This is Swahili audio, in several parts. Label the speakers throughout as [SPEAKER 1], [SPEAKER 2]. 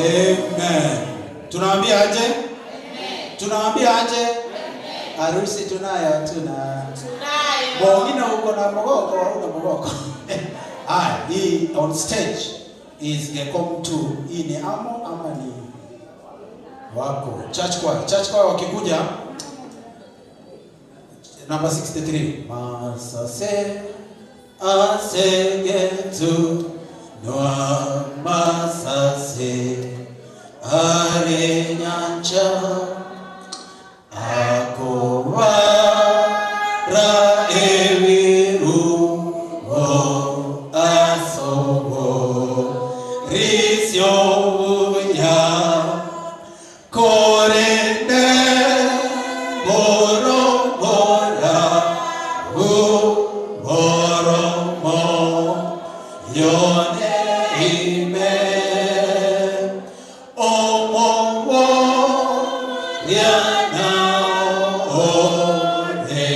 [SPEAKER 1] Amen. Tunawaambia aje? Amen. Tunawaambia aje? Amen. Harusi tunayo, tuna. Tunayo. Mwingine uko na mogoko, una mogoko. Haya, hii on stage is Gekom 2. Hii ni amo ama ni wako? Church choir. Church choir wakikuja number 63. Masase asegetu noa masase are nyancha akowara ewiru o asogo risyo ya korende boro bora u boro mo yone ime omo wo yana ore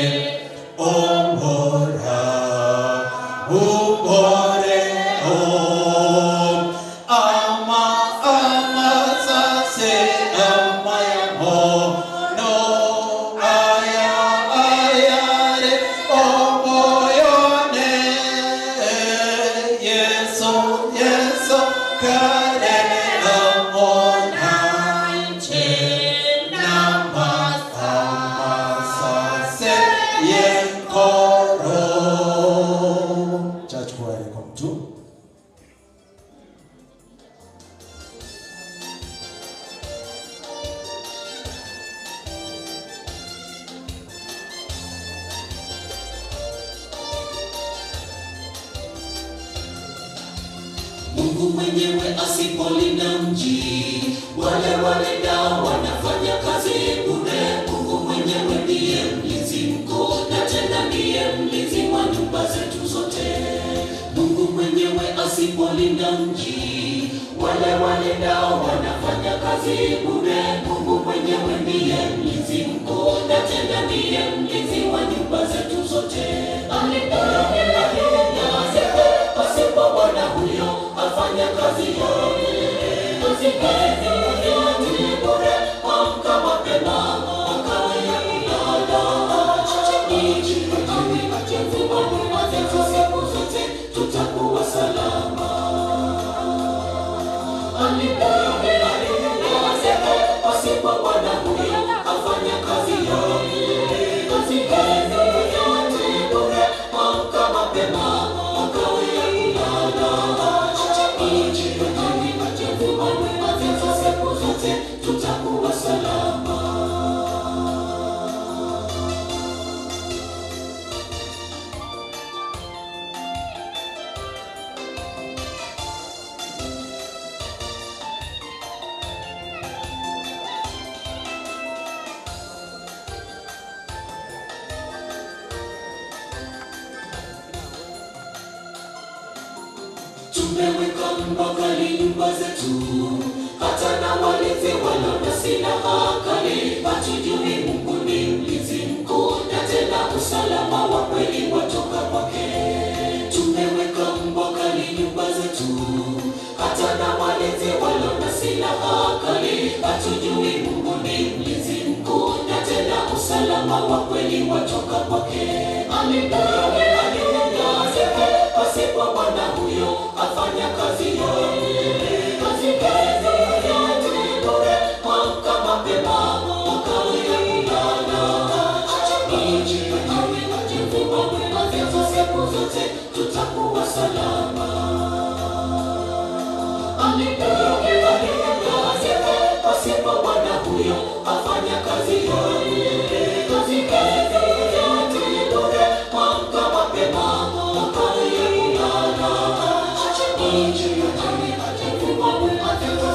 [SPEAKER 1] omora ubore o ama ama sase ama ya mo no aya ayare omoyone yeso yeso kare amona sase yenkoro. Church choir come to.
[SPEAKER 2] Mungu mwenyewe asipolinda mji, wale walindao wanafanya kazi bure. Mungu mwenyewe ndiye mlinzi mkuu, na tena ndiye mlinzi wa nyumba zetu zote. Mungu mwenyewe asipolinda mji, wale walindao wanafanya kazi bure. Mungu mwenyewe ndiye mlinzi mkuu, na tena ndiye mlinzi wa nyumba zetu zote. Pasipo Bwana huyo afanya kazi yake, kazi yote bure. Amka mapema akawia kulala, siku zote tutakuwa salama. Pasipo Bwana huyo afanya kazi yake, kazi yote bure. Amka mapema akawia kulala, siku zote tutakuwa salama. Tumeweka mbakali nyumba zetu, hata na walinzi walio na silaha kali. Hatujui Mungu ni mlinzi mkuu, na tena usalama wa kweli watoka kwake. Tumeweka mbakali nyumba zetu, hata na walinzi walio na silaha kali. Hatujui Mungu ni mlinzi mkuu, na tena usalama wa kweli watoka kwake. Pasipo Bwana huyo afanya kazi yake, kazi yote bure. Amka mapema akawia kulala, siku zote tutakuwa salama. Pasipo Bwana huyo afanya kazi yake, kazi yote bure. Amka mapema akawia kulala,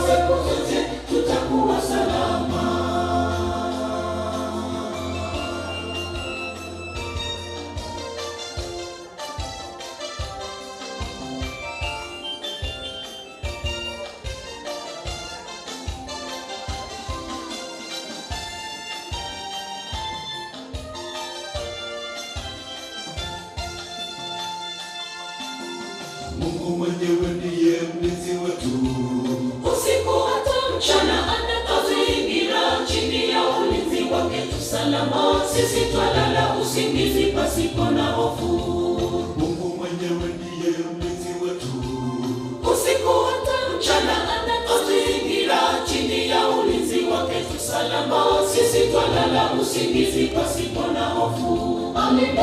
[SPEAKER 2] siku zote tutakuwa salama. Mungu mwenyewe ndiye mlinzi wetu, usiku mchana anatuzingira, chini ya ulinzi wake tusalama. Sisi twalala usingizi pasipo na hofu.
[SPEAKER 3] Mungu mwenyewe ndiye mlinzi wetu.
[SPEAKER 2] Usiku hata mchana anatuzingira, chini ya ulinzi wake tusalama. Sisi twalala usingizi pasipo na hofu. Alinde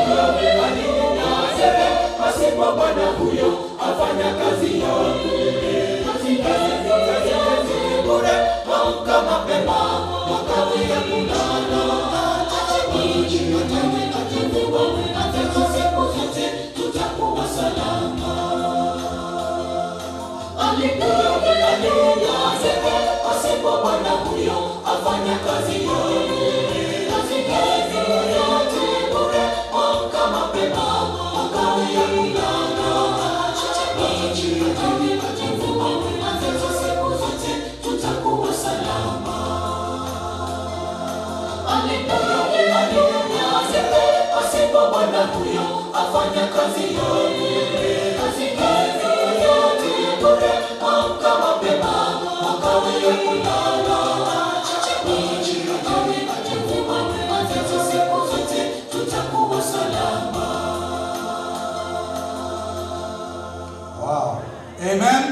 [SPEAKER 2] pasipo Bwana huyo afanya kazi yake. Kazi bure, amka mapema wakawia kulala. Siku zote tutakuwa salama. Alinde pasipo Bwana huyo afanya kazi yake. Kazi bure, amka mapema wakawia kulala. Siku zote tutakuwa salama. Pasipo Bwana huyo afanya kazi yake. Kazi bure, amka mapema wakawia kulala. Siku zote tutakuwa salama.
[SPEAKER 1] Wow. Amen.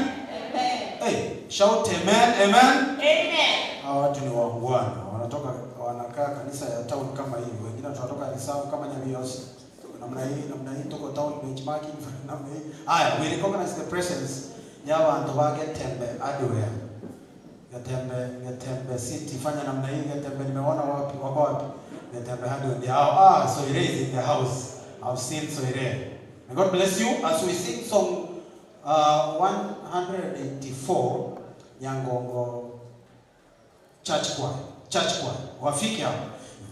[SPEAKER 1] Hey, shout amen, amen.
[SPEAKER 4] Amen.
[SPEAKER 1] Hawa watu ni waungwana. Wanatoka wanakaa kanisa ya town kama hii. Wengine tunatoka reserve kama Nyamiyosi. Namna hii, namna hii tuko town benchmarking namna hii. Haya, we recognize the presence ya bantu ba Getembe hardware. Getembe City fanya namna hii. Getembe nimeona wapi, wako wapi? Getembe hardware. They are Soire is in the house. I've seen Soire. May God bless you as we sing song 184 Nyangongo Church Choir. Church Choir. Wafike hapo.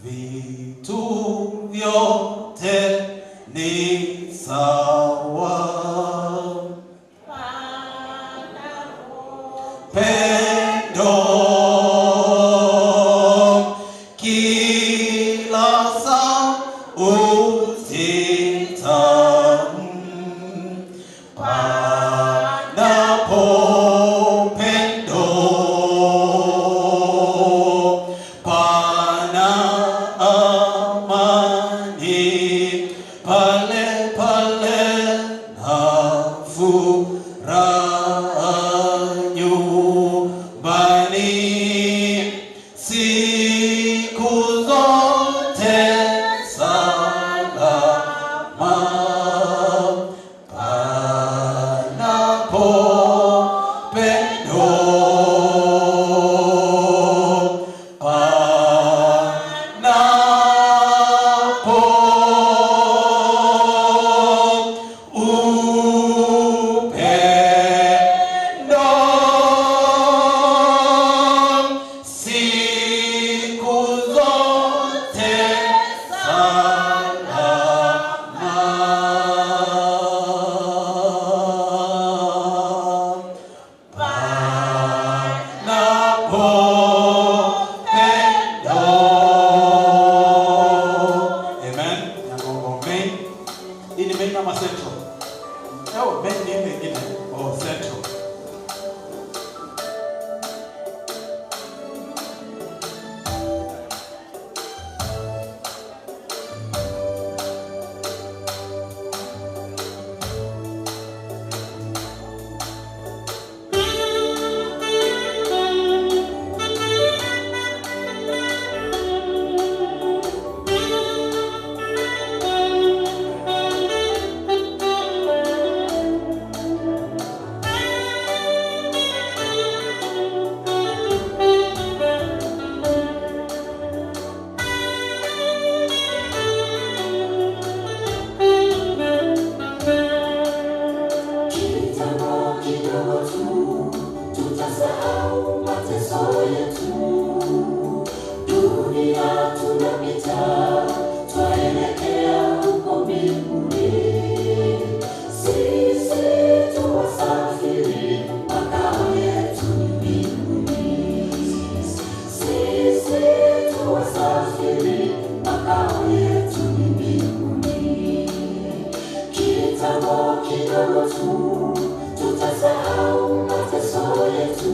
[SPEAKER 1] Vitu vyote ni sawa. Pendo kila sauti tamu. Panapo pendo, pana amani, pale pale na furaha nyumbani, siku zote salama. Panapo pendo, panapo upendo, siku zote salama. Panapo pendo. Amen. Nyangongo main. Hii ni main ama central? Oh, main ni ile ingine. Oh, central.
[SPEAKER 2] Kitambo kidogo tu tutasahau mateso yetu. Dunia tunapita, twaelekea huko mbinguni. Sisi tu wasafiri, makao yetu ni mbinguni. Sisi tu wasafiri, makao yetu ni mbinguni. Kitambo kidogo tu tutasahau mateso yetu.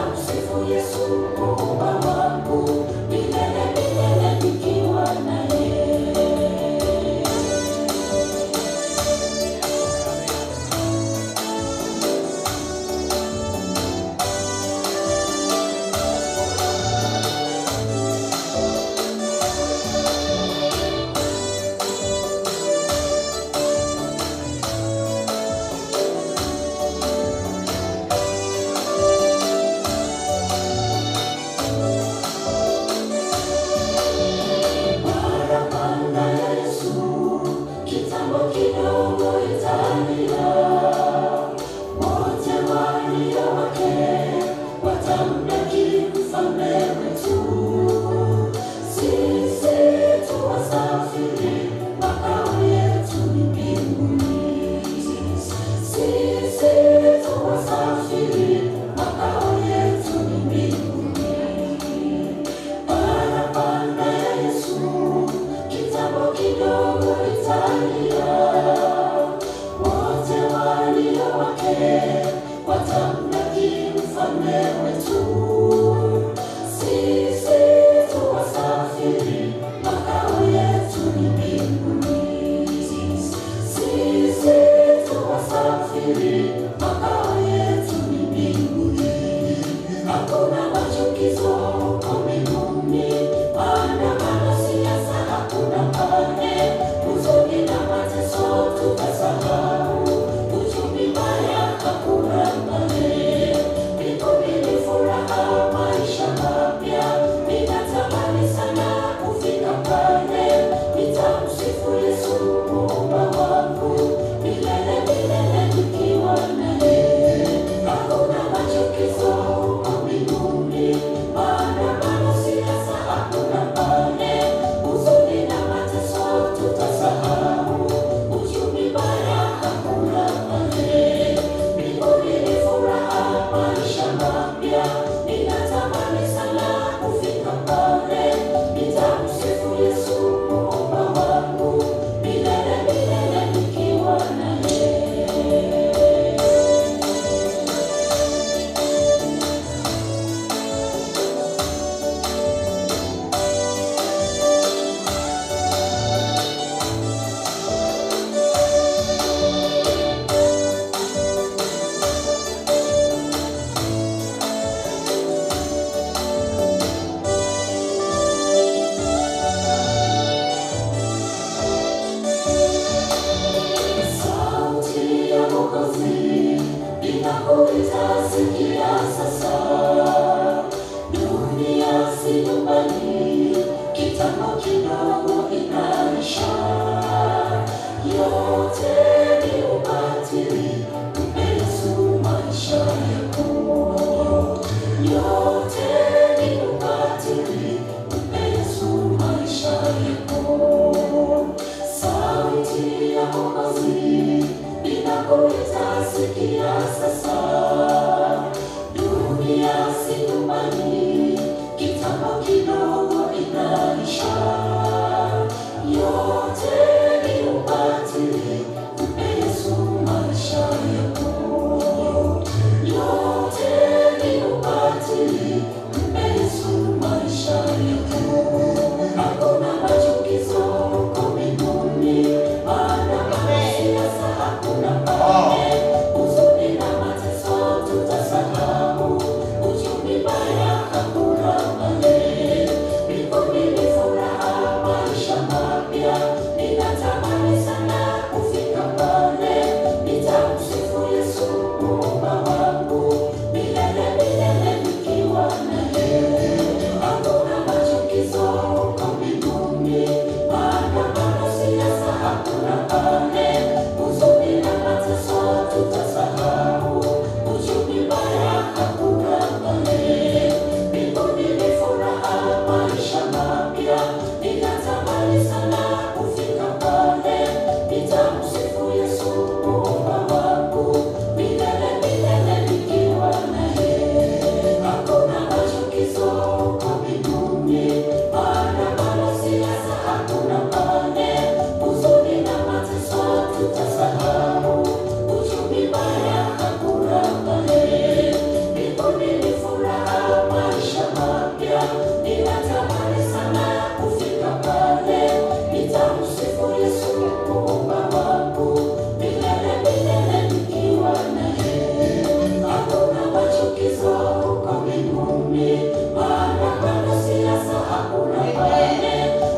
[SPEAKER 2] Nitamsifu Yesu Muumba wangu, milele milele nikiwa naye. Parapanda ya Yesu, kitambo kidogo italia. Wote walio wake watamlaki mfalme wetu. Sisi tu wasafiri, makao yetu ni mbinguni. Sisi tu wasafiri, makao yetu ni mbinguni. Parapanda ya Yesu, kitambo kidogo italia. Wote walio wake watamlaki mfalme wetu. Sisi tu wasafiri, makao yetu ni mbinguni. Sisi tu wasafiri, makao yetu ni mbinguni. Hakuna machukizo huko mbinguni, maandamano, siasa hakuna pale. Huzuni na mateso tutasahau, uchumi mbaya hakuna pale. Mbinguni ni furaha, maisha mapya, ninatamani sana kufika pale. Nitamsifu Yesu Muumba wangu, milele milele nikiwa naye. Hakuna machukizo huko mbinguni,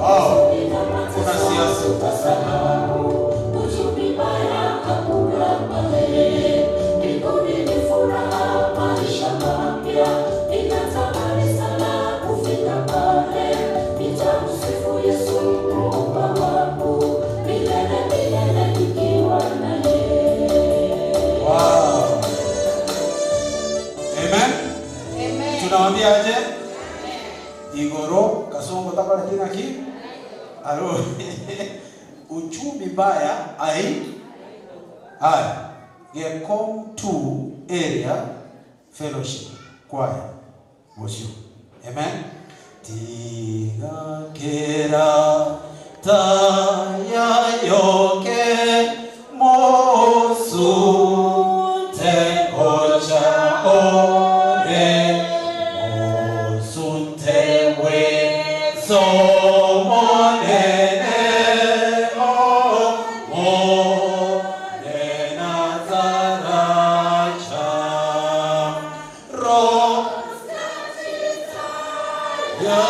[SPEAKER 1] Wow. Kuna siasa. Wow. Amen. Amen. Tunawaambia aje? Igoro kasongo takala kina ki? Alo. Uchumi mbaya ai ai Gekom 2 area fellowship choir worship. Amen. Tiga kera ta ya yoke mosu te ocha ore mosu te we so monene o mo ne nazaracha ro ya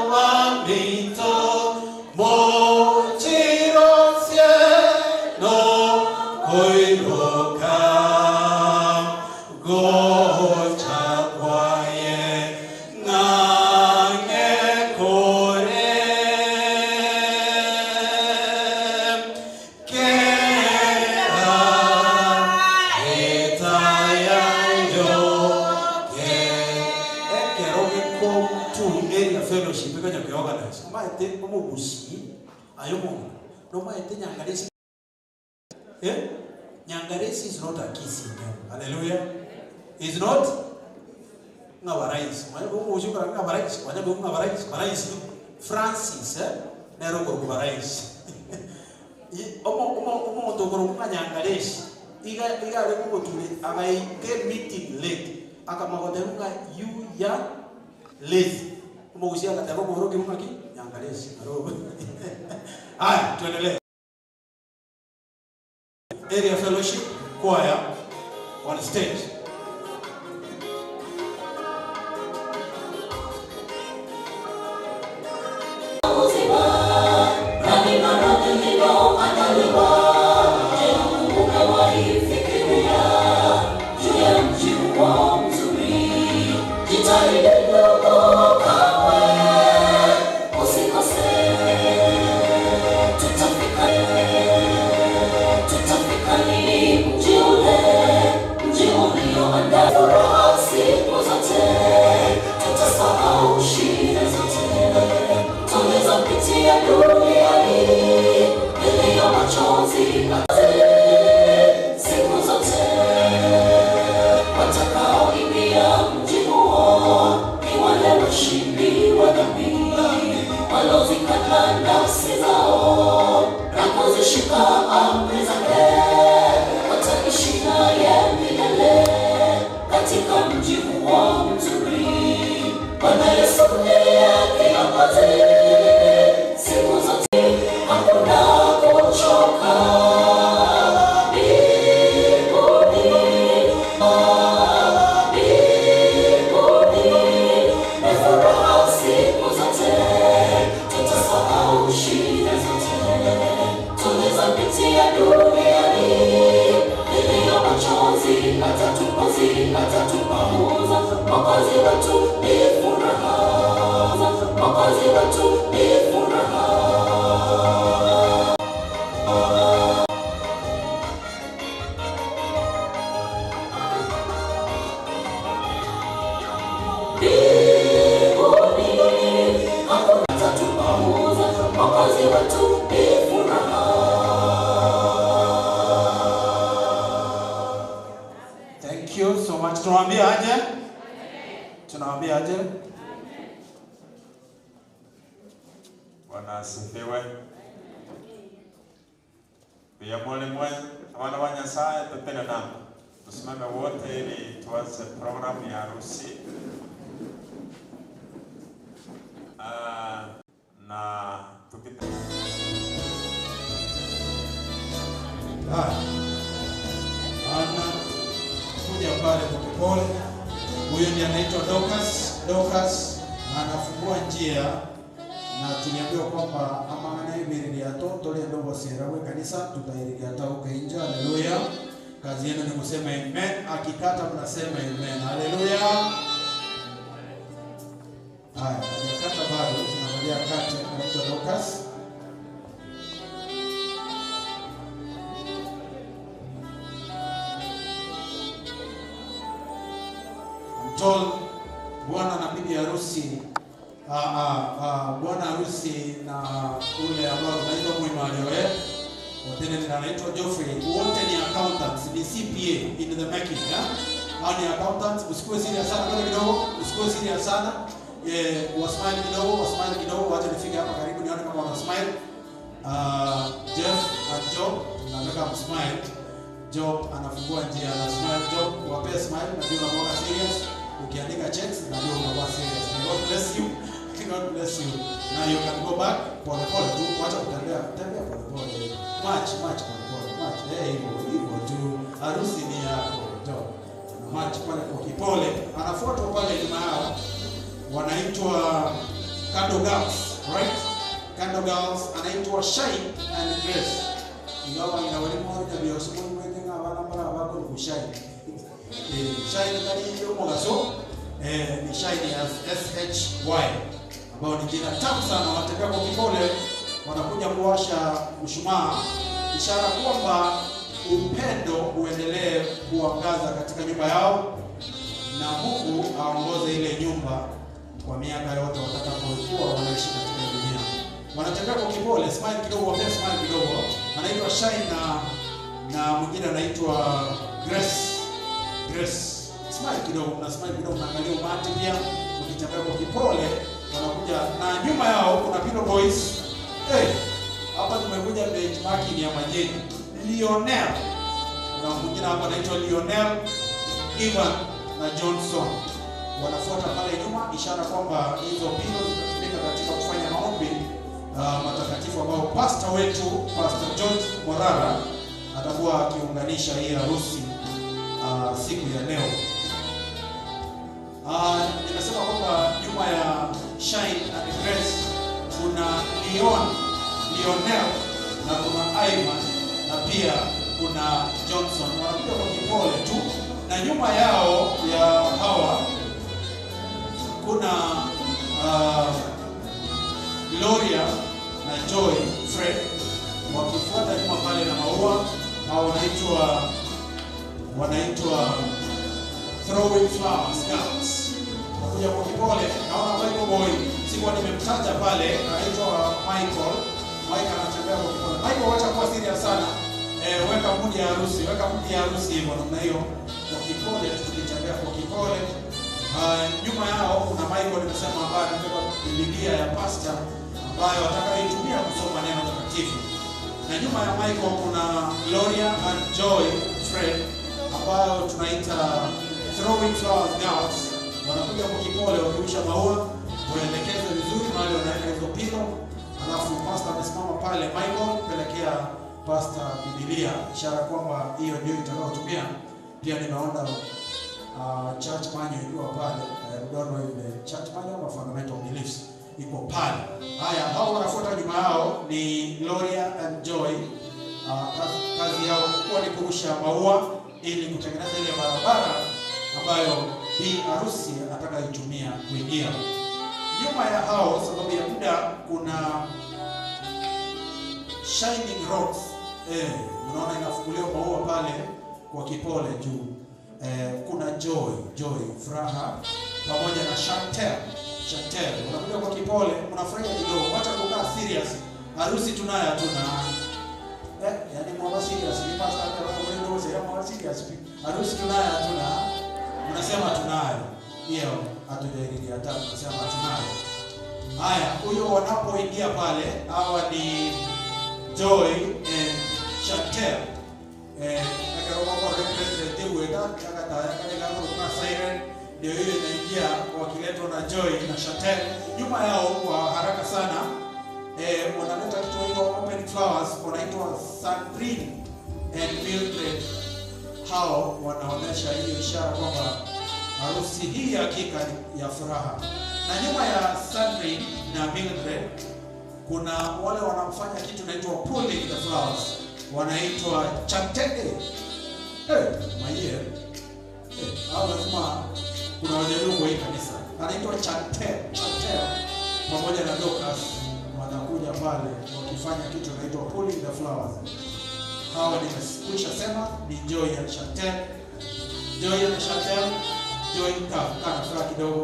[SPEAKER 1] mamito mochiro no koiroka gocha kwaye nange kore kera etaya yoke ekero gekom to area fellowship ikanya kuorganize maete omugusi ayo mungu no maete nyangaresi. Nyangaresi is not a kissing name. Hallelujah. It's not ngabarais. Ngabarais. Ngabarais. Ngabarais. Francis nero ngabarais. Omo omo omo tokoro nyangaresi. Iga iga rekuko tule agai ke meeting late. Akamagote nga you ya late. Omo gusia katako boro ki ngaki nyangaresi. Haya, tuendelee. Area Fellowship Choir on stage. Thank you so much. Tunawaambia aje? Tunawaambia aje?
[SPEAKER 4] Bwana asifiwe. Pia mwalimu wana wa Nyasaye tutende namo. Tusimame wote ili tuanze programu ya harusi. Na tukita
[SPEAKER 1] Ana kuja pale polepole. Huyo ndiye anaitwa Dorcas. Dorcas anafungua njia, na tuliambiwa kwamba amangana ibiriria to toliendo bosera we kanisa tutairiria tauke nje. Haleluya. Kazi yenu ni kusema amen, akikata mnasema amen. Haleluya. Haya, hajakata bado, tunaangalia kate anaitwa Dorcas. I'm told bwana na bibi harusi, bwana harusi na ule ambao tunaitwa mwimalio, wote anaitwa Geoffrey, wote ni accountants, ni CPA in the making, ya? Hao ni accountants. Usikuwe serious sana kwa kidogo, usikuwe serious sana. Wasmile kidogo, wasmile kidogo, wacha nifike hapa karibu nione kama wana smile. Jeff na Job, nataka msmile. Job anafungua njia na smile. Job, wape smile, najua unakuwa serious. Ukiandika checks, najua unakuwa serious. God bless you. God bless you. Now you can go back pole pole tu, wacha kutembea, tembea pole pole. March, march pole pole, march. Hivyo hivyo tu. Harusi ni yako, Job. March pale kwa kipole. Anafuatwa pale nyuma yao. Wanaitwa Candle Girls, right? Candle Girls anaitwa Shine and Grace. Ingawa ina walimu wa biosimo mwende nga bana mara wako ni Shine. Shine kali hiyo mogaso ni Shine as S H Y, ambao ni jina tamu sana. Wanatembea kwa kipole, wanakuja kuwasha mshumaa, ishara kwamba upendo uendelee kuangaza katika nyumba yao, na Mungu aongoze ile nyumba kwa miaka yote watakapokuwa wanaishi katika dunia. Wanatembea kwa kipole, smile kidogo, wapea smile kidogo. Anaitwa Shine na mwingine anaitwa Grace. Grace. Smile kidogo, mna smile kidogo, mnaangalia umati pia. Ukitembea kwa kipole, wanakuja na nyuma yao kuna Pillow Boys. Hey, hapa tumekuja benchmarking ya majini. Lionel. Kuna mwingine hapa anaitwa Lionel, Ivan na Johnson. Wanafuata pale nyuma, ishara kwamba hizo pilo zitatumika katika kufanya maombi matakatifu ambao pastor wetu Pastor George Morara atakuwa akiunganisha hii harusi siku ya leo. Nimesema kwamba nyuma ya Shine and Grace kuna Lionel na kuna Ivan na pia kuna Johnson. Wanakuja kwa kipole tu, na nyuma yao ya hawa kuna Gloria na Joy Fred wakifuata nyuma pale na maua. Hao wanaitwa Throwing Flowers Girls. Wakuja kwa kipole. Naona Michael Boy, sikuwa nimemtaja pale, anaitwa Michael. Mike anatembea kwa kipole. Michael, wacha kuwa serious sana. Weka mudi ya harusi, weka mudi ya harusi hivyo namna hiyo. Kwa kipole tukitembea kwa kipole. Nyuma yao kuna Michael nimesema, ambaye amebeba Biblia ya pastor ambayo atakayoitumia kusoma neno takatifu. Na nyuma ya Michael kuna Gloria and Joy Fred ambayo tunaita Throwing Flowers Girls. Wanakuja kwa kipole wakirusha maua, waelekeze vizuri mahali wanaweka hizo pilo. Alafu pastor amesimama pale, Michael pelekea pastor Biblia, ishara kwamba hiyo ndio itakayotumia. Pia nimeona church manual ikiwa pale, don't know if the church manual or fundamental beliefs iko pale. Haya, hao wanafuata nyuma yao ni Gloria and Joy. Kazi yao kubwa ni kurusha maua ili kutengeneza ile barabara ambayo bi harusi atakaitumia kuingia. Nyuma ya hao, sababu ya muda, kuna Shining Rocks. Unaona inafunguliwa maua pale kwa kipole juu. Kuna Joy, furaha, pamoja na Chantel. Chantel, unakuja kwa kipole, unafurahia kidogo, wacha kukaa serious. Harusi tunayo hatuna. Yani mwa serious, ni pastor hata kama ndio sema mwa serious. Harusi tunayo hatuna. Unasema tunayo. Hiyo hatujairudia hata tunasema tunayo. Haya, huyo wanapoingia pale, hawa ni Joy and Chantel. Ndio hiyo inaingia wakiletwa na Joy na Chantel. Nyuma yao kwa haraka sana wanaleta kitu kinaitwa open flowers, wanaitwa Sandrine and Mildred. Hao wanaonesha hiyo ishara kwamba Harusi hii hakika ni ya furaha. Na nyuma ya Sandrine na Mildred kuna wale wanamfanya kitu inaitwa pulling the flowers, wanaitwa chantege. Maie. Hao lazima kuna Wajaluo kwa hii kanisa. Anaitwa Chantel pamoja na Dorcas wanakuja pale wakifanya kitu inaitwa pulling the flowers. Hawa nimekwisha sema ni Joy and Chantel. Joy and Chantel, Joy kana furaha kidogo,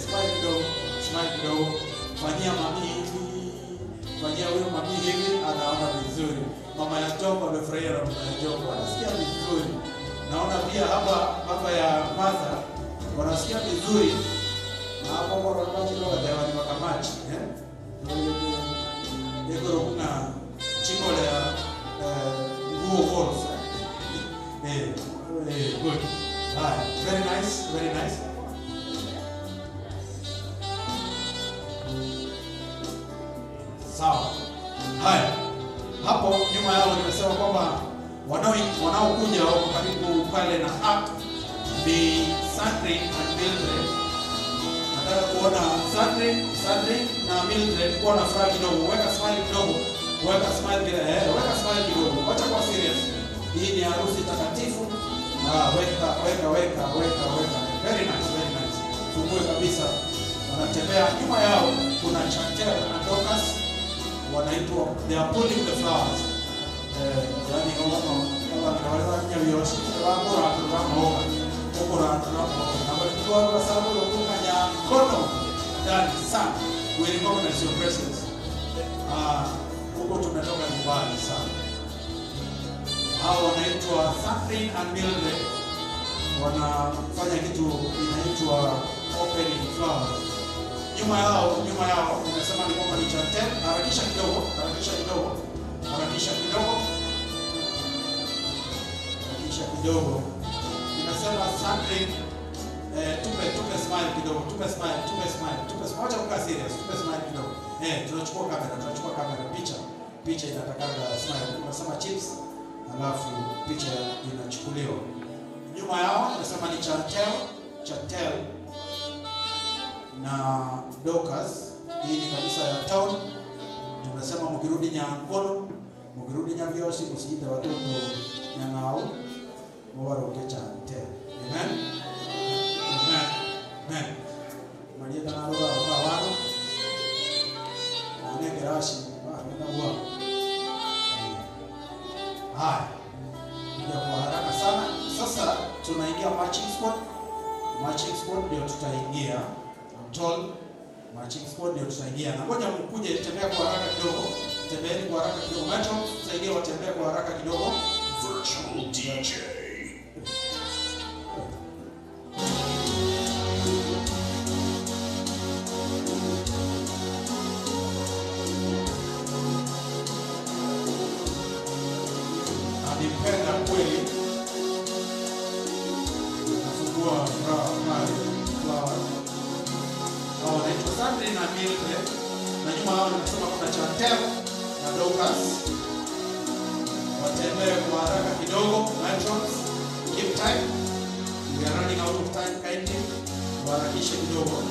[SPEAKER 1] smile kidogo, smile kidogo. Fanyia mami hivi, fanyia huyo mami hivi, anaona vizuri. Mama ya Jomba amefurahia na mama ya Jomba anasikia vizuri. Naona pia hapa baba ya Martha wanasikia vizuri. Na hapo kwa wakati wa dewani wakamachi, Ego kuna chikole ya nguo falls. Good. Hi, very nice, very nice. Sawa. Haya. Hapo nyuma yao nimesema kwamba wanaokuja wako karibu pale na Ark ni Sandrine and Mildred. Nataka kuona Sandrine na Mildred kuwa na furaha kidogo. Weka smile kidogo. Weka smile kidogo. Weka smile kidogo. Wacha kuwa serious. Hii ni harusi takatifu. Weka. Very nice, very nice. Fungue kabisa. Wanatembea. Nyuma yao kuna Chantel na Dorcas. Wanaitwa, they are pulling the flowers. Yani kama nyavyoshi bakora tunamoka okora tunamoka na watu wa sababu kufanya mkono ndani sana. We recognize your presence. Huko tumetoka nyumbani sana. Hao wanaitwa Sandrine and Mildred. Wanafanya kitu inaitwa opening flowers. Nyuma yao nimesema ni kwamba ni Chantel. Harakisha kidogo. Nimesema Sandrine, tupe smile kidogo, tupe smile. Wacha kukaa serious, tupe smile kidogo. Tunachukua kamera, picha inatakaga smile. Tunasema chips, alafu picha inachukuliwa. Nyuma yao nimesema ni Chantel na Dorcas. Hii ni kanisa ya town. Tunasema mkirudi Nyankono, mkirudi Nyavyosi, msiite watoto Nyang'au, mwaroke Chantel. Amen. Amen. Amen. Maria tanaro ba wano. Na ngerashi ba na wa. Haya. Ndio kwa haraka sana. Sasa tunaingia matching squad. Matching squad ndio tutaingia. I'm told matching squad ndio tutaingia. Na ngoja mkuje, tembea kwa haraka kidogo. Tembeeni kwa haraka kidogo. Macho, tusaidie watembee kwa haraka kidogo.
[SPEAKER 5] Virtual DJ.
[SPEAKER 1] Anipenda kweli. Nafungua flower pale. Hao wanaitwa Sandrine na Mildred. Na nyuma hao nimesema kuna Chantel na Dorcas. Watembee kwa haraka kidogo. Matrons, give time. We are running out of time, kindly. Waharakishe kidogo.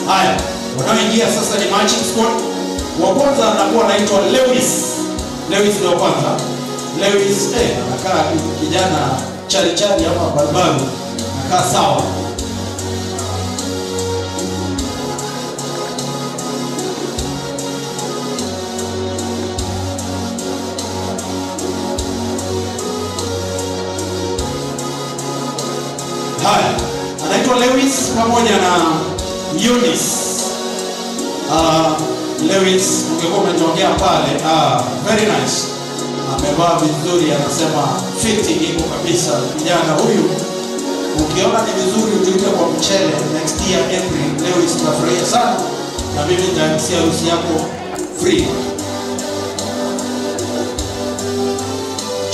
[SPEAKER 1] Haya, wanaoingia sasa ni matching squad. Wa kwanza anakuwa anaitwa Lewis. Lewis ndio kwanza. Lewis anakaa kijana chali chali ama barbaru. Anakaa sawa. Haya, anaitwa Lewis pamoja na Eunice. Lewis ungekuwa umetokea pale. Very nice. Amevaa vizuri, anasema fitting iko kabisa. Kijana huyu ukiona ni vizuri utuite kwa mchele next year April. Lewis tunafurahia sana. Na mimi nita-MC harusi yako free.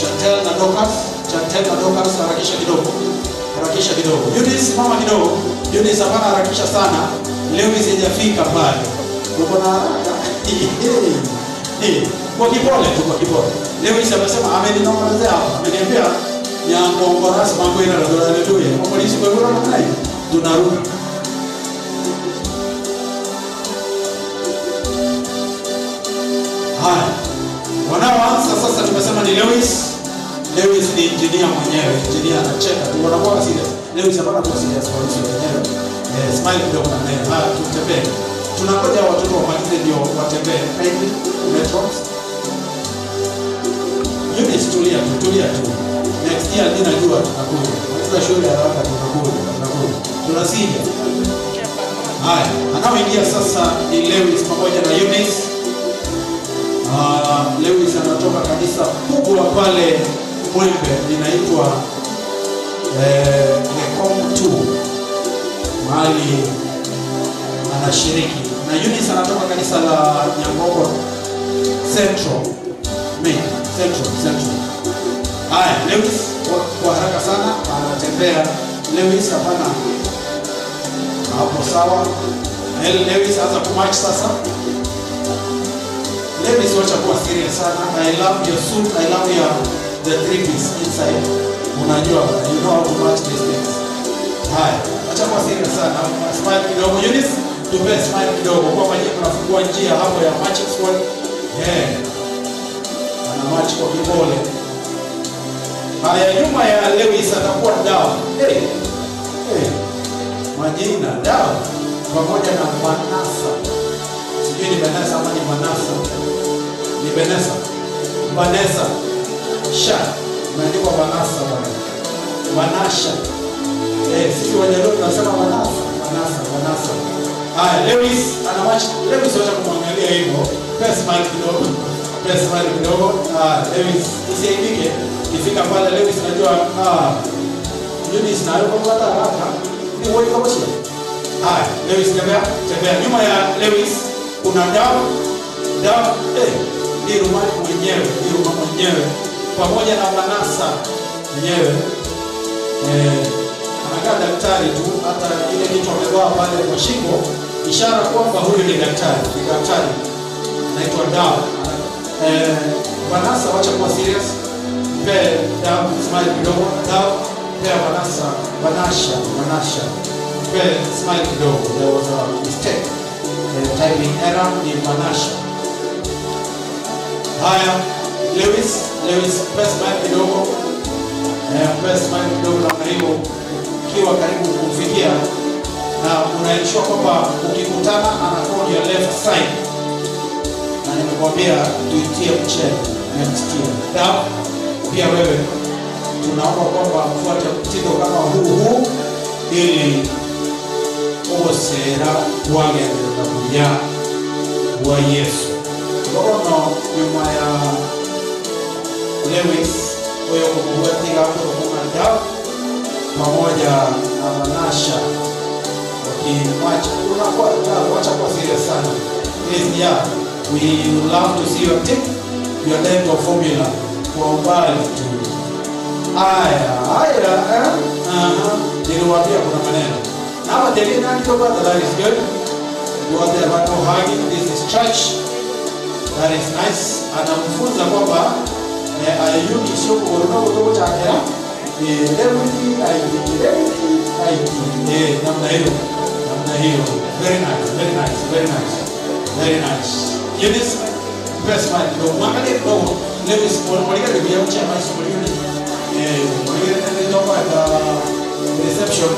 [SPEAKER 1] Chantel na Dorcas, Chantel na Dorcas, harakisha kidogo. Harakisha kidogo. Eunice, mama kidogo. Eunice, hapana harakisha sana. Lewis hajafika pale. Uko na haraka? Kwa kipole tu, kwa kipole. Lewis amesema ameninong'onezea hapa. Ameniambia nyangongo rasmi mambo ina na haleluya. Kwa polisi kwa hivyo namna hii tunarudi. Haya. Wanaoanza sasa tumesema ni Lewis. Lewis ni engineer mwenyewe. Engineer anacheka tu, wanakuwa serious. Lewis hapana kuwa serious kwa hiyo wenyewe. Smile kidogo na naye. Haya, tutembee. Tunangoja watoto wamalize ndio watembee. Kindly metros. Eunice, tulia tu, tulia tu. Next year mimi najua tunakuja. Maliza shule haraka tunakuja, tunakuja. Tunasija. Haya, anaoingia sasa ni Lewis pamoja na Eunice. Lewis anatoka kanisa kubwa pale Mwembe linaitwa Lekom 2 mahali anashiriki, na Eunice anatoka kanisa la Nyangogo Central Main, Central. Haya, Lewis kwa haraka sana anatembea. Lewis hapana, hapo sawa. Lewis anza kumarch sasa. Lewis, wacha kuwa serious sana. I love your suit, I love your the three piece inside. Unajua, you know how to match these things. Haya, wacha kuwa serious sana. Smile kidogo Eunice, tupe smile kidogo kwa nyinyi mnafungua njia hapo ya matching squad. Ana match kwa kipole. Haya, nyuma ya Lewis atakuwa Dao. Majina Dao pamoja na Manasa. Sijui ni Vanessa ama ni Manasa. Ni Vanessa. Vanessa. Sha. Imeandikwa Vanessa bwana. Vanasha. Sisi Wajaluo tunasema Vanessa. Vanessa, Vanessa. Haya, Lewis anawatch. Lewis wacha kumwangalia hivyo. Press smile kidogo. Press smile kidogo. Lewis isiaibike. Ikifika pale Lewis najua Eunice na yuko kwa haraka. Ni wewe kama shida. Haya, Lewis tembea, tembea. Nyuma ya Lewis kuna Dao. Dao, ni Rumani mwenyewe, ni Rumani mwenyewe pamoja na Manasa mwenyewe. Anakaa daktari tu, hata ile kitu amevaa pale kwa shingo, ishara kwamba huyu ni daktari, ni daktari. Anaitwa Dao. Manasa, wacha kuwa serious. Mpe Dao smile kidogo. Dao, mpe Manasa, Manasha, Manasha. Mpe smile kidogo. There was a mistake. Typing error ni Manasha. Haya, Lewis, Lewis, press smile kidogo. Press smile kidogo namna hiyo ukiwa karibu kumfikia, na unaensure kwamba ukikutana anakuwa on your left side. Na nimekuambia tuitie mchele next year. Dao, pia wewe tunaomba kwamba mfuate mtindo kama huu ili obosera wagenderera kuya wa Yesu. Bono nyuma ya Lewis oyo kubuatiga kwa Dao pamoja na Manasha wakimwacha. Unakuwa wacha kwa serious sana. Please, yeah, we love to see your tip, your dental formula kwa umbali tu. Haya, haya, niliwaambia kuna maneno. Na hapa Delina ndio that is good. You are there but no hugging. This is church. That is nice. Anamfunza kwamba ayuki sio kuona kutoka chakera. Everything I did, everything I did. Namna hiyo. Namna hiyo. Very nice, very nice, very nice. Very nice. Eunice, press smile kidogo. Mwangalie kidogo. Lewis, mwangalie bibi yako chama hizo mwangalie. Mwangalie ndio kwa reception.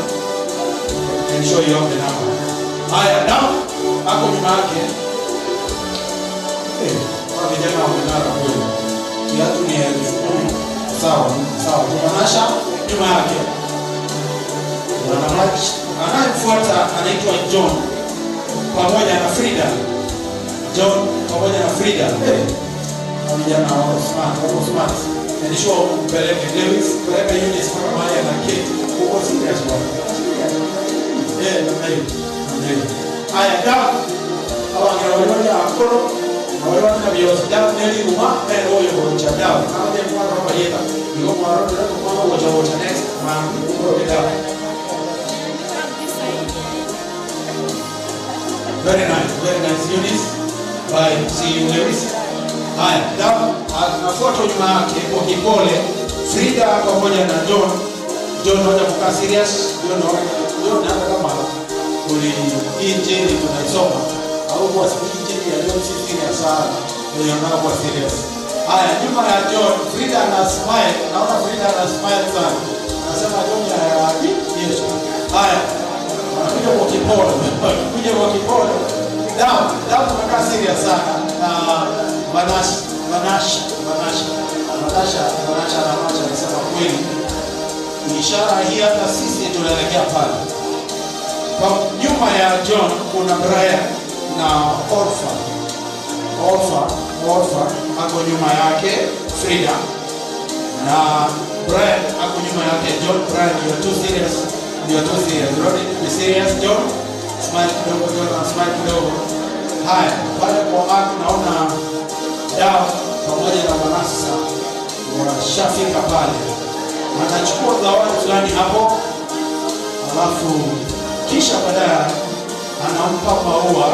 [SPEAKER 1] Ensure you have the number. Haya, now ako nyuma yake. Kwa vijana wameng'ara kweli. Kiatu ni 10,000. Sawa, sawa. Tumanasha nyuma yake. Anayefuata anaitwa John pamoja na Frida. John pamoja na Frida. Vijana wako smart, wako smart. Ensure mpeleke Lewis, mpeleke Eunice mpaka mahali anaketi. Uko serious bwana? Namna hiyo. Namna hiyo. Haya, Dao. Abangira akoro na wale wana biosi damu neli uma na royo gocha damu. Kama de kwa roho yeta. Niko kwa roho kwa gocha gocha next man kwa damu. Very nice Eunice. Bye, see you Lewis. Haya, damu anafuata nyuma yake kwa kipole Frida pamoja na John. John hoja kukaa serious. John hata kama kuli injili tunaisoma au kwa injili ya John si serious sana. Ndio kwa serious. Haya, nyuma ya John Frida ana smile. Naona Frida ana smile sana. Anasema John ya Yesu. Haya, anakuja kwa kipole. Kuja kwa kipole. Damu tunakaa serious sana. Na Vanasha anasema kweli. Ishara hii hata sisi tunaelekea pale. Kwa nyuma ya John kuna Brian na Orpha. Orpha ako nyuma yake Frida. Na Brian ako nyuma yake John. Brian, you are too serious. You are too serious. You don't need to be serious, John. Smile kidogo, John, smile kidogo. Haya, pale kwa Mark naona Dao pamoja na Vanessa washafika pale. Anachukua zawadi fulani hapo, alafu kisha baadaye anampa maua,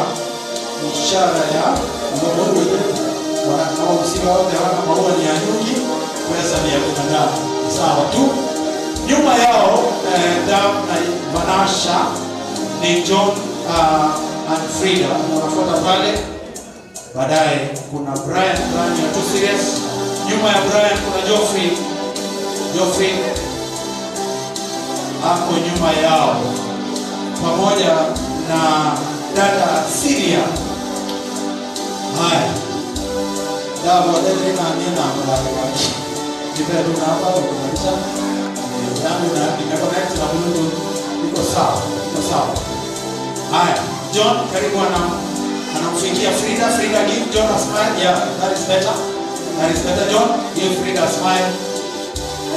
[SPEAKER 1] ishara ya ngombe. Wanahusika wote hawana maua, ni ya nyuki, pesa ni ya binadamu. Sawa tu. Nyuma yao Dao na Vanessa ni John and Frida wanafuata pale. Baadaye kuna Brian ya too serious. Nyuma ya Brian kuna Geoffrey. Geoffrey ako nyuma yao pamoja na dada Syria. Haya, dada nina nina mlaki. Nipe tu hapa kumaanisha yangu na nimeconnect na Bluetooth iko sawa, iko sawa. Haya, John karibu anamfikia Frida. Frida give John a smile. Yeah, that is better. That is better, John. Give Frida a smile.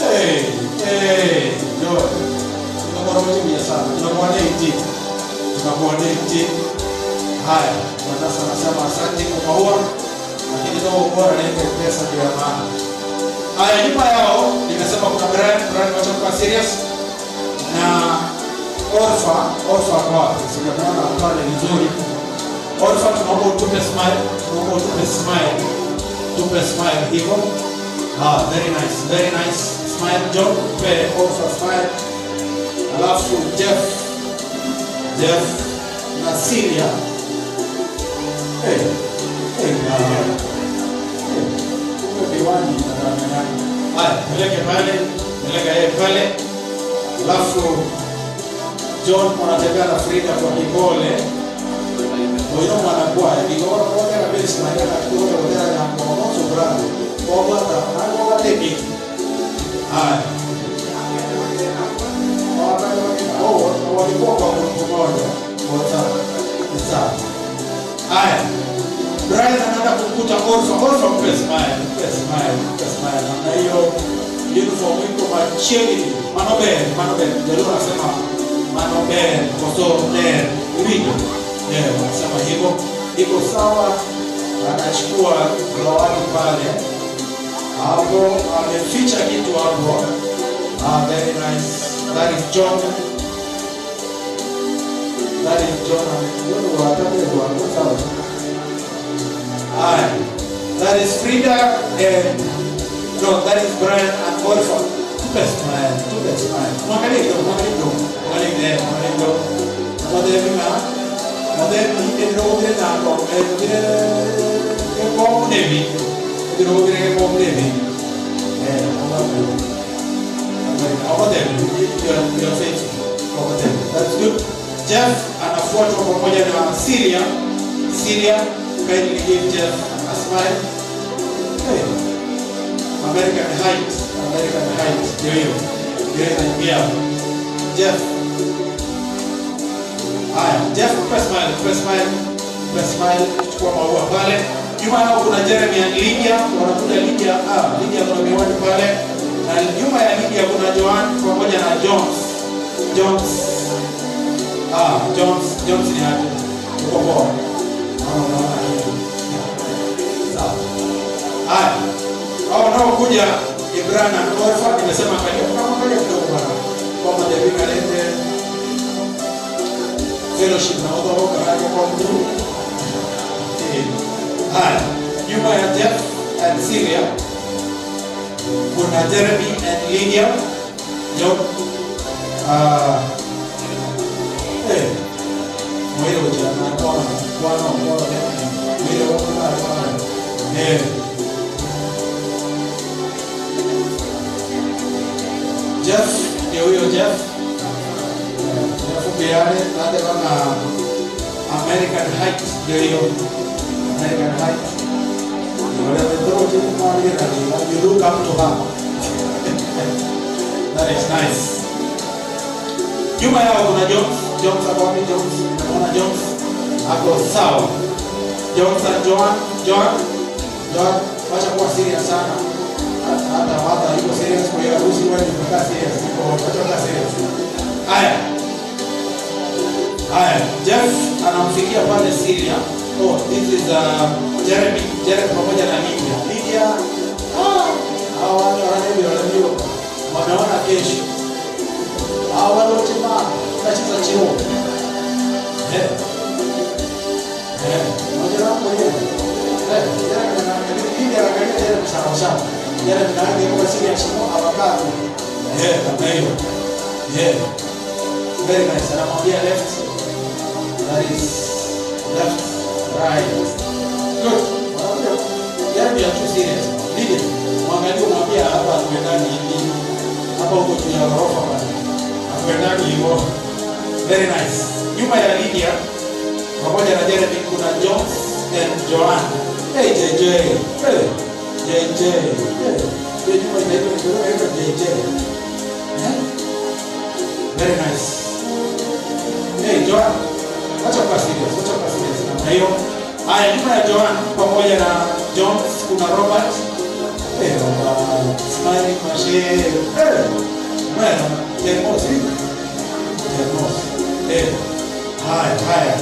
[SPEAKER 1] Hey, hey, John. Tunakuwa sana. Tunakuwa 18. Tunakuwa 18. Haya, Vanessa anasema asante kwa maua, lakini ndio bora nipe pesa ndio ya maana. Haya, nyuma yao nimesema kuna Brian, Brian wacha kwa serious na Orpha, Orpha kwa sijaona pale vizuri. Orpha tunaomba utupe smile, tunaomba utupe smile. Tupe smile hivyo. Ah, very nice, very nice. Smile John, pe Orpha smile. Alafu Jeff, Jeff na Celia. Hey, hey, hey, haya, peleke pale, peleke yeye pale. Alafu John wanatembea na Frida kwa kipole. Oyo mwanakuwa, nigoro kwa kabisa maana kwa kwa na kwa sobrano. Kwa kwa na teki. Haya. Walikuwa kwa mmoja. Sawa. Haya. Brian anaenda kukuta Orpha. Orpha mpe smile, mpe smile, mpe smile. Na hiyo uniform iko macheni. Manobe, manobe. Jaluo anasema manobe, koso ler, uwinjo. Yeah, anasema hivyo. Iko sawa. Anachukua zawadi pale. Hapo ameficha kitu hapo. Ah, very nice. That is John. That is John. Aye. That is Frida and no, that is Brian and Orpha. Tupe smile, tupe smile. Mwangalie kidogo, mwangalie kidogo. Mwangalie kidogo, mwangalie kidogo. Mwangalie kidogo. Mwangalie kidogo na kwa kwa nevi. Kidogo kidogo kwa nevi. Eh, mwangalie. Your faith. That's good. Jeff anafuatwa pamoja na Syria. Syria, kindly give Jeff a smile. Hey. American height, American height. Ndio hiyo. Ndio inaingia. Jeff. Haya, Jeff press smile, press smile, press smile. Chukua maua pale. Nyuma yao kuna Jeremy and Lydia, wanakuja Lydia, Lydia kuna miwani pale. Na nyuma ya Lydia kuna Joan pamoja na Jones. Jones. Ah, Jones, Jones ni hapo. Uko poa. Naona kitu. Sawa. Haya. Hao wanaokuja Ibrahim na Orfa, nimesema angalia kama angalia kidogo bwana. Kwa madebika lete fellowship na watu wao karaje kwa mtu. Haya, nyuma ya Jeff and Syria kuna Jeremy and Lydia. Yo mwele ujana kwa kwa mwele kwa Jeff ndio huyo Jeff. Jeff Biare hata kama American Heights ndio hiyo American Heights. You look up to her. That is nice. Nyuma yao kuna Jones. Jones ako wapi? Jones. Naona Jones ako sawa. Jones and Joan. Joan. Joan, wacha kuwa serious sana. Hata hata yuko serious kwa hiyo harusi wewe unakaa serious. Wacha kuwa serious. Haya. Haya, Jeff anamfikia pale Syria. Oh, this is Jeremy. Jeremy pamoja na Lydia. Lydia, hawa watu wanajua wanaona kesho. Hawa wote tacheza chiro. Moja wao yeye. Jeremy na Lydia angalia Jeremy sawa sawa. Jeremy na yeye kwa serious mo avocado. Namna hiyo. Very nice. Anamwambia left. That is left. Right. Good. Jeremy are too serious. Lydia, mwangalie mwambie hapa hatuendani hivi. Hapa huko juu ya ghorofa bwana. Hatuendani hivyo. Very nice. Nyuma ya Lydia pamoja na Jeremy kuna Jones and Joan. Hey JJ. Hey JJ. Hey. Hiyo nyumba inaitwa JJ. Very nice. Hey Joan. Wacha kuwa serious, wacha kuwa serious namna hiyo. Haya, nyuma ya Joan pamoja na Jones kuna Robert. Hey Robert, smiling machine. Hey. Bueno, termos, ¿sí? Termos. Haya, haya.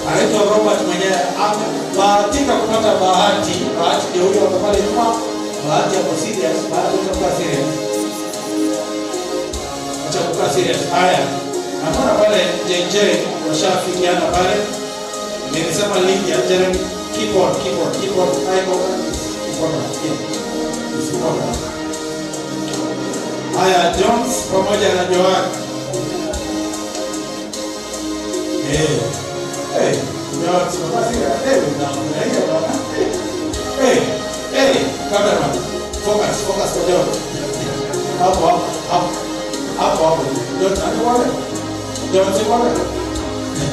[SPEAKER 1] Anaitwa Robert mwenyewe amebahatika kupata bahati. Bahati ndio huyo hapo pale nyuma. Bahati hapo serious, bahati utakuwa serious. Acha kuwa serious. Haya. Naona pale JJ washafikiana pale. Nilisema Lydia, Jeremy, keep on, keep on, keep on. I go keep on. Keep on. Haya, Jones pamoja na Joan. Hey, Jones, hey, hey, hey, cameraman. Focus, focus kwa Jones. Hapo, hapo, hapo. Hapo, hapo. Jones, hapo. Jones, hapo.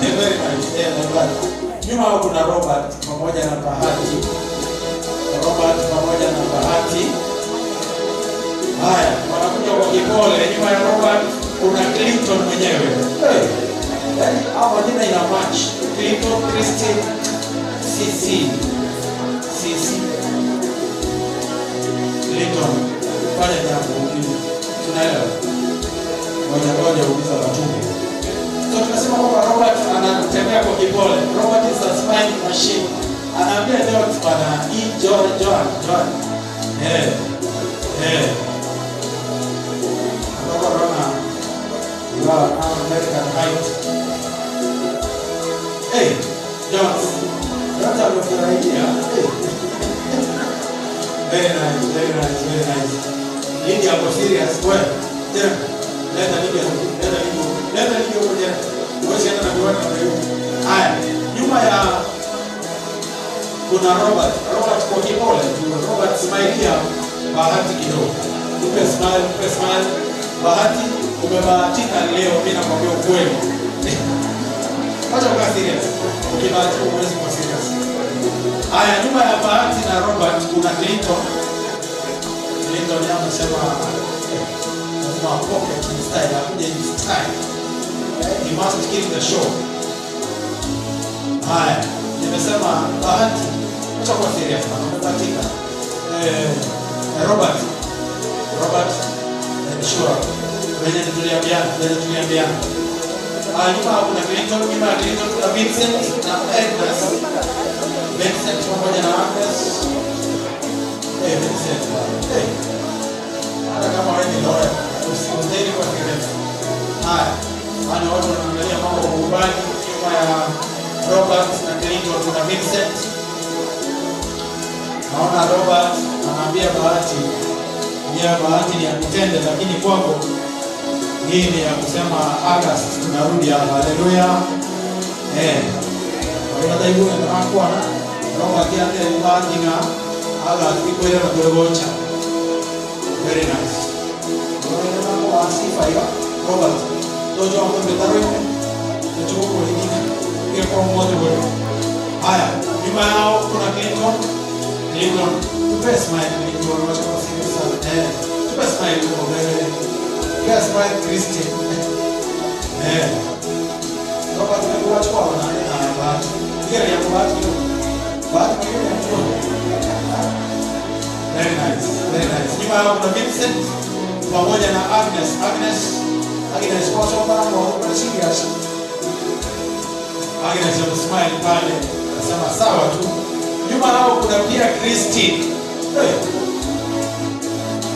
[SPEAKER 1] Very nice. Yeah, that's nyuma kuna Robert pamoja na Bahati. Robert pamoja na Bahati. Haya, wanakuja kwa kipole. Nyuma ya Robert kuna Clinton mwenyewe. Hey. Yaani hawa jina ina match. Clinton, Christine, CC. CC. Clinton. Fanya jambo hili. Tunaelewa. Ngoja ngoja uliza watu. So tunasema kwamba Robert anatembea kwa kipole. Robert is a smiling machine. Anaambia Jones bana, hii John John John. Corona. You are American height. Hey, Jones. Jones amefurahia. Hey. Very nice, very nice, very nice. Lydia was serious. Well, Jeremy, leta Lydia, leta Lydia. Leta Lydia huko Jeremy. Wewe hata na kuona na hiyo. Haya, nyuma ya kuna Robert. Robert kwa kipole tu. Robert smile Bahati kidogo. Upe smile, upe smile. Bahati umebahatika leo, mimi nakwambia ukweli. Wacha kuwa serious. Ukibahatika huwezi kuwa serious. Haya, nyuma ya Bahati na Robert kuna Clinton. Clinton yeye amesema lazima pocket in style, akuje in style. He must kill the show. Haya, nimesema Bahati, wacha kuwa serious bana, umebahatika. Robert, Robert, sure. Wenye tuliambiana, wenye tuliambiana. Nyuma kuna Clinton, nyuma ya Clinton kuna Vincent na Agnes. Vincent pamoja na Agnes. Vincent. Hata kama wewe ni lawyer, usistahili kwa kirefu. Haya, wana watu wanaangalia mambo kwa umbali. Nyuma ya Robert na Clinton kuna Vincent. Naona Robert anaambia Bahati, ya Bahati ni ya kutenda, lakini kwako hii ni ya kusema August tunarudi hapa. Haleluya. Kwa hiyo ndio na Robert yake Bahati na August iko ile na kurogocha. Very nice. Kwa sifa hiyo Robert. Tojo amepetaro tojo kwa nini? Kwa mmoja wewe. Haya, nyuma yao kuna Clinton. Clinton, tupe smile Clinton, wacha kwa sifa sana. Tupe smile kwa wewe. Tupe smile Christine. Robert amekuwa chukua na Bahati. Ile ya Bahati. Bahati ni ya Very nice, very nice. Nyuma yao kuna Vincent pamoja na Agnes. Agnes, Agnes kwa sababu kwa serious. Agnes amesmile pale, anasema sawa tu. Nyuma yao kuna pia Christine. Hey.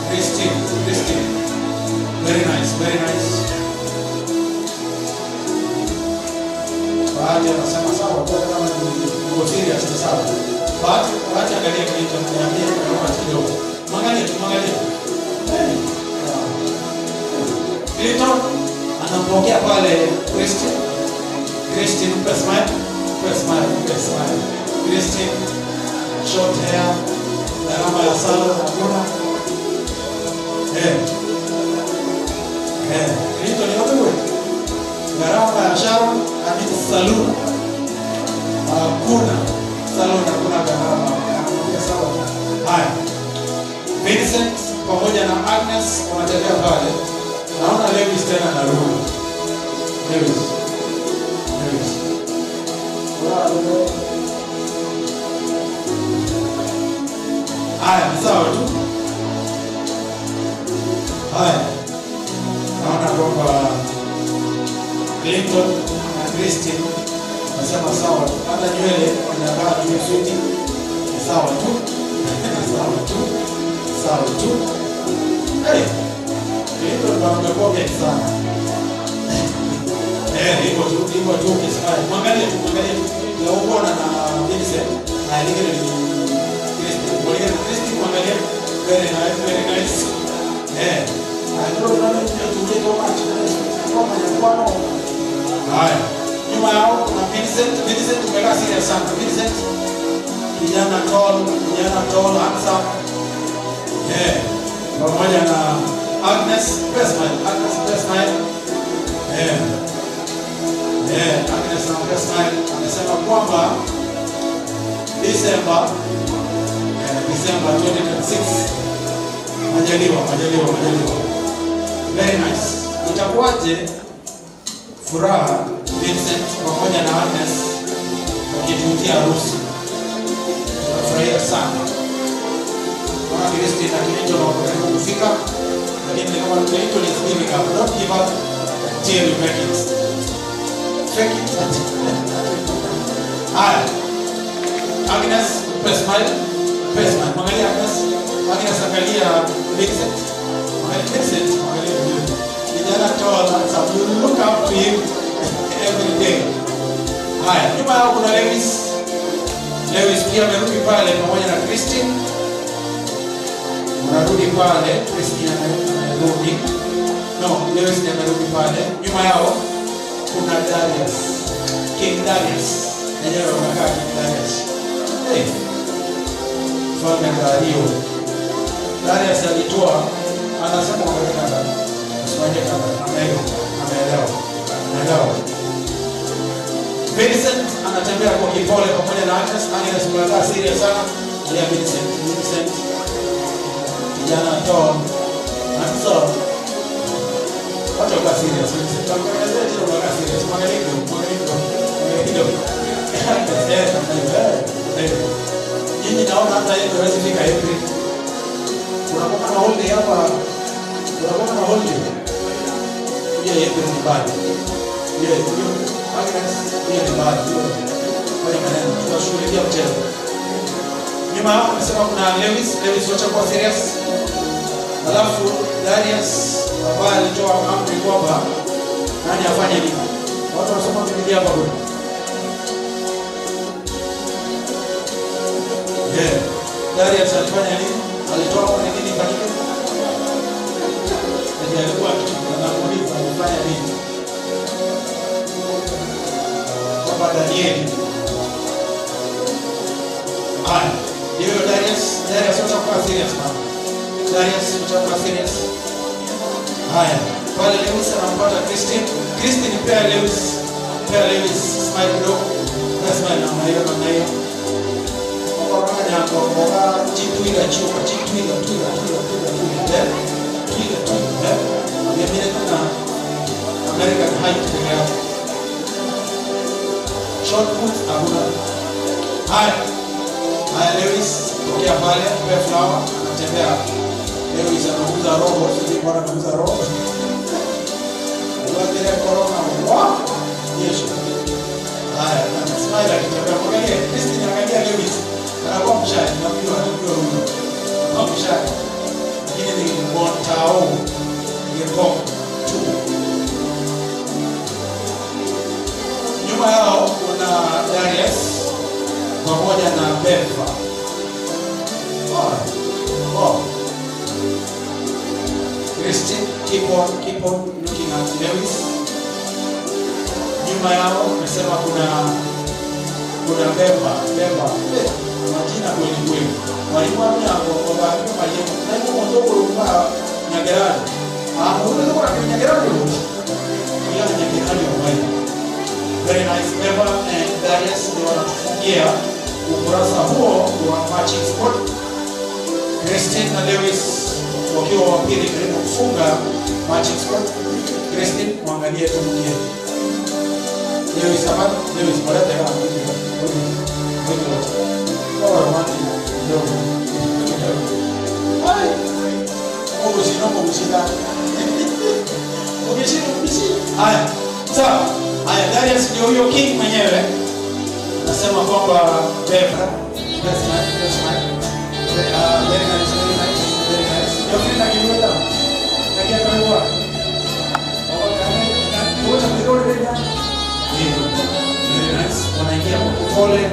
[SPEAKER 1] Christine, Christine. Very nice, very nice. Bahati anasema sawa, kwa kama ni serious ni sawa. Bahati, Bahati angalia Clinton, niambie kama kidogo. Mwangalie, mwangalie. Hey. Clinton anampokea pale Christine. Christine, mpe smile, mpe smile, mpe smile. Christine, short hair, gharama ya salon hakuna. Clinton ni wapi wewe? Gharama ya Sharon amini salon. Hakuna. Salon hakuna gharama. Sawa. Haya. Vincent pamoja na Agnes wanatembea pale. Naona Lewis tena anarudi. Lewis. Lewis. Haya, sawa tu. Haya. Naona kwamba Clinton na Christine nasema sawa tu. Hata nywele inakaa juu suti. Ni sawa tu. Sawa tu. Sawa tu. Hey. Clinton bado sana. Iko tu, iko tu kismile. Mwangalie tu, mwangalie tu. Leo unaona na Vincent na ile ni Christine. Mwangalie Christine, mwangalie. Very nice, very nice. I don't know if you do. Haya. Nyuma yao kuna Vincent. Vincent umekaa serious sana. Vincent kijana tall, handsome. Pamoja na Agnes, smile. Agnes, smile. Agnes na smile amesema kwamba December 2026 majaliwa, majaliwa, majaliwa. Very nice. Itakuwaje furaha Vincent pamoja na Agnes wakitutia harusi? Tunafurahia sana. Kwa Christine na Clinton wako kufika, lakini kama Clinton is giving up, don't give up until you make it. Fake it. Haya. Agnes, press smile. Press smile. Mwangalia Agnes. Agnes angalia Vincent. Mwangalia Vincent, mwangalia vizuri. Kijana tall, handsome. You look up to him every day. Haya, nyuma yao kuna Lewis. Lewis pia amerudi pale pamoja na Christine. Unarudi pale, Christine amerudi. No, Lewis ndiye amerudi pale. Nyuma yao kuna Darius. King Darius. Enyewe unakaa King Darius. Hey. Mfalme Dario. Darius alitoa, anasema kwa kanda. Usiwaje kanda. Ameelewa. Ameelewa. Vincent anatembea kwa kipole pamoja na Agnes. Agnes mwakaa serious sana. Alia Vincent. Vincent. Kijana tall. Handsome. Wacha kwa serious. Vincent. Tunakuelezea tena mwakaa serious. Mwangalie kidogo, mwangalie kidogo. Mwangalie kidogo. Nyinyi naona hata yeye hawezi fika April. Kuna na holiday hapa. Kuna na holiday. Kuja April ni bado. Yeye huyo Agnes yeye ni mbaya. Kwa maneno tutashughulikia mchezo. Nyuma hapo nimesema kuna Lewis, Lewis wacha kuwa serious. Alafu Darius ambaye alitoa amri kwamba nani afanye nini. Watu wanasoma Biblia hapa bwana. Yeah. Darius alifanya nini? Alitoa amri nini ifanyike? Ndiye alikuwa anamuuliza alifanya nini? Kwamba Danieli. Haya, ndio Darius, Darius wacha kuwa serious man. Darius wacha kuwa serious. Haya, pale Lewis anampata Christine. Christine pia Lewis, pia Lewis smile kidogo. Pia smile namna hiyo namna hiyo. Kwa kwa chitwiga chupa, chitwiga twiga twiga twiga twiga. Twiga twiga. Mimi na American height peke yake. Short put hakuna. Haya. Haya Lewis tokea pale, pia flower anatembea. Lewis anauza roho, sijui mbona anauza roho. Ndio corona wa Yesu. Haya, smile akitembea mwangalie, Christine angalia Lewis. Anakuwa mshai, namjua, namjua huyo. Anakuwa mshai. Lakini ni Montao Yekong tu. Nyuma yao kuna Darius pamoja na Beva. Oh. Oh. Christine, keep on looking at Lewis. Nyuma yao nimesema kuna Beva, Beva. Majina kweli kweli. Walimu wangu kwa mwalimu na hiyo mtoto kwa Nyagerani. Ah, unaweza kwa Nyagerani. Ila Nyagerani wa. Very nice. Beva and Darius ndio wanatufungia ukurasa huo wa matching spot. Christine na Lewis wakiwa wa pili karibu kufunga matching spot. Christine muangalie tu mwingine. Lewis hapa, Lewis pale tena. Wewe. Oh, romantic. Ndio. Ai. Ogusino ogusina. Ogusino ogusina. Haya. Sawa. Haya, Darius ndio huyo king mwenyewe. Anasema kwamba Beva, that's nice, that's nice. Very nice, very nice, very nice. Yofi na kiweta. Na kia kwa. Oh, kana na wote ndio. Very nice. Wanaingia kwa pole.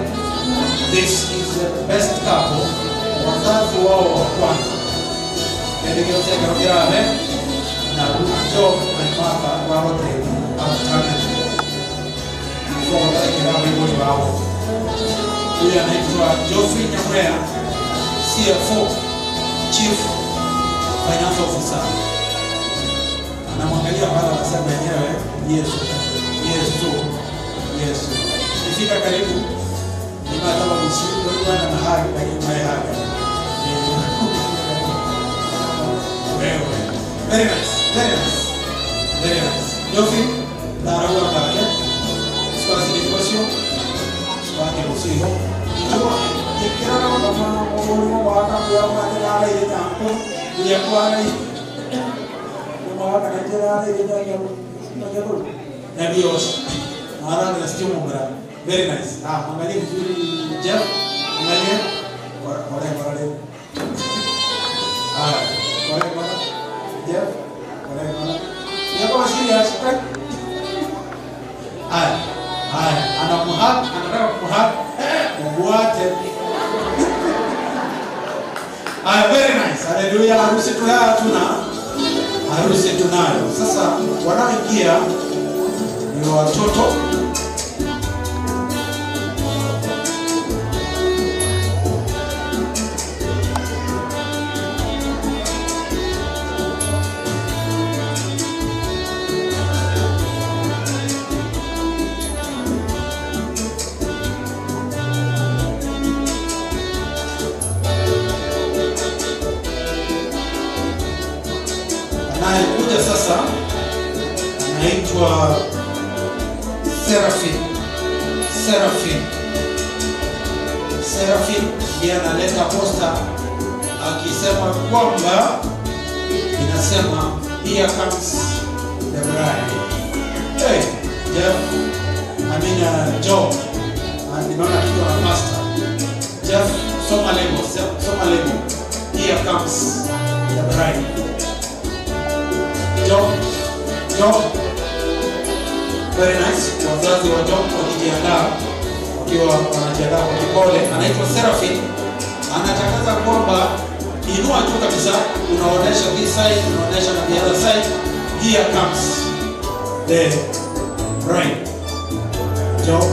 [SPEAKER 1] This is the best couple. Wazazi wao wa kwanza. Ndio kile cha na Ruto na Martha wao wote abatana. Huyu anaitwa Geoffrey Nyamwea, CFO, Chief Finance Officer. Anamwangalia pale anasema yenyewe Yesu, Yesu, Yesu. Ifika karibu ni kama msiku kwa na haki lakini mai haki. Wewe. Very nice, very nice. Very nice. Geoffrey, darawa kake. Spasi di negozio, spasi consigo. Very nice. Ah, mwangalie vizuri Jeff, mwangalie. Pole pole. Ah, pole pole. Jeff, pole pole. Yako serious, right? Haya. Haya, anamuhak, anataka kumuhak. Mbuate. Haya, very nice. Hallelujah. Harusi tunayo tuna. Harusi tunayo. Sasa wanaoingia ni watoto. Anayekuja sasa anaitwa Seraphim. Seraphim. Seraphim ndiye analeta posta akisema kwamba inasema here comes the bride. Hey, Jeff, I mean Job. Nimeona kitu na pastor. Jeff, soma lebo, soma lebo. Here comes the bride. Job, Job. Very nice. Wazazi wa Job wakijiandaa, wakiwa wanajiandaa kwa kipole. Anaitwa Seraphine. Anatangaza kwamba inua juu kabisa, unaonesha this side, unaonesha na the other side. Here comes the bride. Job,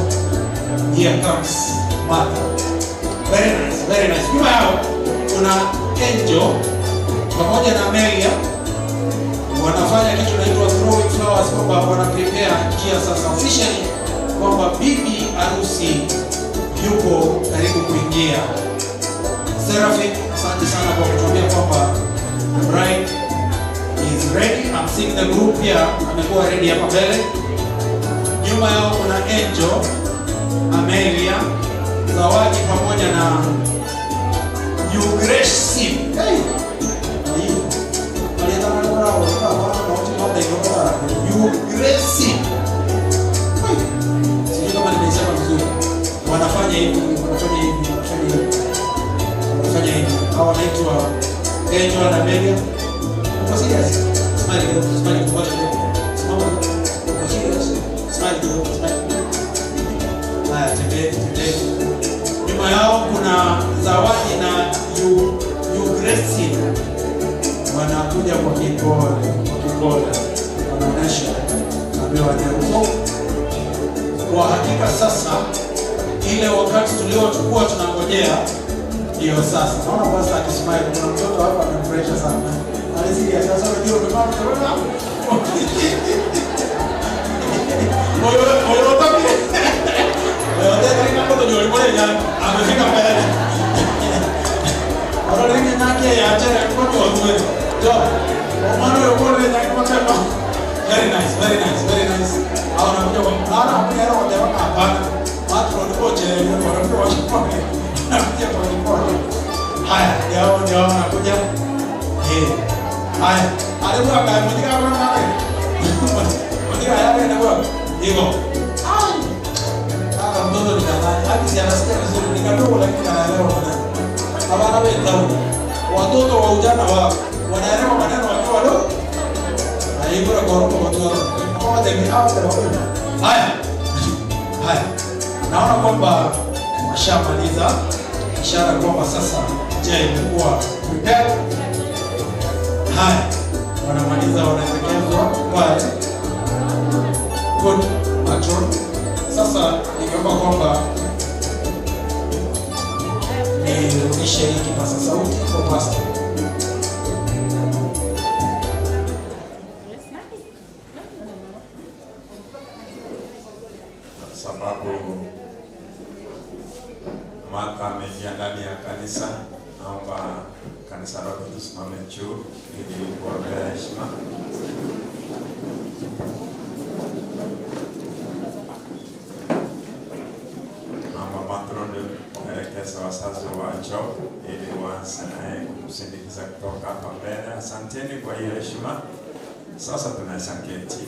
[SPEAKER 1] here comes Martha. Very nice, very nice. Nyuma yao kuna Angel pamoja na Amelia wanafanya kitu kinaitwa throwing flowers, kwamba wana prepare njia sasa officially kwamba bibi harusi yuko karibu kuingia. Seraphine, asante sana kwa kutuambia kwamba the bride is ready. I'm seeing the group here amekuwa ready hapa mbele. Nyuma yao kuna Angel, Amelia, Zawadi pamoja na Eugrace. Hey! Eugrace. Sijui kama nimeisema vizuri. Wanafanya hivi, wanafanya hivi, wanafanya hivi. Wanafanya hivi. Hawa wanaitwa Angel na Amelia. Uko serious? Smile kidogo, smile kidogo. Simama. Uko serious? Smile kidogo, smile. Haya, tembea, tembea. Nyuma yao kuna Zawadi na Eugrace. Wanakuja kwa kipole, kwa kipole. Wanaonesha naambiwa ni kwa hakika sasa ile wakati tuliochukua tunangojea ndio sasa. Naona basi akismile, kuna mtoto hapa amemfurahisha sana. Alisikia sasa unajua umevaa mtoto. Oyo oyo tapi. Oyo tena kama mtoto yule mmoja amefika mbele. Ahora le dije naki ya chere kwa tu. Jo. Omano yo pole naki kwa chapa. Very nice, very nice, very nice. Ahora kuja kwa mara kwa kwa hapana. Watu walikuwa chere wanakuwa wakipole. Nakuja kwa kipole. Haya, ndio ndio nakuja. Eh. Haya, alikuwa akamutika kwa mama. Mutika yake ndio hivyo. Ai. Kaka mtoto ni kanani. Hadi si anasikia vizuri ni kadogo lakini anaelewa maneno. Hawana wewe watoto wa ujana wao wanaelewa maneno wakiwa wadogo. Haibora kwa watoto. Kama temi hapo. Haya. Haya. Naona kwamba washamaliza, ishara kwamba sasa njia imekuwa prepared. Haya, wanamaliza, wanaelekezwa pale. Good matron. Sasa ningeomba kwamba nirudishe hii kipaza sauti kwa pastor.
[SPEAKER 4] Sababu Martha ameingia ndani ya kanisa, naomba kanisa lote tusimame juu ili kuwapea heshima. Naomba matron waelekeze wazazi wa Job ili waanze naye kumsindikiza kutoka hapa mbele. Asanteni kwa hiyo heshima. Sasa tunaweza keti.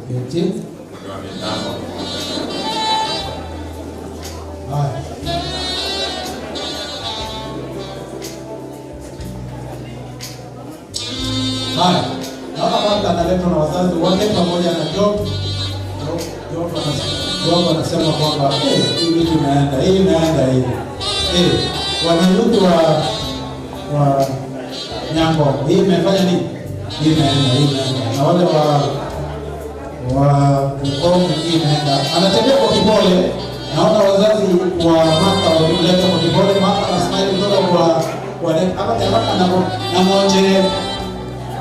[SPEAKER 1] Keti.
[SPEAKER 4] Ndio mitambo.
[SPEAKER 1] Haya. Haya, naona Martha analetwa na wazazi wake pamoja na Job. Job anasema kwamba hii vitu inaenda, hii inaenda hii. Wanayuti wa Nyango, hii imefanya nini? Hii inaenda, hii inaenda. Na wale wa Ukongo hii inaenda. Anatembea kwa kipole. Naona wazazi wa Martha walimleta kwa kipole. Martha anasmile kutoka kwa hapa tena na mmoja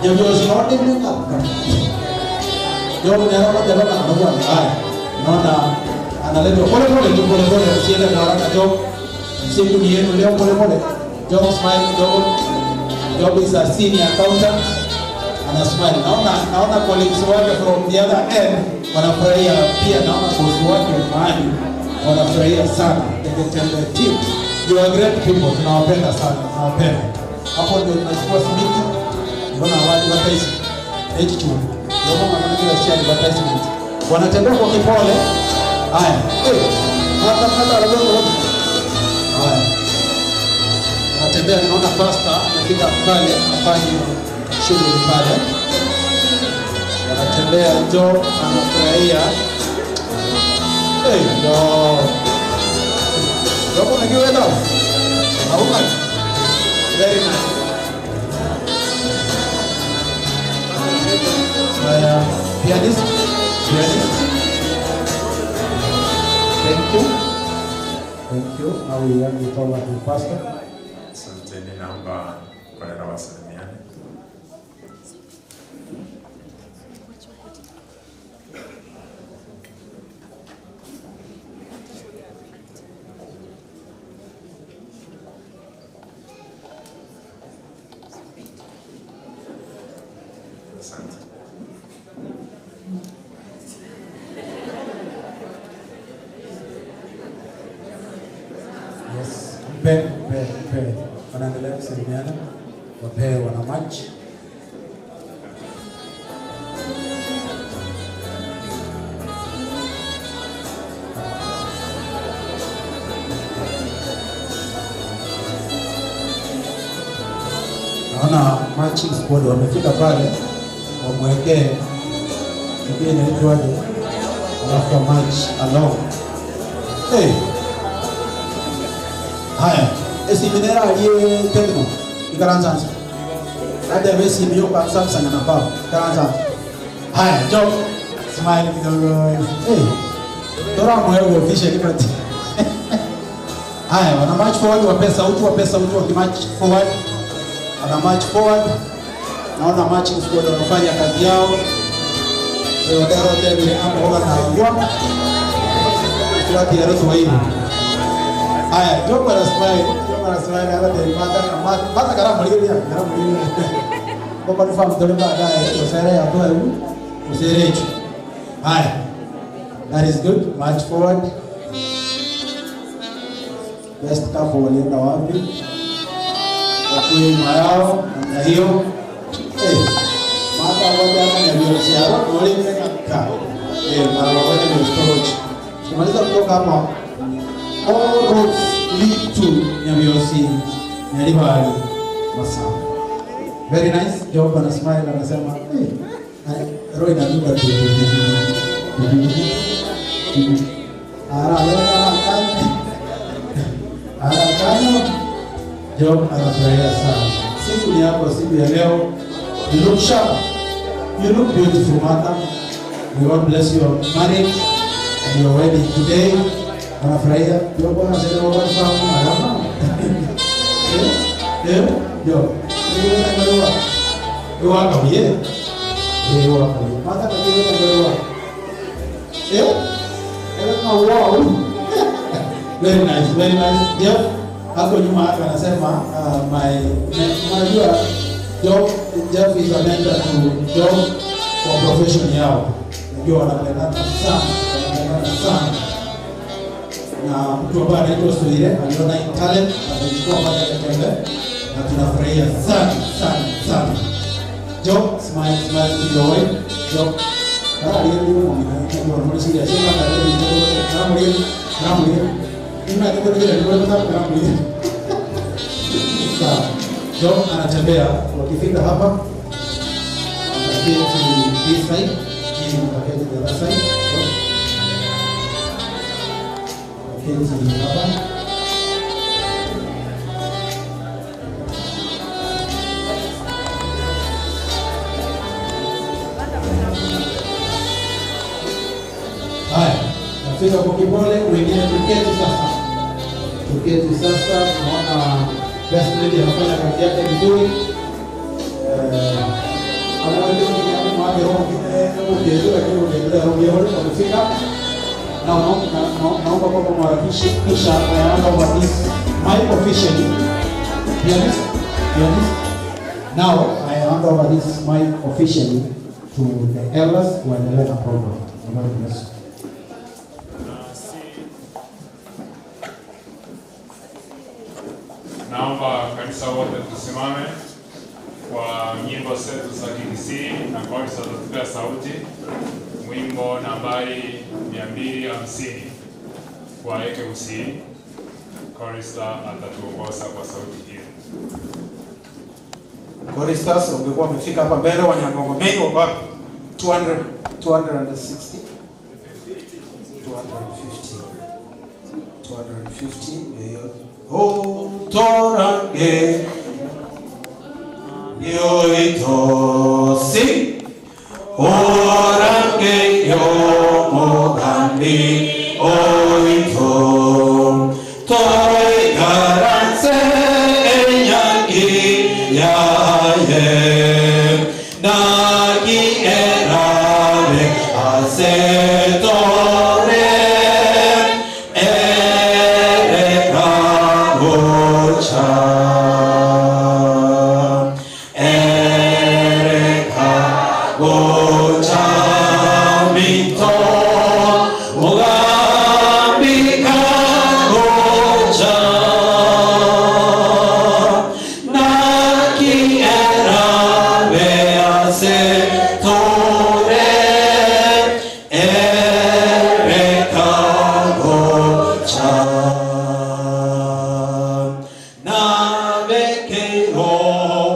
[SPEAKER 1] Jojo sinote mlinga. Jojo ni hapo jamaa anakuwa haya. Naona analetwa pole pole tu pole pole, usiende kwa haraka Job. Siku ni yenu leo pole pole. Job smile kidogo. Job is a senior accountant. Ana smile. Naona colleagues wake from the other end wanafurahia pia, naona boss wake mahali wanafurahia sana. The team. You are great people. Tunawapenda sana. Tunawapenda. Hapo ndio tunachukua simiti. Mbona watu advertise H2. Ndio maana wanajua si advertisement. Wanatembea kwa kipole. Haya. Hata haya. Wanatembea, naona pastor amefika pale afanye shughuli pale. Wanatembea, Job anafurahia. Job. Job unakiweza? Hauma. Very nice. Haya, pianist. Pianist. Thank you. Thank you. Now we hand it over to pastor.
[SPEAKER 4] Asanteni, naomba kolera wasalimiane. Asante.
[SPEAKER 1] Yes, mpe. Wanaendelea kusalimiana, wapee wana match. Naona matching squad wamefika pale, wamwekee sijui inaitwaje, alafu match along. Hey. Haya, esiminera aliye tekno ikaranzanza. Hata besi miyoka Samsung na pao ikaranzanza. Haya, Job smile kidogo. Hey. Tora mwewe officially but. Haya, wana march forward, wape sauti wakimarch forward. Wana march forward. Naona marching squad wanafanya kazi yao. Leo tena hapo wana ngwa. Kwa hiyo hiyo. Haya, Job ana smile, hata mata karamu lile. Kwa confirm tole baadaye usere ya toa hebu usere hicho. Haya. That is good. March forward. Best couple walienda wapi? Kwa nyuma yao na hiyo. Mata waje hapa ni biashara, wale ka. Mara waje ni storage. Tumaliza kutoka hapa. All roads lead to Nyabiosi, Nyaribari, Masaba. Very nice. Job ana smile anasema, "Hey, roho inadunda tu." Ara Job anafurahia sana. Siku ni hapo, siku ya leo. You look sharp. You look beautiful, Martha. May God bless your marriage and your wedding today. Anafurahia. Job anasema kwa sababu marama. Job. Iwa kabiye. Iwa kabiye. Martha kabiye kabiye. Wow. Very nice, very nice. Jeff hapo nyuma hapa anasema my unajua Jeff is a mentor to Job kwa profession yao. Unajua wanapendana sana, Na mtu ambaye anaitwa Suire aliona hii talent akachukua pale Katembe na tunafurahia sana sana sana. Job smile to your wife. Job Job anatembea, wakifika hapa wataketi this side, hii wataketi the other side. Waketi hapa. Haya, nafika kwa kipole, wengine tuketi sasa. Tuketi sasa, naona best lady anafanya kazi yake vizuri. Naomba kwamba mwarakishe kisha I hand over this mic officially. Pianist. Now I hand over this mic officially to the elders who are in the program. God bless you.
[SPEAKER 4] Naomba kanisa wote tusimame kwa nyimbo zetu za KDC na kwa kanisa tutapea sauti. Mwimbo nambari 250 kwa Ekeusi. Chorister atatuongoza kwa sauti hiyo.
[SPEAKER 1] Choristers ungekuwa umefika hapa mbele. Wanyangongo mengi wako wapi? 200, 260, 250, 250 ndio. Oh, torange yoitosi orange yomogambi oito toigaranse enyangi yaye nagi erare asetore erekagocha erekagocha mito mogambikagocha naki erabe asetore erekagocha nabekero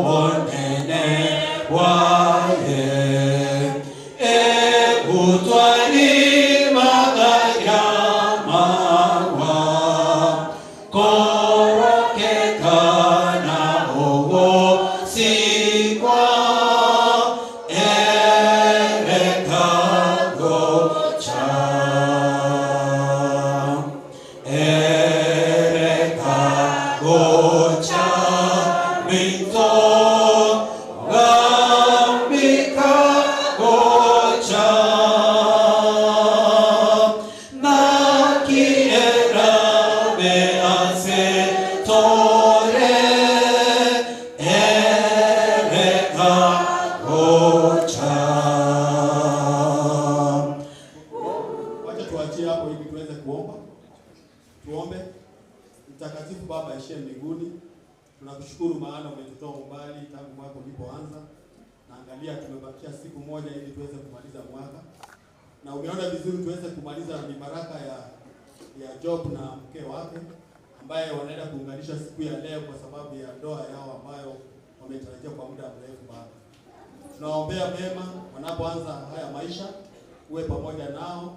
[SPEAKER 1] bonene waye egutwari magayamawa korokekana ogosikwa erekagocha erekagocha mito gambikagocha naki erabe asetore erekagocha.
[SPEAKER 6] Wacha tuachie hapo ili tuweze kuomba. Tuombe. Mtakatifu Baba aishiye mbinguni, tunakushukuru maana umetutoa umbali tangu mwaka ulipoanza, na angalia tumebakia siku moja ili tuweze kumaliza mwaka, na umeona vizuri tuweze kumaliza mibaraka ya Job na mke wake ambaye wanaenda kuunganisha siku ya leo kwa sababu ya ndoa yao ambayo wametarajia kwa muda mrefu. Baba, tunawaombea mema wanapoanza haya maisha, uwe pamoja nao,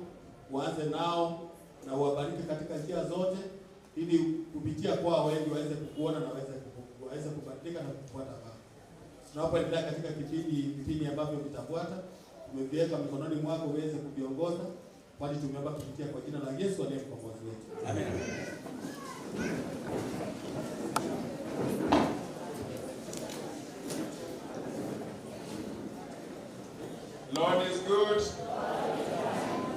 [SPEAKER 6] uanze nao na uwabariki katika njia zote, ili kupitia kwao wengi waweze kukuona na waweze kubadilika na kukufuata Baba. Tunapoendelea katika vipindi ambavyo vitafuata, tumeviweka mikononi mwako uweze kuviongoza, kwani tumeomba kupitia kwa jina la Yesu aliye mkombozi wetu.
[SPEAKER 1] Amen.
[SPEAKER 4] Lord is good.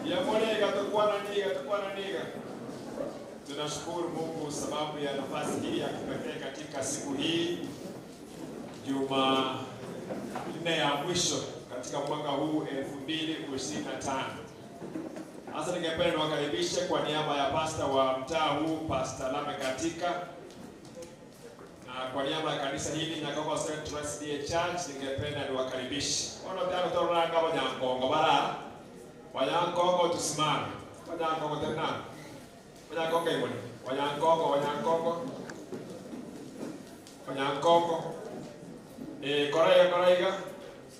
[SPEAKER 4] Yamonega tukuwa na niga, tukuwa na niga. Tunashukuru Mungu sababu ya nafasi hii ya kipekee katika siku hii, Juma nne ya mwisho katika mwaka huu 2025. Hasa ningependa niwakaribishe kwa niaba ya pasta wa mtaa huu, Pastor Lame Katika, na kwa niaba ya kanisa hili Nyakongo Central SDA Church, ningependa niwakaribishe. Ono tano toranga Wanyankongo bara. Wanyankongo tusimame. Wanyankongo tena. Wanyankongo iboni. Wanyankongo, Wanyankongo. Wanyankongo. Koraiga, koraiga.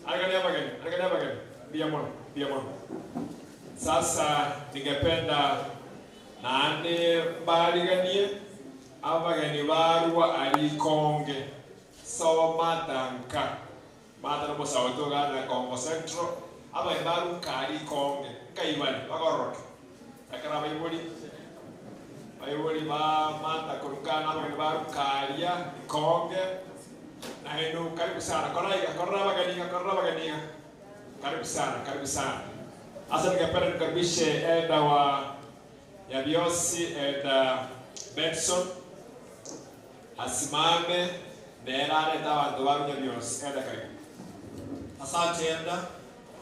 [SPEAKER 4] Angalia bageni, angalia bageni. Bia mono, bia mono. Sasa ningependa nane baliganie abageni barua alikonge so matanka mata no sauto gana Kongo Central abageni baru kali konge kaibali bagoroke akara baiboli baiboli ba mata kurukana abageni baru kalia konge na henu karibu sana koraiga korra bageni karibu sana karibu sana. Hasa ningependa nikaribishe elda wa Yabiosi, Elda Benson asimame nera leta wandu wa Yabiosi. Elda karibu.
[SPEAKER 6] Asante Elda.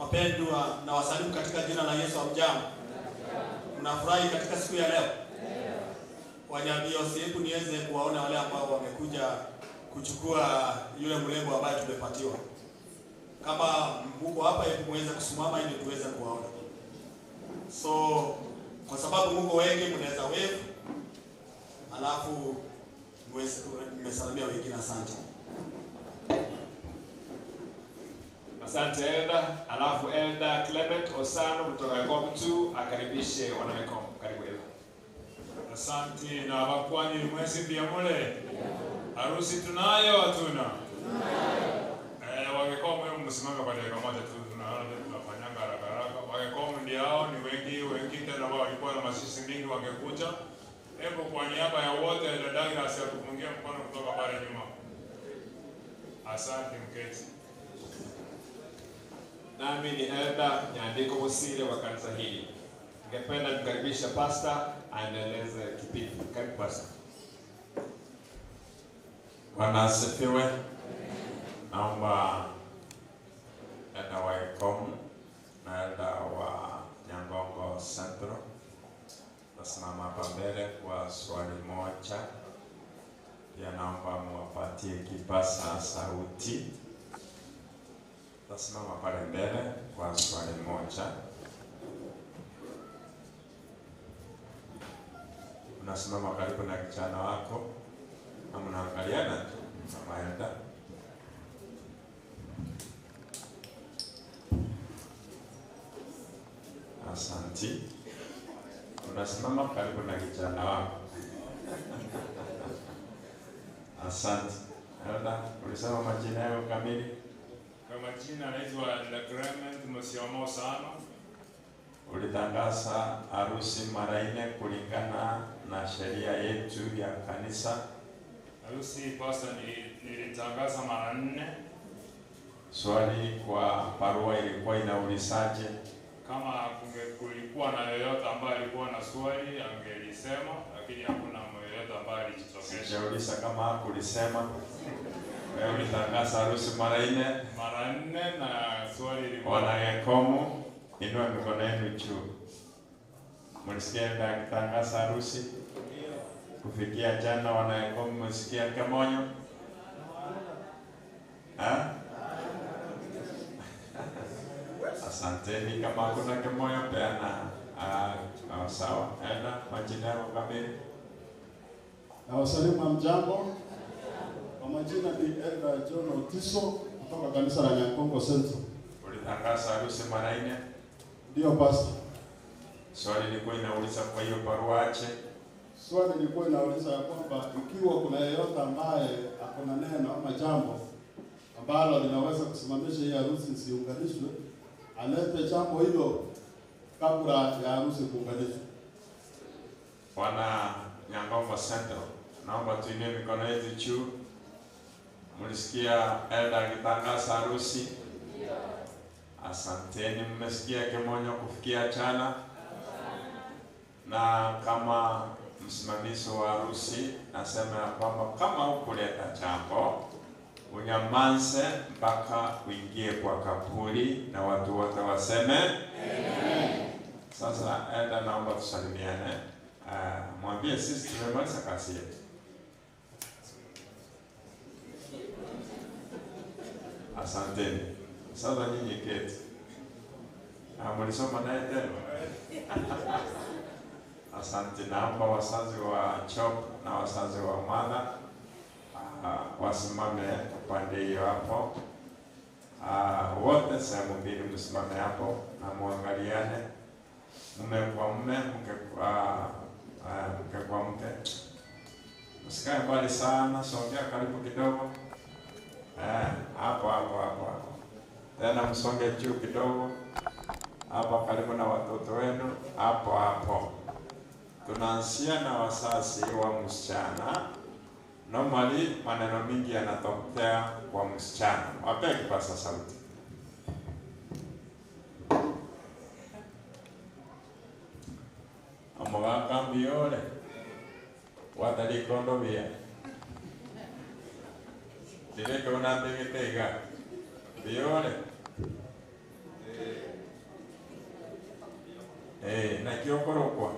[SPEAKER 6] Wapendwa, na wasalimu katika jina la Yesu. Hamjambo? Mnafurahi katika siku ya leo? Wanyabiosi, hebu niweze kuwaona wale ambao wamekuja kuchukua yule mrembo ambaye tumepatiwa. Kama mko hapa, hebu muweze kusimama ili tuweze kuwaona. So kwa sababu mko wengi mnaweza wave, alafu mmesalimia wengine. Asante.
[SPEAKER 7] Asante Elda. Alafu Elda Clement Osano kutoka Gomtu akaribishe wanawekom. Karibu Elda.
[SPEAKER 4] Asante na wakwani mwezi pia mule. Harusi tunayo hatuna? Wagekomu hebu msimame kwa dakika moja tu, tunaona tunafanyanga haraka haraka. Wagekomu ndio hao ni wengi, wengi tena wao walikuwa na masisi mingi wangekuja. Hebu kwa niaba ya wote Elda Douglas atupungie mkono kutoka pale nyuma. Asante mketi.
[SPEAKER 7] Nami ni Elda Nyandiko Musile wa kanisa hili. Ningependa kumkaribisha pastor aendeleze kipindi. Karibu pastor.
[SPEAKER 4] Bwana asifiwe. Naomba Elda wa Ekomu na Elda wa Nyangongo Central tasimama hapa mbele kwa swali moja. Pia naomba muwapatie kipaza sauti. Tasimama pale mbele kwa swali moja. Unasimama karibu na kijana wako na mnaangaliana tu kama elda. Asanti. Unasimama karibu na kijana wako. Asante. Elda, ulisema majina yako kamili?
[SPEAKER 8] Kwa majina anaitwa Clement Musioma Osano.
[SPEAKER 4] Ulitangaza harusi mara 4 kulingana na sheria yetu ya kanisa.
[SPEAKER 8] Harusi pastor, nilitangaza mara 4.
[SPEAKER 4] Swali kwa barua ilikuwa inaulizaje?
[SPEAKER 8] Kama kulikuwa na yeyote ambaye alikuwa na swali angelisema, lakini hakuna yeyote ambaye alijitokeza.
[SPEAKER 4] Sijauliza kama hakulisema. Wewe ulitangaza harusi mara 4.
[SPEAKER 8] Mara 4 na swali ilikuwa.
[SPEAKER 4] Wanagekomu, inua mikono yenu juu. Mlisikia ndio harusi? Kufikia jana wanagekomu mlisikia kamonyo? Ha? Asanteni. Kama hakuna kimoyo peana. Sawa. Enda majina yako kamili.
[SPEAKER 9] Na wasalimu mjambo. Kwa majina ni Elda John Otiso kutoka kanisa la Nyangongo Central.
[SPEAKER 4] Ulitangaza harusi mara 4?
[SPEAKER 9] Ndio pastor.
[SPEAKER 4] Swali lilikuwa inauliza kwa hiyo barua ache.
[SPEAKER 9] Swali lilikuwa inauliza kwamba ikiwa kuna yeyote ambaye akona neno ama jambo ambalo linaweza kusimamisha hii harusi isiunganishwe, alete jambo hilo kabla ya harusi kuunganishwa.
[SPEAKER 4] Wana Nyangongo Central, naomba tuinue mikono yetu juu. Mlisikia Elda akitangaza harusi? Asanteni, mmesikia kimonyo kufikia jana. Na kama msimamizi wa harusi nasema ya kwamba kama hukuleta jambo unyamanze mpaka uingie kwa kaburi na watu wote waseme amen. Sasa Elda, naomba tusalimiane. Mwambie sisi tumemaliza kazi yetu. Asanteni. Sasa nyinyi keti. Mlisoma naye tena? Asante. Naomba wazazi wa Chop na wazazi wa Mother wasimame upande hiyo hapo. Wote sehemu mbili msimame hapo na muangaliane, mume kwa mume, mke kwa mke. Msikae mbali sana, songea karibu kidogo. Hapo hapo hapo hapo. Tena msonge juu kidogo. Hapa karibu na watoto wenu, hapo hapo. Tunaanzia na wazazi wa msichana. Normally maneno mingi yanatokea kwa msichana. Wape kipaza sauti. Amogaka mbiore. Watari kondo bia. Dire que una tegega. Biore. Na kiokorokwa.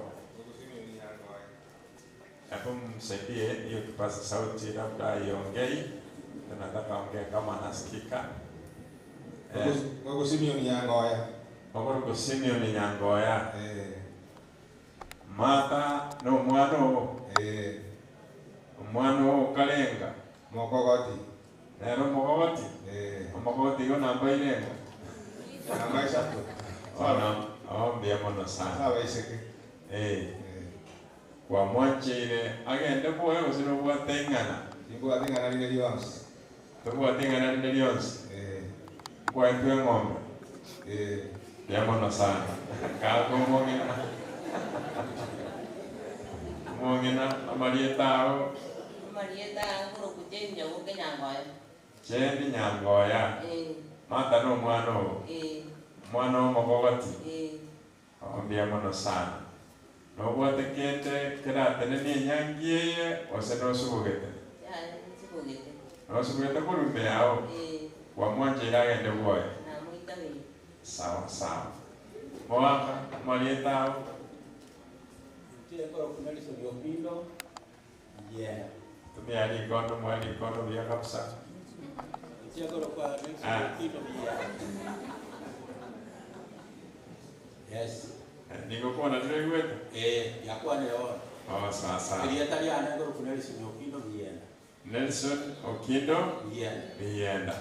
[SPEAKER 4] Hapo msaidie hiyo kipaza sauti, labda iongei. Tunataka ongee kama nasikika.
[SPEAKER 10] Gogo Simeon Nyangoya.
[SPEAKER 4] Okoroko Simeon Nyangoya. Martha no mwana o. Omwana o Kalenga.
[SPEAKER 10] Mokogoti.
[SPEAKER 4] Nero Mokogoti. Omokogoti yo namba irenga.
[SPEAKER 10] Namba isatu.
[SPEAKER 4] Ona, ombia mono sana.
[SPEAKER 10] Sawa iseke.
[SPEAKER 4] Kwa mwancheire agende bwoye gose nobwate ing'ana.
[SPEAKER 10] Nibwate ing'ana rire rionsi.
[SPEAKER 4] Tobwate ing'ana rire rionsi. Kwaetwe eng'ombe. Mbuya mono sana. Kako omong'ina. Omong'ina amarieta ao.
[SPEAKER 11] Amarieta ngoroku Jane Nyaboke Nyangoya.
[SPEAKER 4] Jane Nyangoya. Martha no omwana oo. Omwana o Mokogoti. Mbuya mono sana. Nobwate kende keratenenia enyangi eye gose nosubugete?
[SPEAKER 11] Nsubugete.
[SPEAKER 4] Nosubugete korwa ime yao? Kwamwancheire agende bwoye?
[SPEAKER 11] Namoitabire.
[SPEAKER 4] Sawa sawa. Mwaka amarieta ao?
[SPEAKER 1] Ntie ngoroku Nelson Okindo. Yeah.
[SPEAKER 4] Tumia rikondo mwa rikondo buya kabisa.
[SPEAKER 1] Ntie ngoroku Nelson Okindo. Yes.
[SPEAKER 4] Nigokwana turaigwete?
[SPEAKER 1] Yakwanire bono.
[SPEAKER 4] Oh, sawa sawa.
[SPEAKER 1] Erieta riane ngoroku Nelson Okindo Bienda.
[SPEAKER 4] Nelson Okindo
[SPEAKER 1] Bienda.
[SPEAKER 4] Bienda.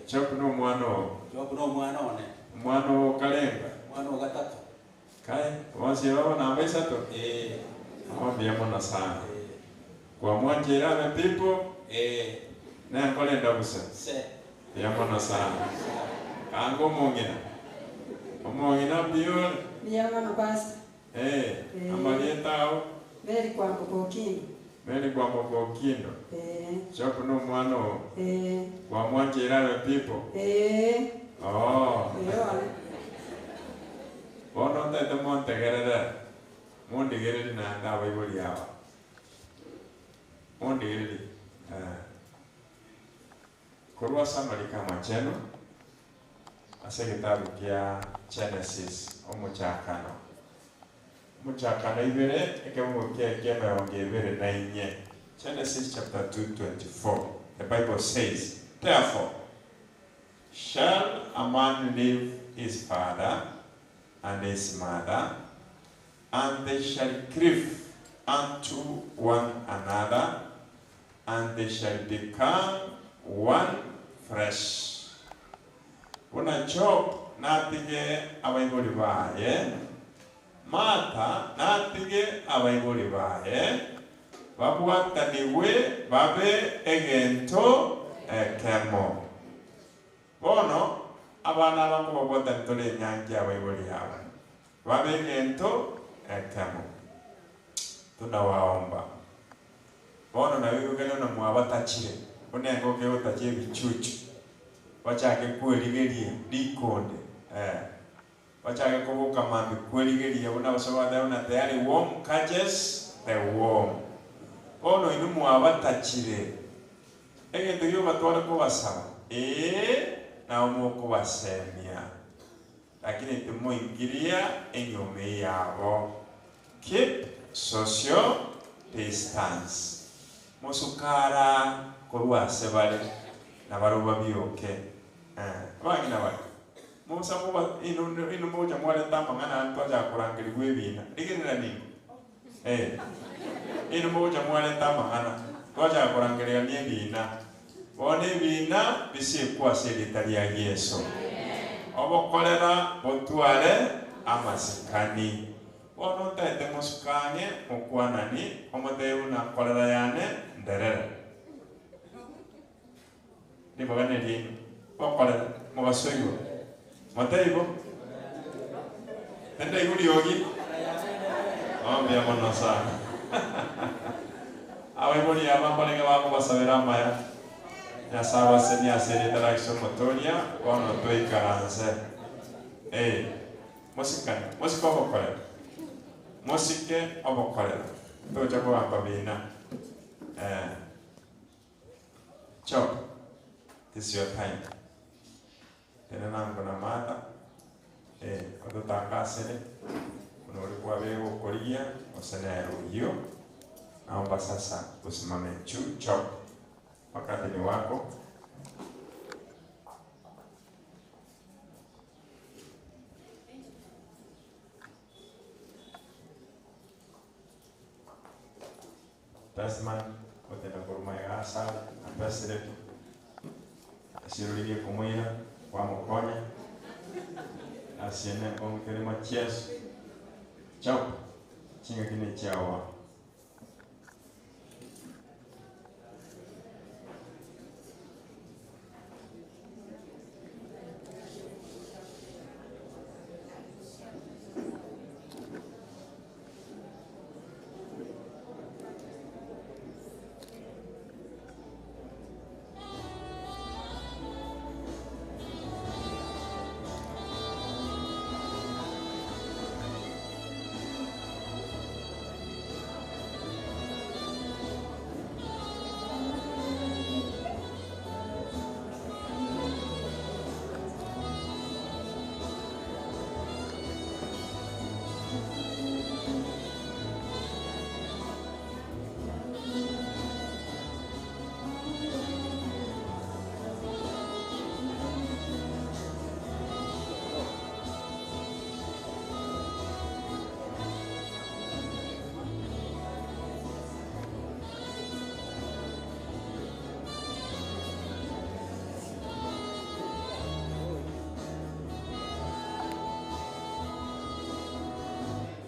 [SPEAKER 4] Chop no omwana oo.
[SPEAKER 1] Chop no omwana one.
[SPEAKER 4] Omwana o Kalenga.
[SPEAKER 1] Omwana o gatatu.
[SPEAKER 4] Kae, bonsi babo namba isato? Mbuya mono sana. Kwamwancheire abe people? Nenkorenda busa?
[SPEAKER 1] Se.
[SPEAKER 4] Mbuya mono sana. Kanga omong'ina. Omong'ina mbuya.
[SPEAKER 12] Mbuya mono pastor.
[SPEAKER 4] Amarieta ao?
[SPEAKER 12] Mary Kwamboka Okindo.
[SPEAKER 4] Mary Kwamboka Okindo. Chop no omwana oo. Kwamwancheire abe people? Oh. Bono ntaete montegerere. Mondigereri naende abaibori aba. Mondigereri. Korwa ase amariko amachenu ase egetabu kia Genesis omochakano. Omochakano ibere ekebungo kia emerongo ebere na inye. Genesis chapter 2:24. The Bible says, therefore shall a man leave his father and his mother, and they shall cleave unto one another, and they shall become one flesh. Buna Job natige abaibori baye, Martha natige abaibori baye, babwataniwe babe egento ekemo. Bono abana bangu babwatani tore enyangi abaibori aba babe egento ekemo. Tunawaomba bono nabigukene na mwabatachire onengo kegotachi ebichuchu bachake kwerigeria rikonde bachake koboka mambi kwerigeria buna basobada na tayari worm catches the worm. Bono inu mwabatachire egento gio batware kobasaba na omokobasemia lakini timoingiria enyume yabo. Keep social distance. Mosukara korwa ase bare na baroba bioke. Abang'ina bare musa kuba inu moja mwareta amang'ana ntwacha kurangerigwa ebina rigerera ningo. Inu moja mwareta amang'ana twacha kurangerigania ebina. Bono ebina bisikwa ase erita ria Yeso. Obokorera botware amasikani. Bono ntaete mosukanye mokwanani omoteu na korera yane nderere. Nibagane rino bokorera mobasoigo. Moteibo tende iguriogi. Mbuya mono sana. Abaibori aba mbarenge bakobasabera amaya. Nyasaye abaseni ase erita ria Yeso omotoria bono toikaranse. Mosikane, mosike obokorera. Mosike obokorera. Tocha kobamba bina. Chop. This is your time. Tena nango na Martha. Ototangasere. Kuna ulikuwa bego koria osenero hiyo. Naomba sasa usimame juu. Chop. Wakati ni wako. Bestman otenda kuruma ya asali na president asirulirie kumwira kwa mukonya asiene kwa machezo chao chinga kine chawa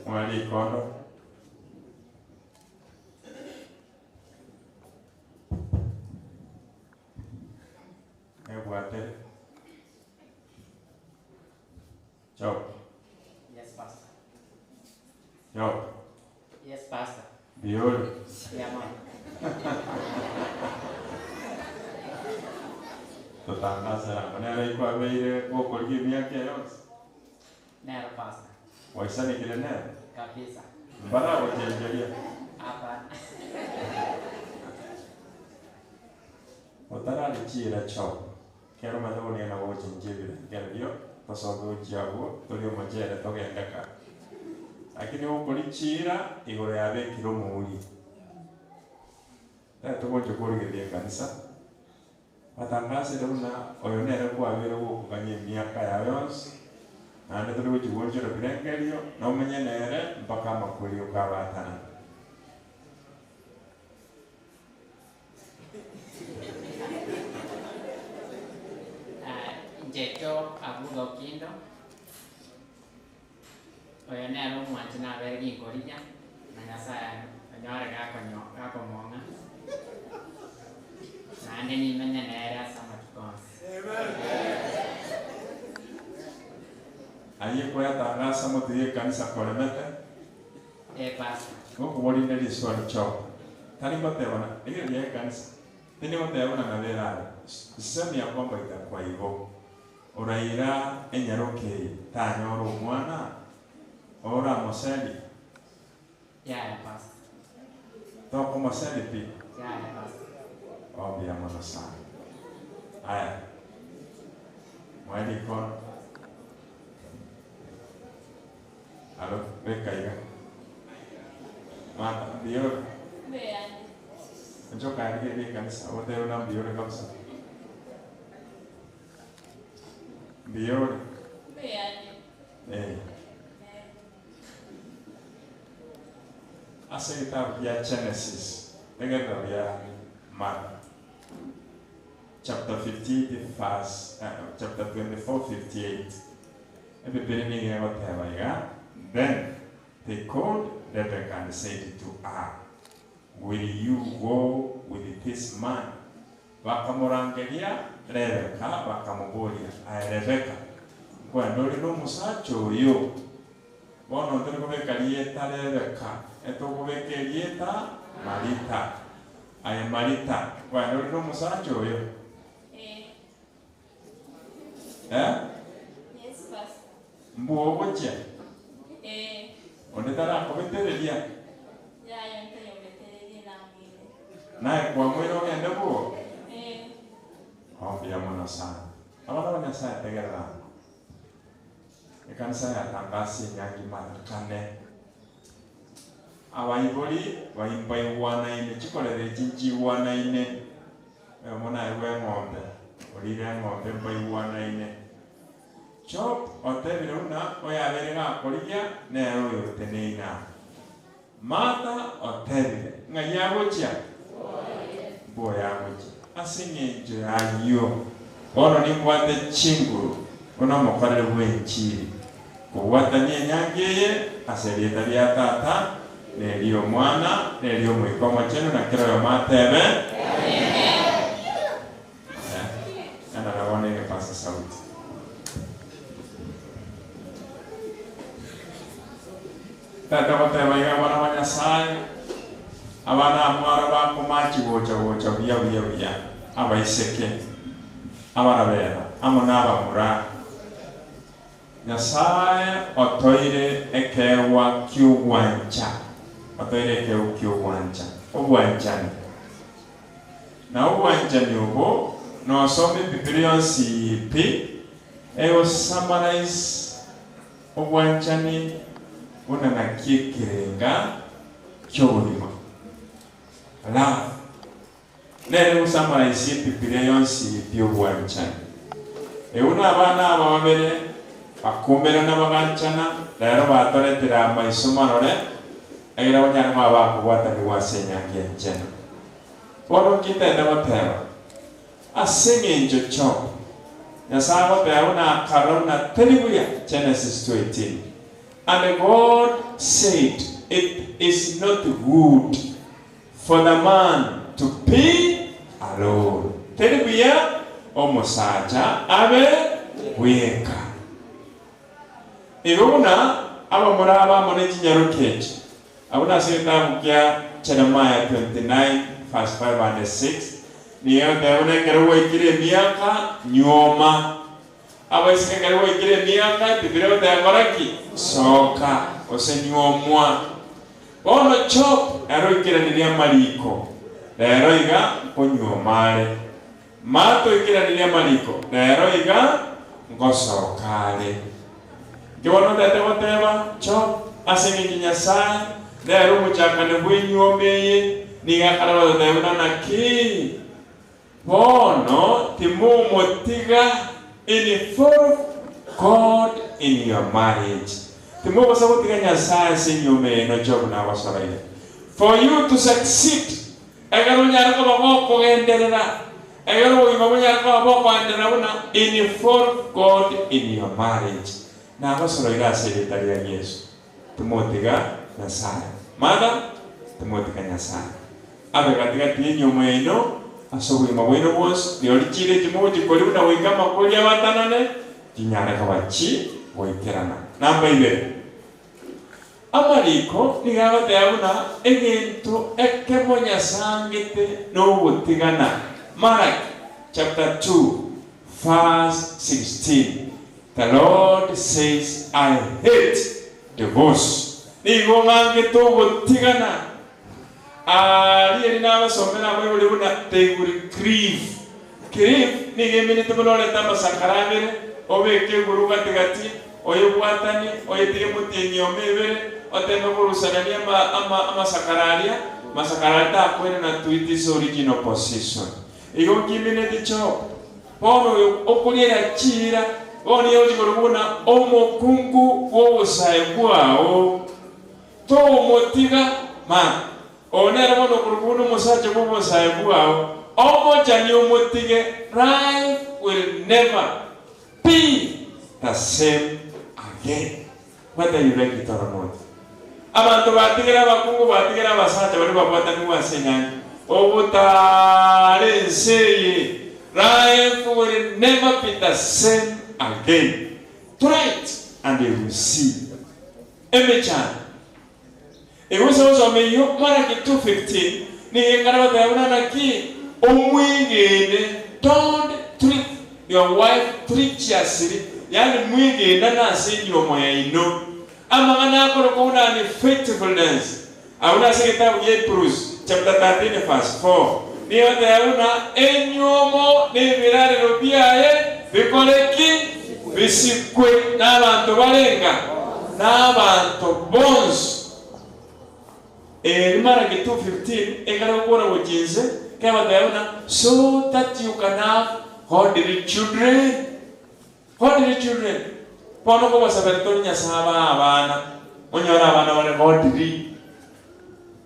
[SPEAKER 4] Mwalikono Ebwate Job.
[SPEAKER 13] Yes, Pastor.
[SPEAKER 4] Job.
[SPEAKER 13] Yes, Pastor.
[SPEAKER 4] Biol.
[SPEAKER 13] Yeah, man.
[SPEAKER 4] Tutangaza manera iko abeire gokorigia miaka yonse.
[SPEAKER 13] Nero, Pastor.
[SPEAKER 4] Waisanikire nero?
[SPEAKER 13] Kabisa.
[SPEAKER 4] Mbara gochenjeria?
[SPEAKER 13] Hapana.
[SPEAKER 4] Otararichira chao. Kero matho ni na gochenjeria ngerio tosoge gochiagwo turi omochere togendeka. Lakini gokorichira igoro yabekire omuri. Tugocha korigeria kanisa. Batangasire buna oyo nere kwabire gokoganya emiaka yawe yonsi. Naende turi gochigonchera birengerio na omenye nere mpaka amakuri okabatana.
[SPEAKER 13] Njecho abuga okindo oyo nere omwanchi nabere ginkorigia na Nyasaye onyore gakomong'a naende nimenye nere ase amatuko onsi.
[SPEAKER 4] Aye koyatangaza motirie kanisa koremete?
[SPEAKER 13] Pastor.
[SPEAKER 4] Gokoborinde riswali chao. Tari gotebana, irio ria kanisa. Tini gotebana na berare. Sisemi ya kwamba itakuwa hivyo. Oraira enyaroke tanyoro omwana ora moseli.
[SPEAKER 13] Yeah, Pastor.
[SPEAKER 4] Toko moseli pi.
[SPEAKER 13] Yeah, Pastor.
[SPEAKER 4] Obia mono sana. Aya. Mwali kono. Alo, weka iga. Mata, biore.
[SPEAKER 14] Mbeani.
[SPEAKER 4] Njoka yarige kanisa, wote una biore kabisa. Biore.
[SPEAKER 14] Mbeani.
[SPEAKER 4] Eh. Asa kitabu ya Genesis, tegendo ya Mark. Chapter 58 verse chapter 24 58. Ebibiri ni ngoteba iga. Then they called Rebekah and said to her, "Will you go with this man?" Bakamurangeria Rebekah, bakamuburia, "Aye Rebekah, kwenda uri n'omusacha oyo bono nturikubeka rieta Rebekah, etukubeka erieta Marita. Aye Marita, kwenda uri n'omusacha oyo?" Eh?
[SPEAKER 14] Yes, Pastor.
[SPEAKER 4] Mbuogochia? Onde tarakobitereria?
[SPEAKER 14] Yayo ntayometererie namwire.
[SPEAKER 4] Naye kwamwire ogende buo? Ombia mono sana. Abana ba Nyasaye tegerera. Ekanisa yatangasi enyangi mara kane. Abaibori baimbaigwanaine chikorere echi nchigwanaine. Omo naye bwa eng'ombe, orire eng'ombe mbaigwanaine. Chop otebire buna oyabere gakorigia nere oyo oteneina. Martha otebire ng'a yagochia mboya yagochia ase eng'encho yayo bono nimbwate chinguru bono omokorere bwenchiri kobwatania enyangi eye ase erieta ria tata nerio mwana nerio omoika omochenu na kero oyomo atebe ana nabona egepasa sauti. Tata goteba iga abana ba Nyasaye abana amwaro bakomachi gocha gocha buya buya buya abaiseke abarabera amo n'abamura Nyasaye otoire ekewa kiugwancha otoire ekewa kiugwancha obwanchani na obwanchani obo nosome Biblia yonsi pi ego summarize obwanchani buna nakiekerenga ky'obuzima love nere gusummarize Biblia yonsi pi obwanchani euna abana aba babere bakumbera n'abaganchana rero batoretera amaiso marore egira banyarema bakubwatanirwa ase enyangi enchenu bono nkitende goteba ase eng'encho choko Nyasaye agoteba buna akarora teri buya Genesis 2:18 and God said it is not good for the man to be alone teri buya omusacha abe weka Iguna abamura abamone chinyarukechi abuna ase ekitabu kia Jeremiah 29 verse 5 and 6 niyo ndabona ekero gwaikire emiaka nyoma abaiseke ekero gwaikire emiaka Biblia egoteba ki soka ose nyomwa bono chop ero ikeranirie amariko rero iga nkonyomare mato ikeranirie amariko rero iga ngosokare Kibono tete goteba chop ase eng'encho Nyasaye rero omochakano bwa enyuoma eye nigo akara bagoteba naki bono timomotiga involve God in your marriage timogosa gotiga Nyasaye ase enyuoma eye nocho buna agosoraire for you to succeed ekero onyare koba gokogenderera ekero obogima bonyare koba bokoenderera buna involve God in your marriage nagosoroire ase erieta ria Yesu timotiga Nyasaye mother timotiga Nyasaye abe katikati enyuoma eno ase obogima bwaino bwonsi riori chire chimogochikori buna goika amakori abatanane chinyare koba chi goikerana namba ibere amariko nigo agoteba buna egento ekemo Nyasaye nogotigana Maraki chapter 2 verse 16 The Lord says, I hate divorce. Nigo ng'ange togotigana. Arieri n'abasomera abaibori buna they will grieve. Grieve nigo eminete mono orete amasakara abere, obeke iguru gatigati, oyebwatanie, oyetige motienyi ome ebere, oteme korusanania amasakara aria, masakara aria takwere to its original position. Igo nkiminete choko. Bono okoriera chira, bono yochikoro omokungu wobusae bwao tomotiga ma onere bono okorokuna omosacha bwobusae bwao omochani omotige life will never be the same again whether you like it or not. Abantu batigera abakungu batigera abasacha bari babwataniwa ase enyangi obutare enseye life will never be the same again. Try it and you will see. Emechan. Ewusa osome Maraki 2:15 ni naki omwigene don't treat your wife treacherously. Yani mwigene na asenyo moyaino. Amangana akorokuna ni faithfulness. Auna sekitabu Hebrews chapter 13 verse 4. Niyo teuna enyomo ni birariro byaye bikoreki bisikwe n'abantu barenga n'abantu bonse. Maraki 2:15 ekarabukora buginze kaba so that you can have godly children. Godly children. Pono ko basabela to nyasaba abana. Onyora abana bale godly.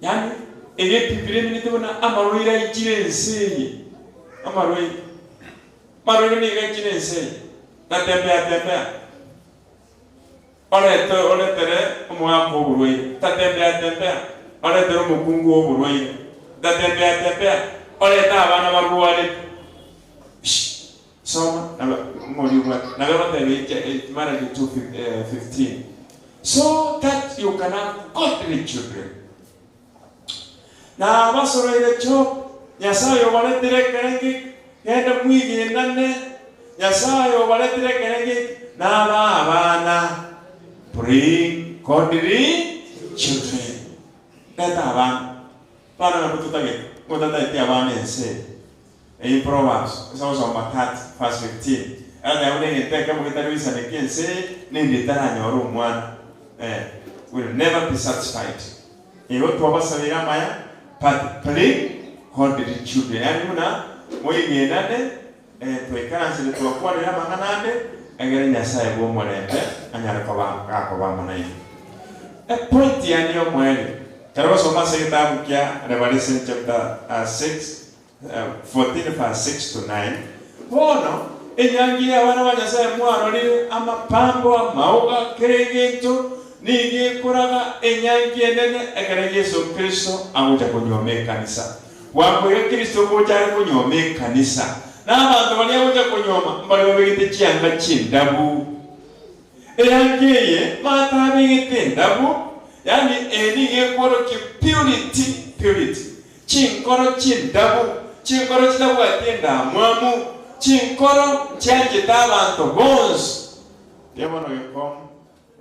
[SPEAKER 4] Yani ege pipire minite bona amarwaire ichire enseye. Amarwaire. Marwaire ni ichire enseye. Na tembea tembea. Ore tere omwako oburwaire. Tatembea tembea. Ore tere omukungu oburwaire. Tatembea tembea. Ore ta abana barware. Soma na mori na Malachi 2:15. So that you can have godly children. Na basoro ile cho Nyasaye obaretire kerenge genda mwigenane Nyasaye obaretire kerenge na abana bring godly children. Leta abana bana na kututage ngotata abana ense. In Proverbs, somos on verse 15. And I will take up with the reason again, say, will never be satisfied. You go to Maya, but play godly children. And you know, we to a council to a quarter and getting a side woman and a point and your money. Revelation chapter 6. 14 verse 6 to 9. Bono enyangi abana ba Nyasaye mwarorire amapambo amauga kereginto nigikuraga enyangi enene ekere Yesu Kristo agocha kunyoma ekanisa. Wamboye Kristo gocha kunyoma ekanisa. Na abantu bali agocha kunyoma mbali babegete chianga chindabu. Enyangi eye matabegete ndabu. Yani enigikoro ki purity purity. Chinkoro chindabu. Chinkoro chindabu atenda mwamu. Chinkoro chanjita abantu bonse. Temono gekom.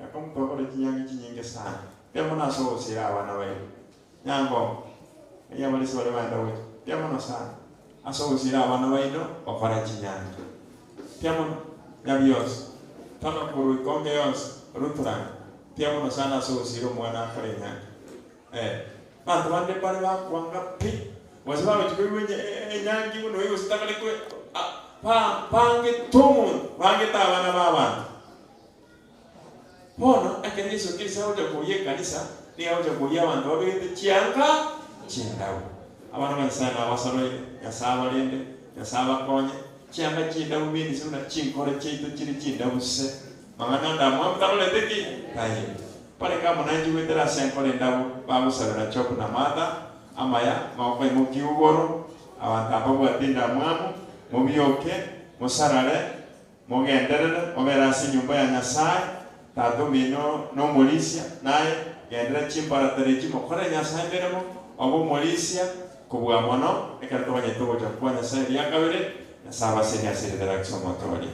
[SPEAKER 4] Yakom tokore chinyangi chinyinge sana. Temono asosira abana bayo. Nyango. Yamalisi bali banda wetu. Temono sana. Asosira abana baino okora chinyangi. Temono nyabios. Tano kuru ikonge yos ruturang. Temono sana asosira omwana akore nyangi. Bantu bande bari bakwanga pi. Wazibaba chikuwenye enyangi uno hiyo sitakale kwe pange tumun pange tabana baba. Bono akene Yesu Kristo aje kuye kanisa ni aje kuye abantu babete chianga chindawo. Abana bansana abasoro yasaba lende yasaba konye chianga chindawo bindi suna chinkore chitu chiri chindawo se. Mangana ndamwa mtalolete tayi. Pale kama nanji wetera senkore ndabo bagusabira choko na mata amaya maoko mukiugoro abantu ababwatinda mwamu mubyoke musarare mugenderere mubera ase nyumba ya Nyasaye tatu mino no mulisia naye gendera chimbaratere chimokore Nyasaye mberemo obo mulisia kubwa mono ekero tobanyete gocha kwa Nyasaye riakabere Nyasaye abaseni aseretera kisomotori.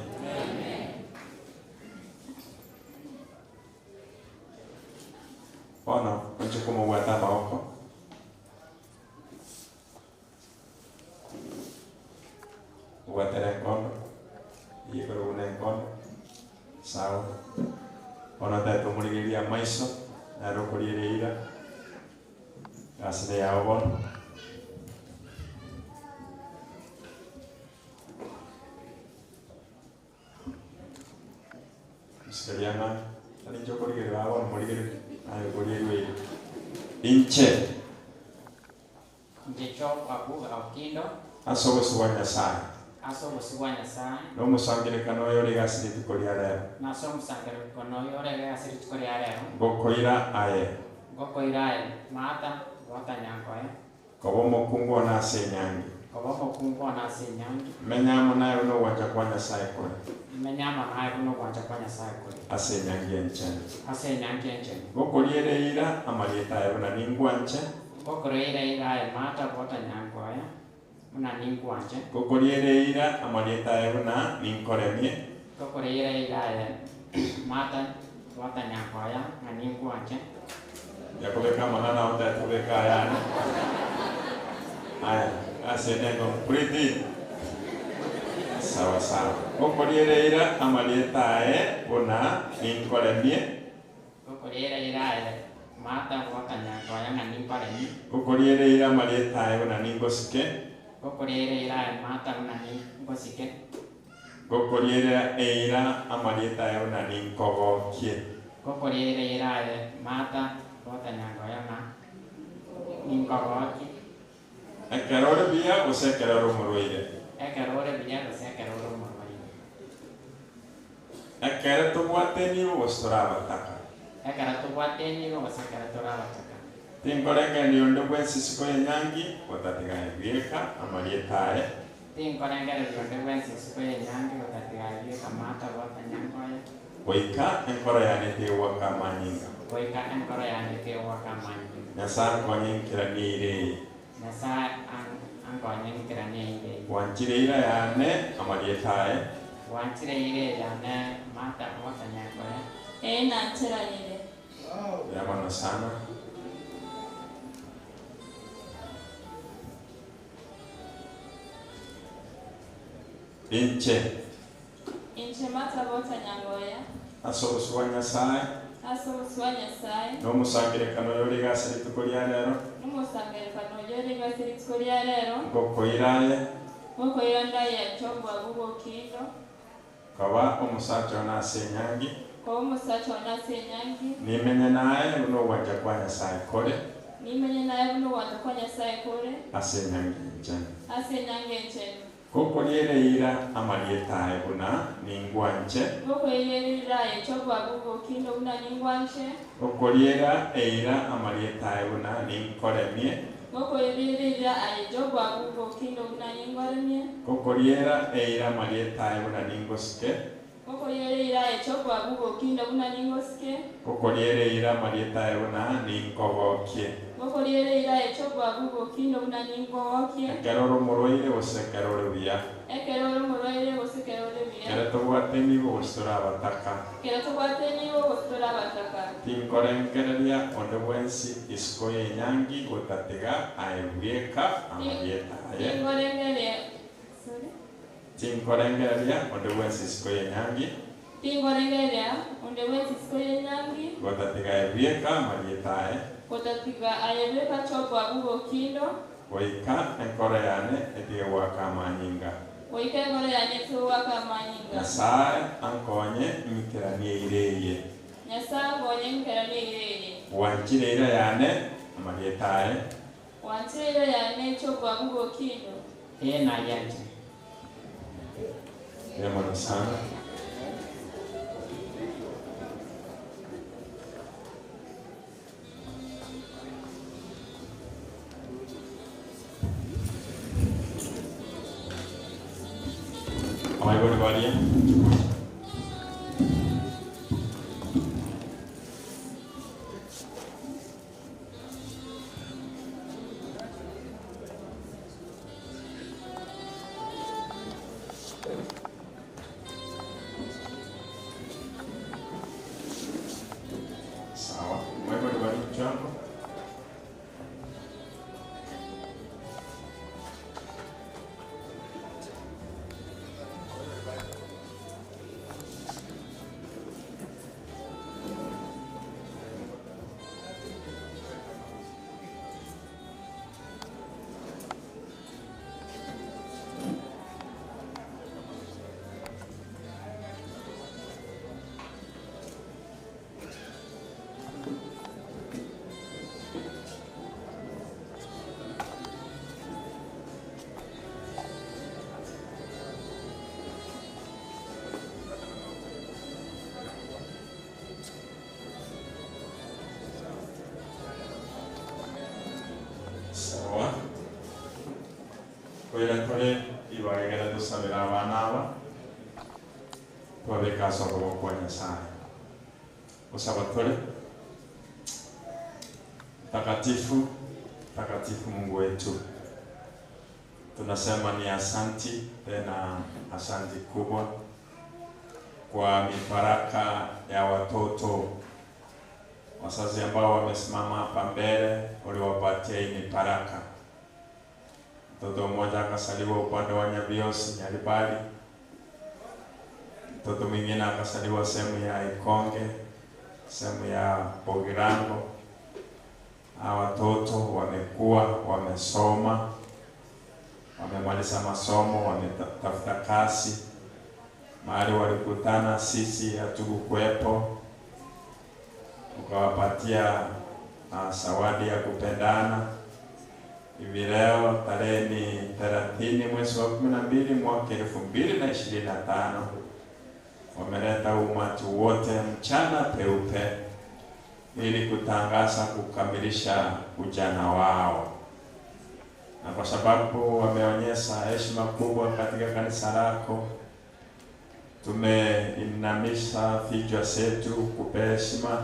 [SPEAKER 4] Bono, onche como guata maoko. Guatera enkono. Yekoro una enkono. Sawa. Ono tato murigeria maiso. Narokoriere ira. Asine yao bono. Msikariana. Tani chokorigere babo murigere. Inche
[SPEAKER 13] Njecho wabuga okindo
[SPEAKER 4] asobo suwa Nyasaye
[SPEAKER 13] asobo suwa Nyasaye
[SPEAKER 4] no musangirekano yore gasiri tukoria rero
[SPEAKER 13] naso musangirekano yore gasiri tukoria rero
[SPEAKER 4] gokoira aye
[SPEAKER 13] mata gota nyankoe
[SPEAKER 4] kobo mokungu na ase nyangi
[SPEAKER 13] kobo mokungu na ase nyangi
[SPEAKER 4] menyamo nayo no wacha kwa Nyasaye kore
[SPEAKER 13] menyamo nayo no wacha kwa Nyasaye kore
[SPEAKER 4] ase nyangi enchene
[SPEAKER 13] ase nyangi enchene
[SPEAKER 4] gokoriere ira amarieta ayo na ningwanche
[SPEAKER 13] gokoriere ira aye mata gota nyankoe muna ningwanche
[SPEAKER 4] gokoriere ira amarieta ayo na ninkoremie
[SPEAKER 13] gokoriere ira aye mata gota nyankoe na ningwanche
[SPEAKER 4] yakobeka manana otatobeka ayana aya ase nengo priti sawa sawa gokoriere ira amarieta aye bona ninkoremie
[SPEAKER 13] gokoriere ira aye mata gota nyankoe na ninkoremie
[SPEAKER 4] gokoriere ira amarieta aye bona ningosike
[SPEAKER 13] gokoriere ira aye mata na ningosike
[SPEAKER 4] gokoriere ira amarieta aye bona ninkogokie
[SPEAKER 13] gokoriere ira aye mata gota nyankoe na Ninkogoki.
[SPEAKER 4] Ekero ore buya gose ekero ore omorwaire.
[SPEAKER 13] Ekero ore buya gose ekero ore omorwaire.
[SPEAKER 4] Ekero tobwate nigo gose tore abataka.
[SPEAKER 13] Ekero tobwate nigo gose ekero tore abataka.
[SPEAKER 4] Tinkorengereria onde bwensi isiko y'enyangi gotatiga ebieka amarieta aye.
[SPEAKER 13] Tinkorengereria onde bwensi isiko y'enyangi gotatiga ebieka Martha Bota Nyankoya.
[SPEAKER 4] Goika enkoro yane tegwaka amanyinga.
[SPEAKER 13] Goika enkoro yane tegwaka amanyinga.
[SPEAKER 4] Nyasaye ankonye nkeranie eira eye.
[SPEAKER 13] Nyasaye ankonye nkeranie eira eye.
[SPEAKER 4] Gwanchire eira yane amarieta aye.
[SPEAKER 13] Gwanchire eira yane Martha Bota Nyankoya.
[SPEAKER 14] Ee nancheranire.
[SPEAKER 4] Yabana sana. Inche.
[SPEAKER 14] Inche Martha Bota Nyangoya.
[SPEAKER 4] Ase obosu bwa Nyasaye.
[SPEAKER 14] Ase obosu bwa Nyasaye.
[SPEAKER 4] N'omosangererekano oyore ase rituko ria rero.
[SPEAKER 14] N'omosangererekano oyore ase rituko ria rero.
[SPEAKER 4] Ngokoiraye.
[SPEAKER 14] Ngokoira ndaye chobwa bugokindo.
[SPEAKER 4] Kaba omusacha one ase enyangi.
[SPEAKER 14] Kaba omusacha one ase enyangi.
[SPEAKER 4] Nimenye naye buno ogwancha kwa Nyasaye kore.
[SPEAKER 14] Nimenye naye buno ogwancha kwa Nyasaye kore.
[SPEAKER 4] Ase enyangi enchenu.
[SPEAKER 14] Ase enyangi enchenu.
[SPEAKER 4] Gokoriereira amarieta aye buna ningwanche.
[SPEAKER 14] Gokoriereira aye chobwa bugokindo buna ningwanche.
[SPEAKER 4] Gokoriera eira amarieta aye buna ninkoremie.
[SPEAKER 14] Gokoriereira aye chobwa bugokindo buna ningoremie.
[SPEAKER 4] Gokoriera eira amarieta aye buna ningosike.
[SPEAKER 14] Gokoriereira aye chobwa bugokindo buna ningosike.
[SPEAKER 4] Gokoriereira amarieta aye buna ninkogokie.
[SPEAKER 14] Gokoriereira aye chobwa bugokindo buna ninkogokie.
[SPEAKER 4] Ekero ore omorwaire gose ekero ore buya.
[SPEAKER 14] Ekero ore omorwaire gose ekero ore buya.
[SPEAKER 4] Ekero tobwate nigo gose tore abataka.
[SPEAKER 14] Ekero tobwate nigo gose tore abataka.
[SPEAKER 4] Tinkorengereria onde bwensi isiko y'enyangi gotatiga aye bweka amarieta aye.
[SPEAKER 14] Tinkorengereria. Sorry.
[SPEAKER 4] Tinkorengereria onde bwensi isiko y'enyangi.
[SPEAKER 14] Tinkorengereria onde bwensi isiko y'enyangi
[SPEAKER 4] gotatiga aye bweka amarieta aye.
[SPEAKER 14] Gotatiga aye bweka chobwa bugokindo.
[SPEAKER 4] Goika enkoro yane etige gwaka amanyinga.
[SPEAKER 14] Goika enkoro yane etige gwaka amanyinga.
[SPEAKER 4] Nyasaye ankonye nkeranie eira eye.
[SPEAKER 14] Nyasaye ankonye nkeranie eira eye.
[SPEAKER 4] Gwanchire eira yane amarieta aye.
[SPEAKER 14] Gwanchire eira yane chobwa bugokindo.
[SPEAKER 13] Ee nayanche.
[SPEAKER 4] Yamono sana. Maria. Sawa. Mwebali jambo. Sawa. Koira tore ibagera dusabira abana aba twabeka soko kwa Nyasaye. Usaba tore takatifu takatifu Mungu wetu, tunasema ni asanti tena asanti kubwa kwa mibaraka ya watoto. Wazazi ambao wamesimama hapa mbele uliwapatia hii mibaraka. Mtoto mmoja akasaliwa upande wa Nyabiosi Nyaribali, mtoto mwingine akasaliwa sehemu ya Ikonge, sehemu ya Bogirango. Hawa watoto wamekuwa, wamesoma, wamemaliza masomo, wametafuta kazi. Mahali walikutana sisi hatukukuwepo, ukawapatia zawadi ya kupendana. Hivi leo tarehe ni 30 mwezi wa 12 mwaka 2025, wameleta umati wote mchana peupe ili kutangaza kukamilisha ujana wao. Na kwa sababu wameonyesha heshima kubwa katika kanisa lako, tumeinamisha vichwa zetu kupea heshima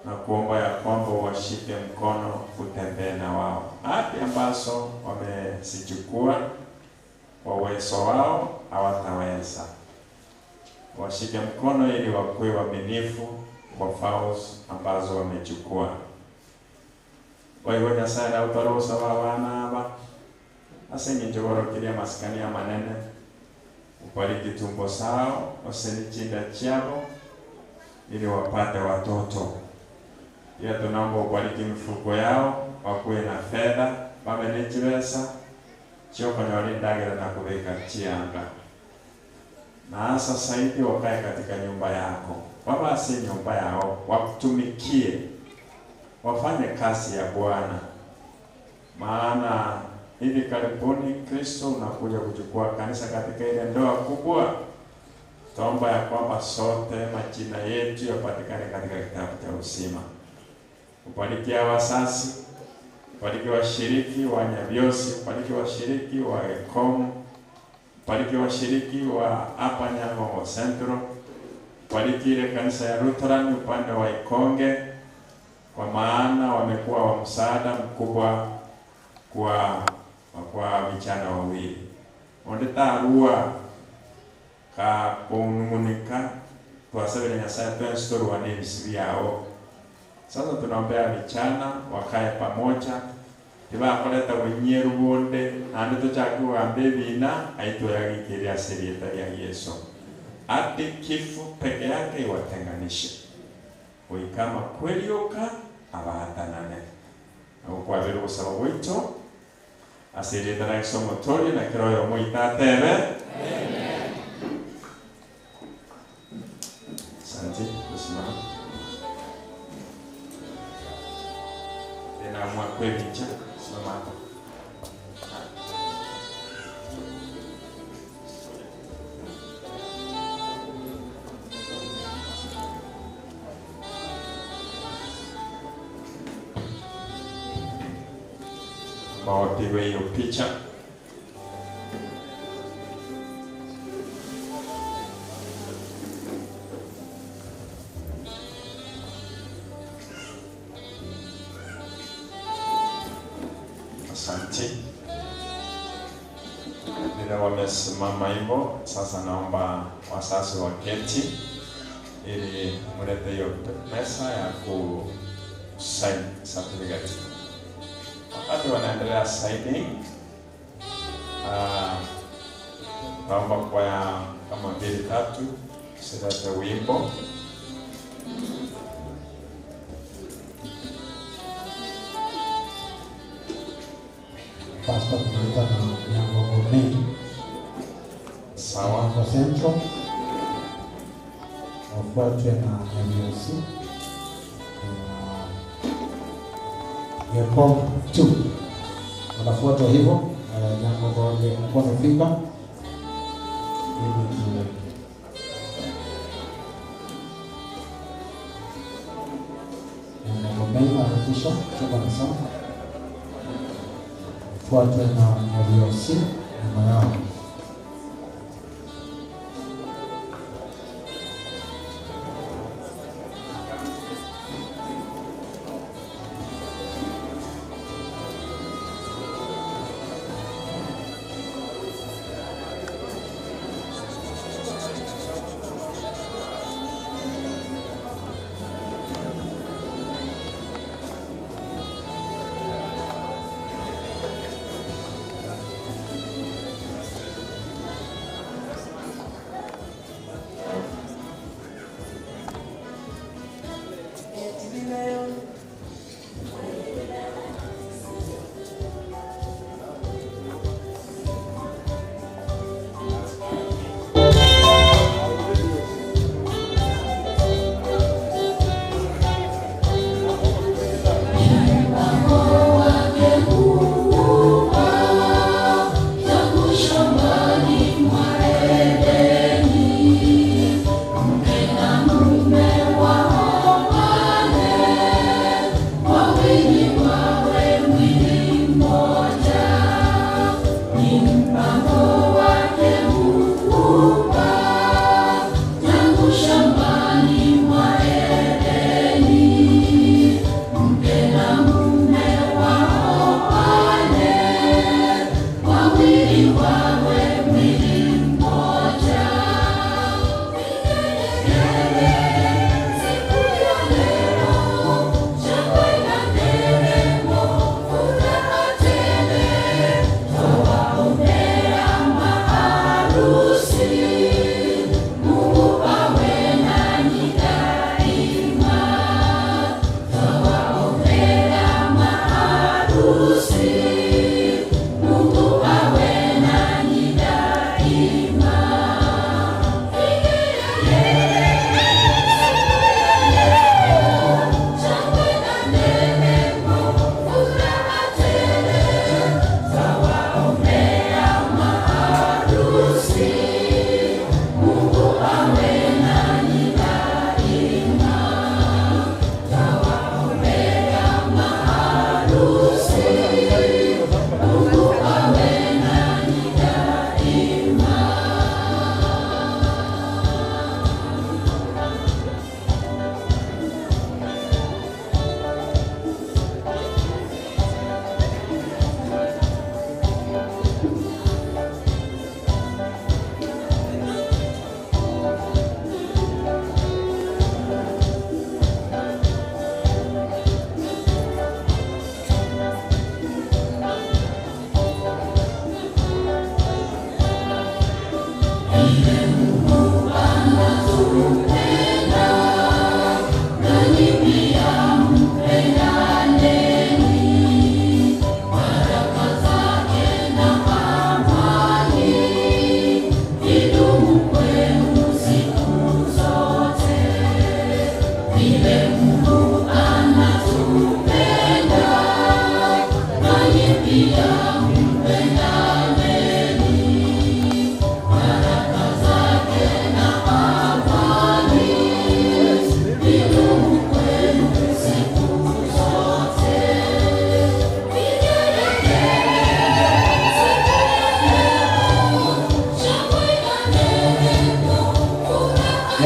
[SPEAKER 4] na kuomba ya kwamba washike mkono kutembea na wao. Hadi ambazo wamezichukua kwa uwezo wao hawataweza, washike mkono ili wakuwe waaminifu kwa vows ambazo wamechukua. Kwa hivyo Nyasaye na utarosa wa wana aba ase ng'encho masikani ya manene, ubariki tumbo sao osenichinda chiabo ili wapate watoto. Pia tunaomba ubariki mifuko yao, wakuwe na fedha babe nechibesa chiokonyora indagera na kubika chianga, na hasa zaidi wakae katika nyumba yako, wabasi nyumba yao wakutumikie, wafanye kazi ya Bwana. Maana hivi karibuni Kristo unakuja kuchukua kanisa katika ile ndoa kubwa. Tuomba ya kwamba sote majina yetu yapatikane katika kitabu cha uzima. Ubariki wazazi, ubariki washiriki wa Nyabiosi, ubariki washiriki wa Ekomu, ubariki washiriki wa hapa Nyangongo Central, ubariki ile kanisa ya Lutheran upande wa Ikonge, kwa maana wamekuwa wa msaada mkubwa kwa vijana wawili. Ondetarua ka kunungunika twasabire Nyasaye twenstorwa n'ebisibi yao. Sasa tunaombea vijana wakae pamoja, tibakoleta bunyeru bonde nandi tuchakugamba ebina aitweragikiria ase rieta ria Yesu. Hadi kifo peke yake iwatenganishe, oikama kwelioka abahatanane. Okwabera obusaba bwaitu ase rieta ria Yesu omotoria na kero oyo moitatebe. Amen. Asante, tusimame. Ninaamua kwevicha, simama hapo. Ambao wapigwe hiyo picha. Asante. Vile wamesimama hivyo, sasa naomba wazazi waketi ili mlete hiyo mesa ya ku sign certificate. Wakati wanaendelea signing, naomba kwa kama 2 3 silete wimbo.
[SPEAKER 1] Pastor tunaita na Nyangongo Main. Sawa, Nyangongo Central wafuatwe na MUC na Gekom 2 wanafuatwa hivyo. Nyangongo wamefika ili Nyangongo Main harakisha kutoka na sawa fuatwe na MUC nyuma yao.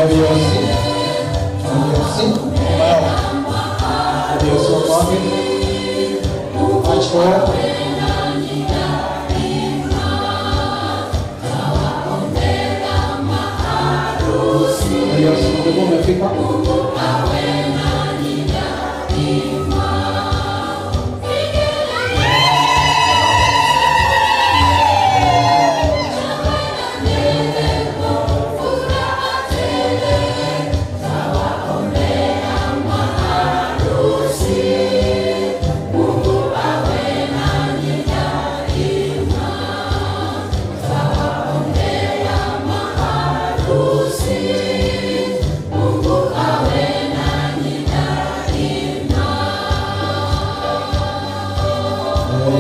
[SPEAKER 1] Nyabiosi. Nyabiosi. Nyuma yao. Nyabiosi wako wapi? March forward. Nyabiosi, ulikuwa umefika?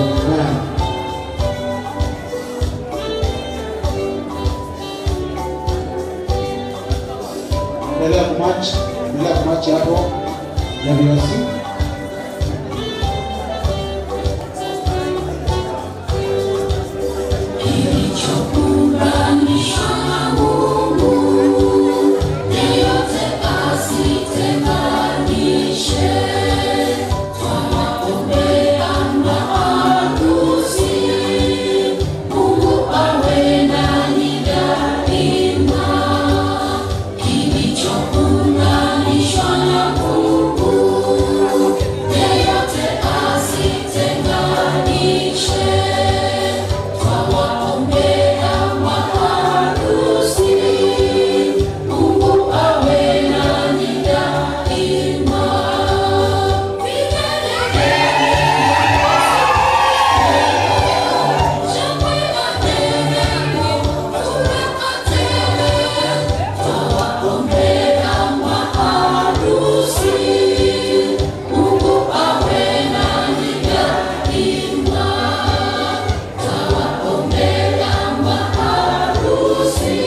[SPEAKER 1] Amen. Endelea kumarch, endelea kumarch hapo Nyabiosi.
[SPEAKER 2] Kilichounganishwa na Mungu, yeyote asitenganishe. Twawaombea maharusi, Mungu awe nanyi daima. Kilichounganishwa na Mungu, yeyote asitenganishe. Twawaombea maharusi, Mungu awe nanyi daima. Shangwe na nderemo, furaha tele. Twawaombea maharusi, Mungu awe nanyi daima. Twawaombea maharusi,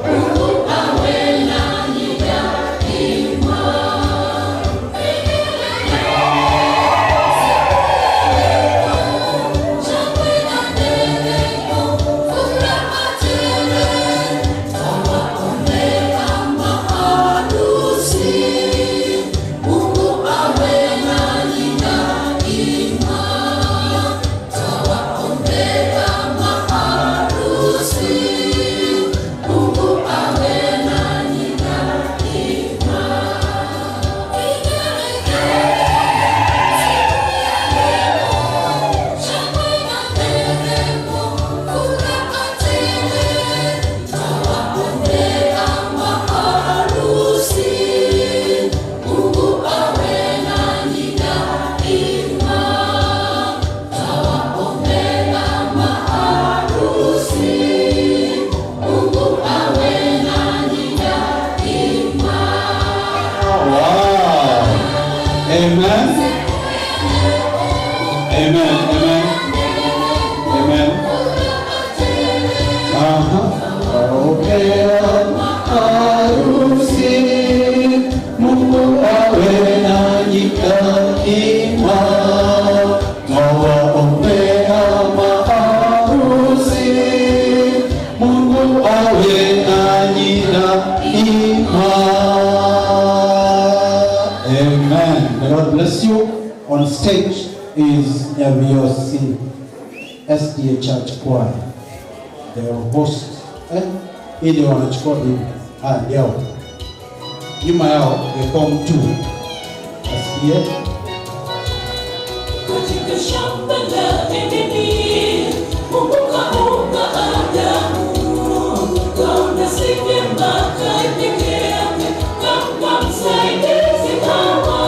[SPEAKER 2] Mungu awe nanyi daima. Shangwe na nderemo, furaha tele. Twawaombea maharusi, Mungu awe nanyi daima. Twawaombea maharusi, Mungu awe nanyi daima. Shangwe na nderemo, furaha tele. Twawaombea maharusi, Mungu awe nanyi daima. Twawaombea maharusi, Mungu awe nanyi daima.
[SPEAKER 1] Wow. Amen. Amen. Amen. Amen. Aha. Twawaombea harusi, Mungu awe nanyi daima. Twawaombea maharusi, Mungu awe nanyi daima. Amen. The Lord bless you. On stage is Nyabiosi SDA Church Choir. The host. Eh? Ili wanachukua bibi. Ah, ndio. Nyuma yao the form 2 SDA.
[SPEAKER 2] Katika shamba la Edeni, Mungu kaumba Adamu, kaona si vyema akae peke yake, kampa msaidizi Hawa.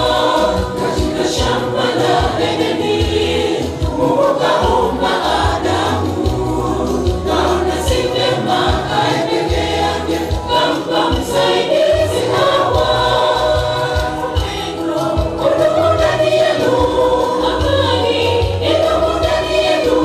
[SPEAKER 2] Katika shamba la Edeni, Mungu kaumba Adamu, kaona si vyema akae peke yake, kampa msaidizi Hawa. Upendo udumu ndani yenu, amani idumu ndani yenu.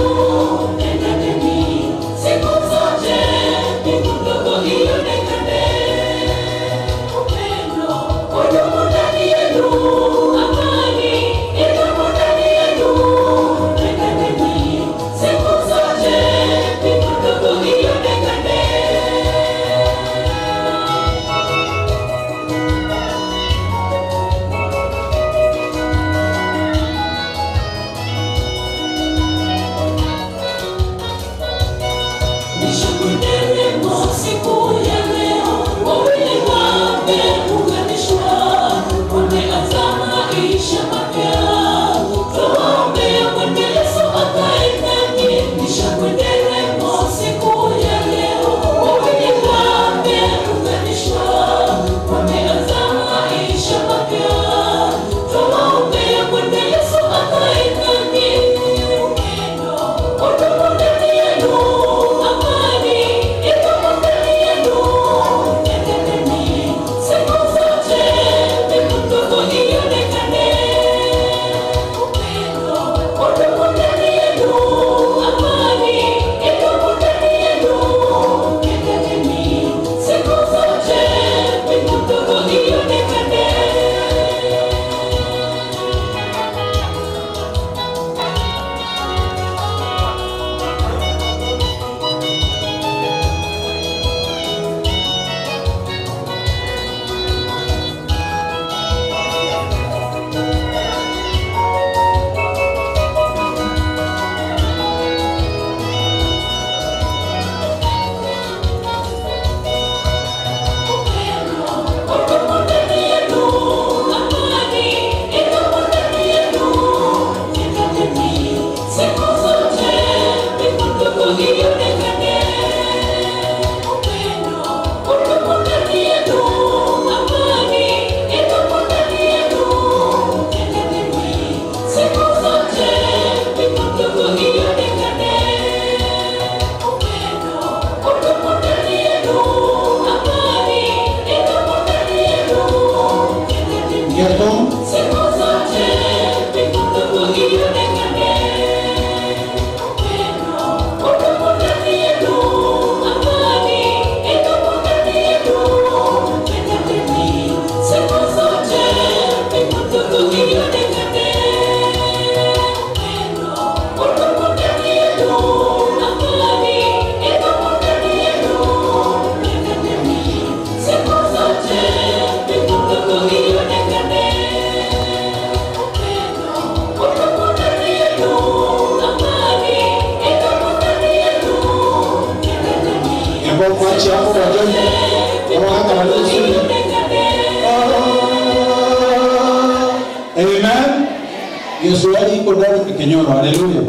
[SPEAKER 1] Kiswahili iko ndani Kenyoro. Haleluya.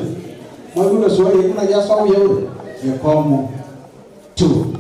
[SPEAKER 1] Mwalimu Kiswahili kuna jaso au yeye? Yekomo 2.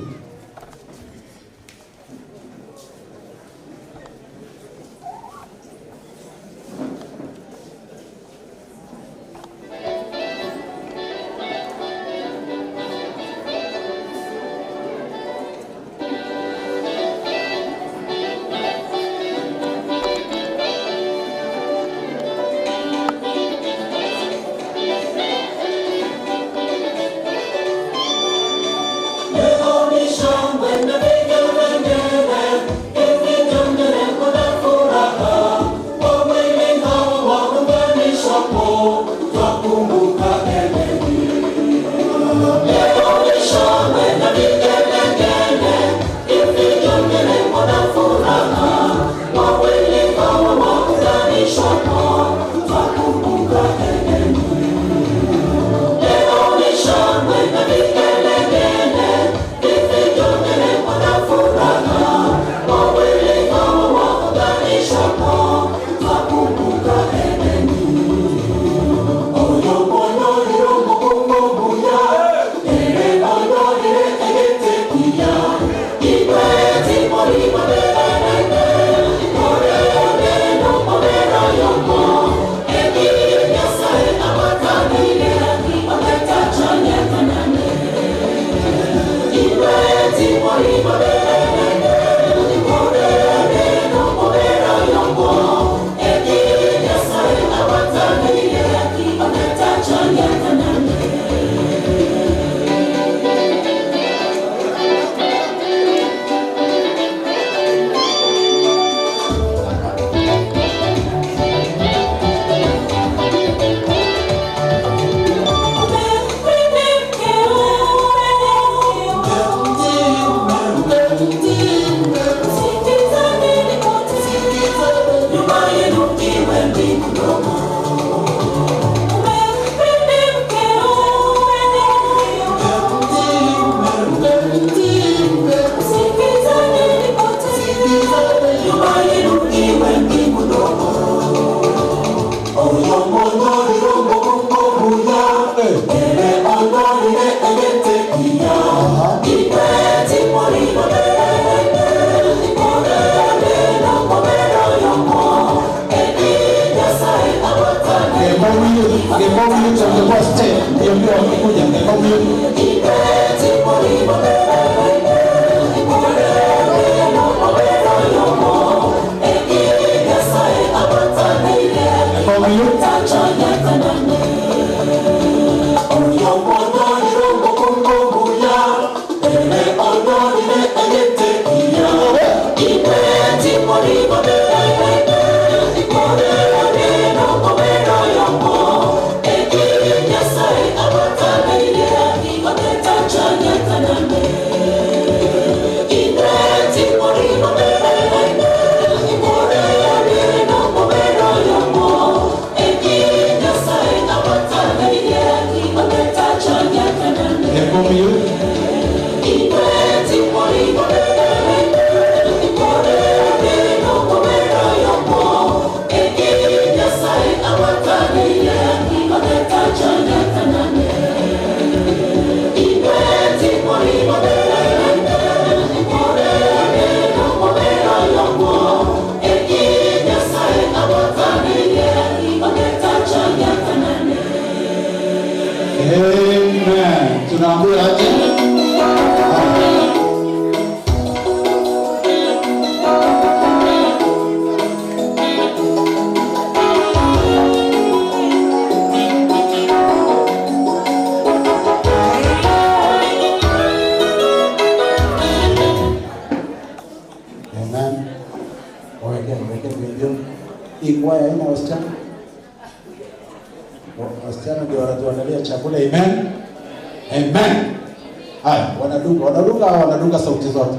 [SPEAKER 1] Wanadunga sauti zote.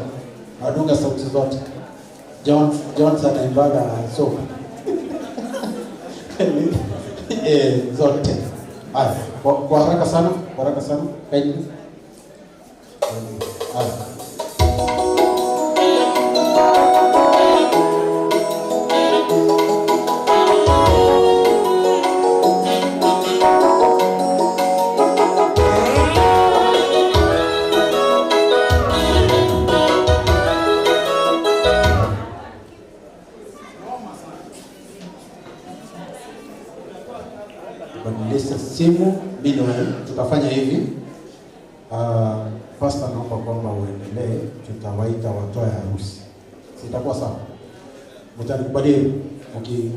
[SPEAKER 1] Wanadunga sauti zote. Johnson anaimbaga so. Zote. Haya, kwa haraka sana, kwa haraka sana. Kindly. Haya. Simu meanwhile tutafanya hivi. Pastor naomba kwamba uendelee, tutawaita watoe harusi. Sitakuwa sawa. Mtanikubalia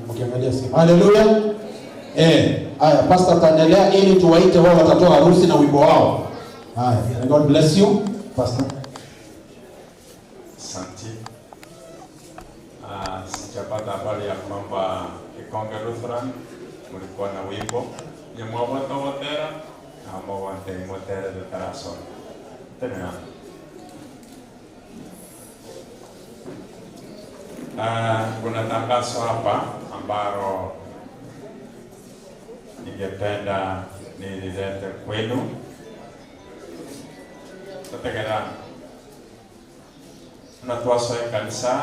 [SPEAKER 1] mkiangalia simu. Haleluya. Haya, pastor ataendelea ili tuwaite wao watatoa harusi na wimbo wao. Haya, God bless you, pastor.
[SPEAKER 4] Asante. Sijapata habari ya kwamba Ikonge Lutheran mlikuwa na wimbo ni mwawata wotera na mwawate mwotera tutaraso. Tena. Kuna tangazo hapa ambalo ningependa nililete kwenu. Tategera unatwaso kanisa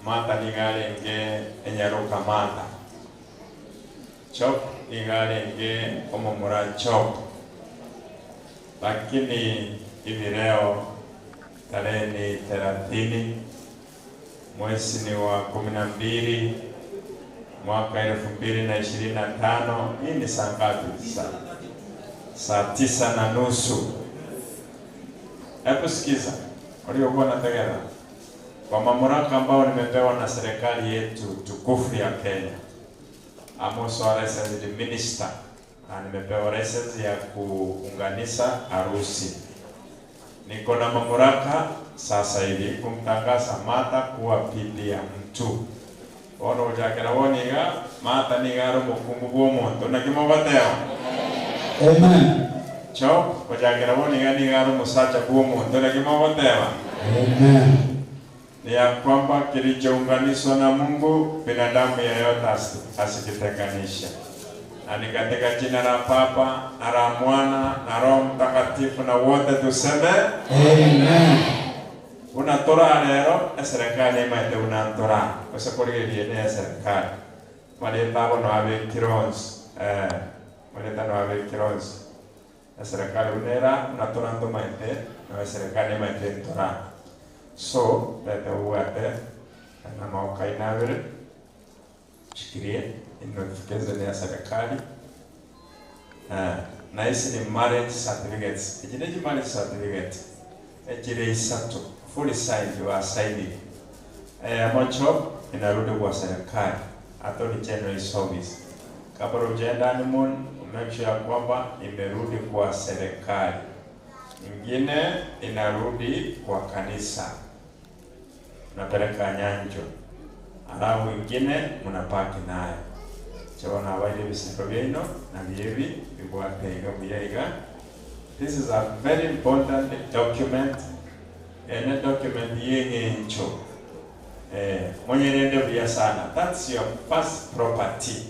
[SPEAKER 4] mata nigarenge enyaruka mata chop nigarenge omomura chop, lakini hivi leo tarehe ni 30 mwezi ni wa 12 mwaka 2025. Hii ni saa ngapi sasa? Saa 9:30. Hebu sikiza waliokuwa nategera. Kwa mamlaka ambao nimepewa na serikali yetu tukufu ya Kenya, I'm also a licensed minister, na nimepewa license ya kuunganisha harusi. Niko na mamlaka sasa hivi kumtangaza Martha kuwa bibi ya mtu. Ono ujakera woniga Martha nigaro mukungu bw'omuntu na kimobateo.
[SPEAKER 1] Amen.
[SPEAKER 4] Cho ujakera woniga nigaro musacha bw'omuntu na kimobateo.
[SPEAKER 1] Amen.
[SPEAKER 4] Ni ya kwamba kilichounganishwa na Mungu binadamu yeyote asikitenganishe. Na ni katika jina la Baba na la Mwana na Roho Mtakatifu, na wote tuseme
[SPEAKER 1] amen.
[SPEAKER 4] Unatora lero serikali imaite unatora usekorigerie ne serikali maleta bono abe kironzi maleta no abe kironzi serikali unera unatora ndo maite na serikali imaite ntora. So lete uwate na maoka inavere shikirie notification ya serikali. Na hizi ni marriage certificates. Ijineji marriage certificate ejire isatu fully signed wa signed. Mocho inarudi kwa serikali Attorney General Service. Kabla hujaenda honeymoon, make sure kwamba imerudi kwa serikali. Ingine inarudi kwa kanisa, unapeleka nyanjo. Alafu ingine mnapaki nayo. Chawana waile bisiko byino na byebi bibwate iga. This is a very important document. Ene document yenye ncho. Mwenye nende bia sana. That's your first property.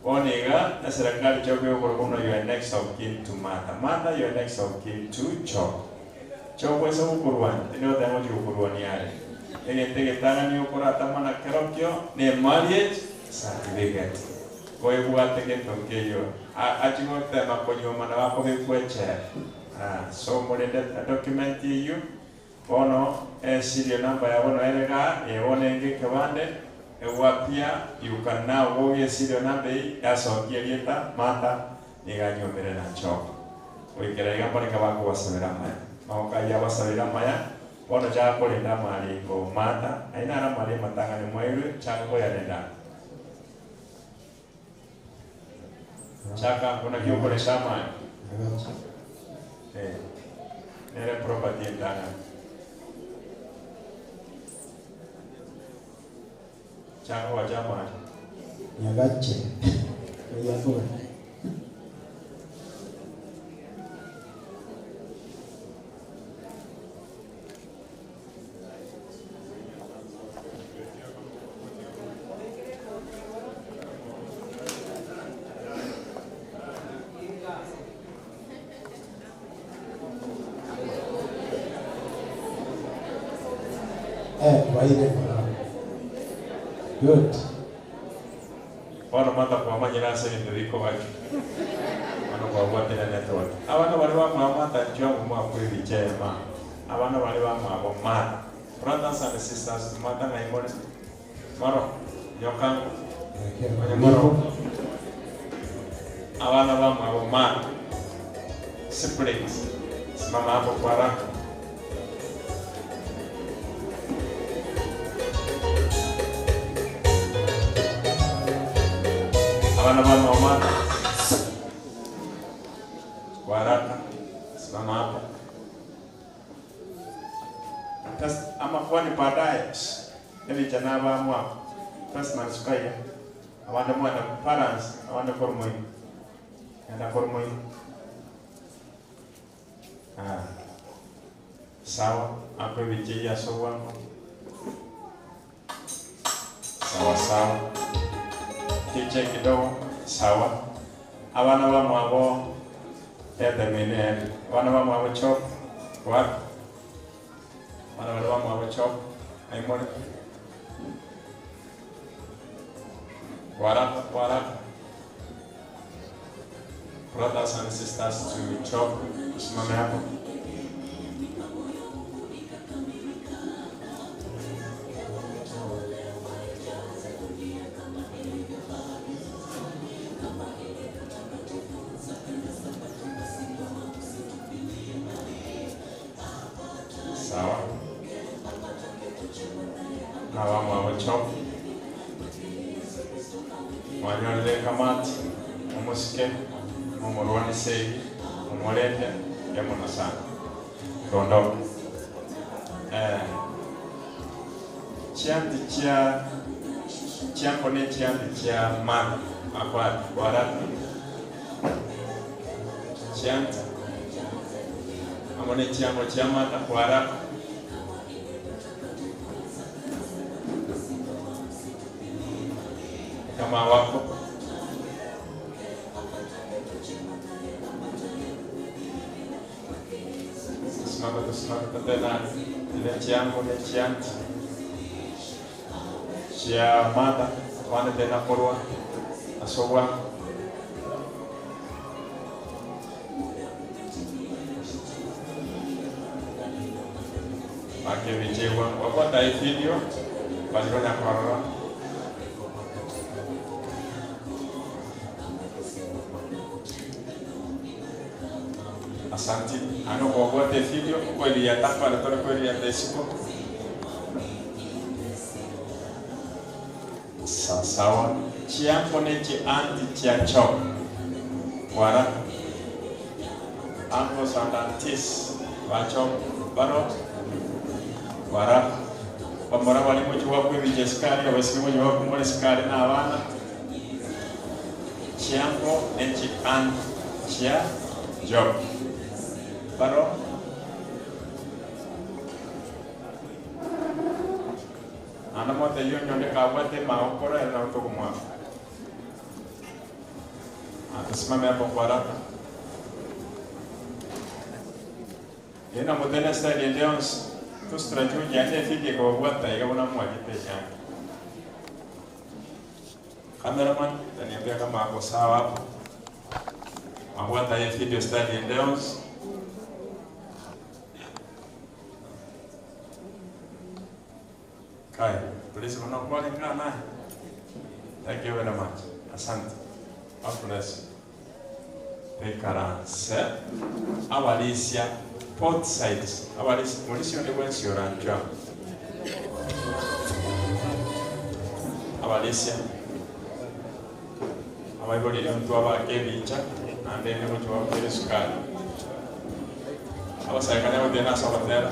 [SPEAKER 4] Oniga na serikali chobe ukorono your next of kin to Martha. Martha your next of kin to Chok. Chok wesa ukuruan. Tino temo ukuruan yare. Ene tege tanga ni ukurata mana kerokyo ne marriage certificate. Kwa hiyo atege tokeyo. Achigo tema konyo mana wako bikweche. So mulende document yiyu. Ono serial number ya bono erega one nge kebande ewapia you can now go ye serial number yasokie lieta Martha niganyumire na Chok. Oikera iga mbone kabako wasabira maya. Maoka ya wasabira maya. Ono chakolinda mali ko Martha aina na mali matanga ni mwairu chako ya nenda. Chaka kuna kiukole shama. Nere property ndanga. Chaka wa chama.
[SPEAKER 1] Nyagache. Yakuwa. Good.
[SPEAKER 4] Wano mata kwa manyira sasa ni ndiko baki. Wano kwa wote na network. Abana bali wa mama njoo mwa kweli chema. Abana bali wa mama mata. Brothers and sisters mata na imore. Maro nyoka. Maro. Abana ba mwabo siblings. Simama hapo kwa haraka. Abana ba mwabo kwa haraka. Simama hapo. Ama kwani baadaye ebi jana ba mwabo. First man sukaya. Awanda mwana parents, awanda kormoi. Anda kormoi. Sawa, hapo vijia sawa. Sawa sawa. Kiche kidogo, sawa. Abana ba mwabo ete mene. Abana ba mwabo chop. Wapi? Abana ba mwabo chop. Aimore. Waraka, waraka. Brothers and sisters to chop. Usimame hapo. Sawa. Na wamama chop. Mwanyole kamati, mumusike, mumurwane segi, mumulete, yamuna sana. Tuondoke. Chianti chia, chiampo ne chianti chia mata, akwati, warati. Chianti. Amone chiampo chia mata, warati. Kama wako simama tusimame tena ile chiango ne chianti chia mata wane tena korwa asowa ake vichewa wapata hii video basi korwa. Asante. Ano kwa te video kweli ya tapa na tole kweli ya desiko. Sawa. Chiampo ne chi anti chia chop. Wara. Uncles and aunties. Wacho baro. Wara. Pamora wali moji wako vijeskari abasi moji wako mbole skari na abana. Chiampo ne chi anti chia job. Baro. Ana mote yo nyonde kawate maokora na utokumwa. Atasimame hapo kwa haraka. Ena modena style leons tustrajuja ane fike kwa wata igabona mwagite yangu. Cameraman taniambia kama hapo sawa hapo. Aguanta hii video style leons. Kai, please unakuwa ngana. Thank you very much. Asante. God bless you. Tekaranse abalisia both sides. Abalisia mulisio ni wensi oranja. Abalisia abaiboli mtu abakebicha ande ne mtu wa sukari. Abasaikane wote sabatera.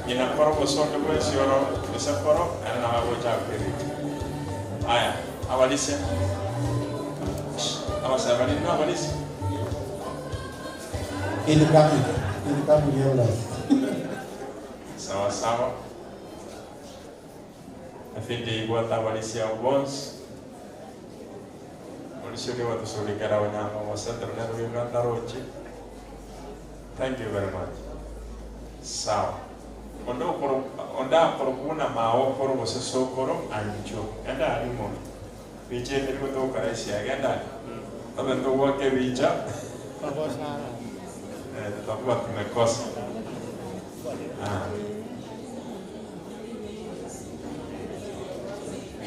[SPEAKER 4] Ina koro bosonde bwesi oro esa koro ana wagocha kwebicha. Aya, abalisia. Abasaikane no abalisia.
[SPEAKER 1] Ili kamili, ili kamili yola.
[SPEAKER 4] Sawa sawa. Afindi iguata abalisia ubons. Mulisio ni watu sulikera wanyama wasante mnero Uganda rochi. Thank you very much. Sawa. Onda korokuna maokoro gose sokoro ancho. Enda arimo. Biche ndio kutoka Asia genda. Tabe ndo wake bicha. Tutakuwa tumekosa.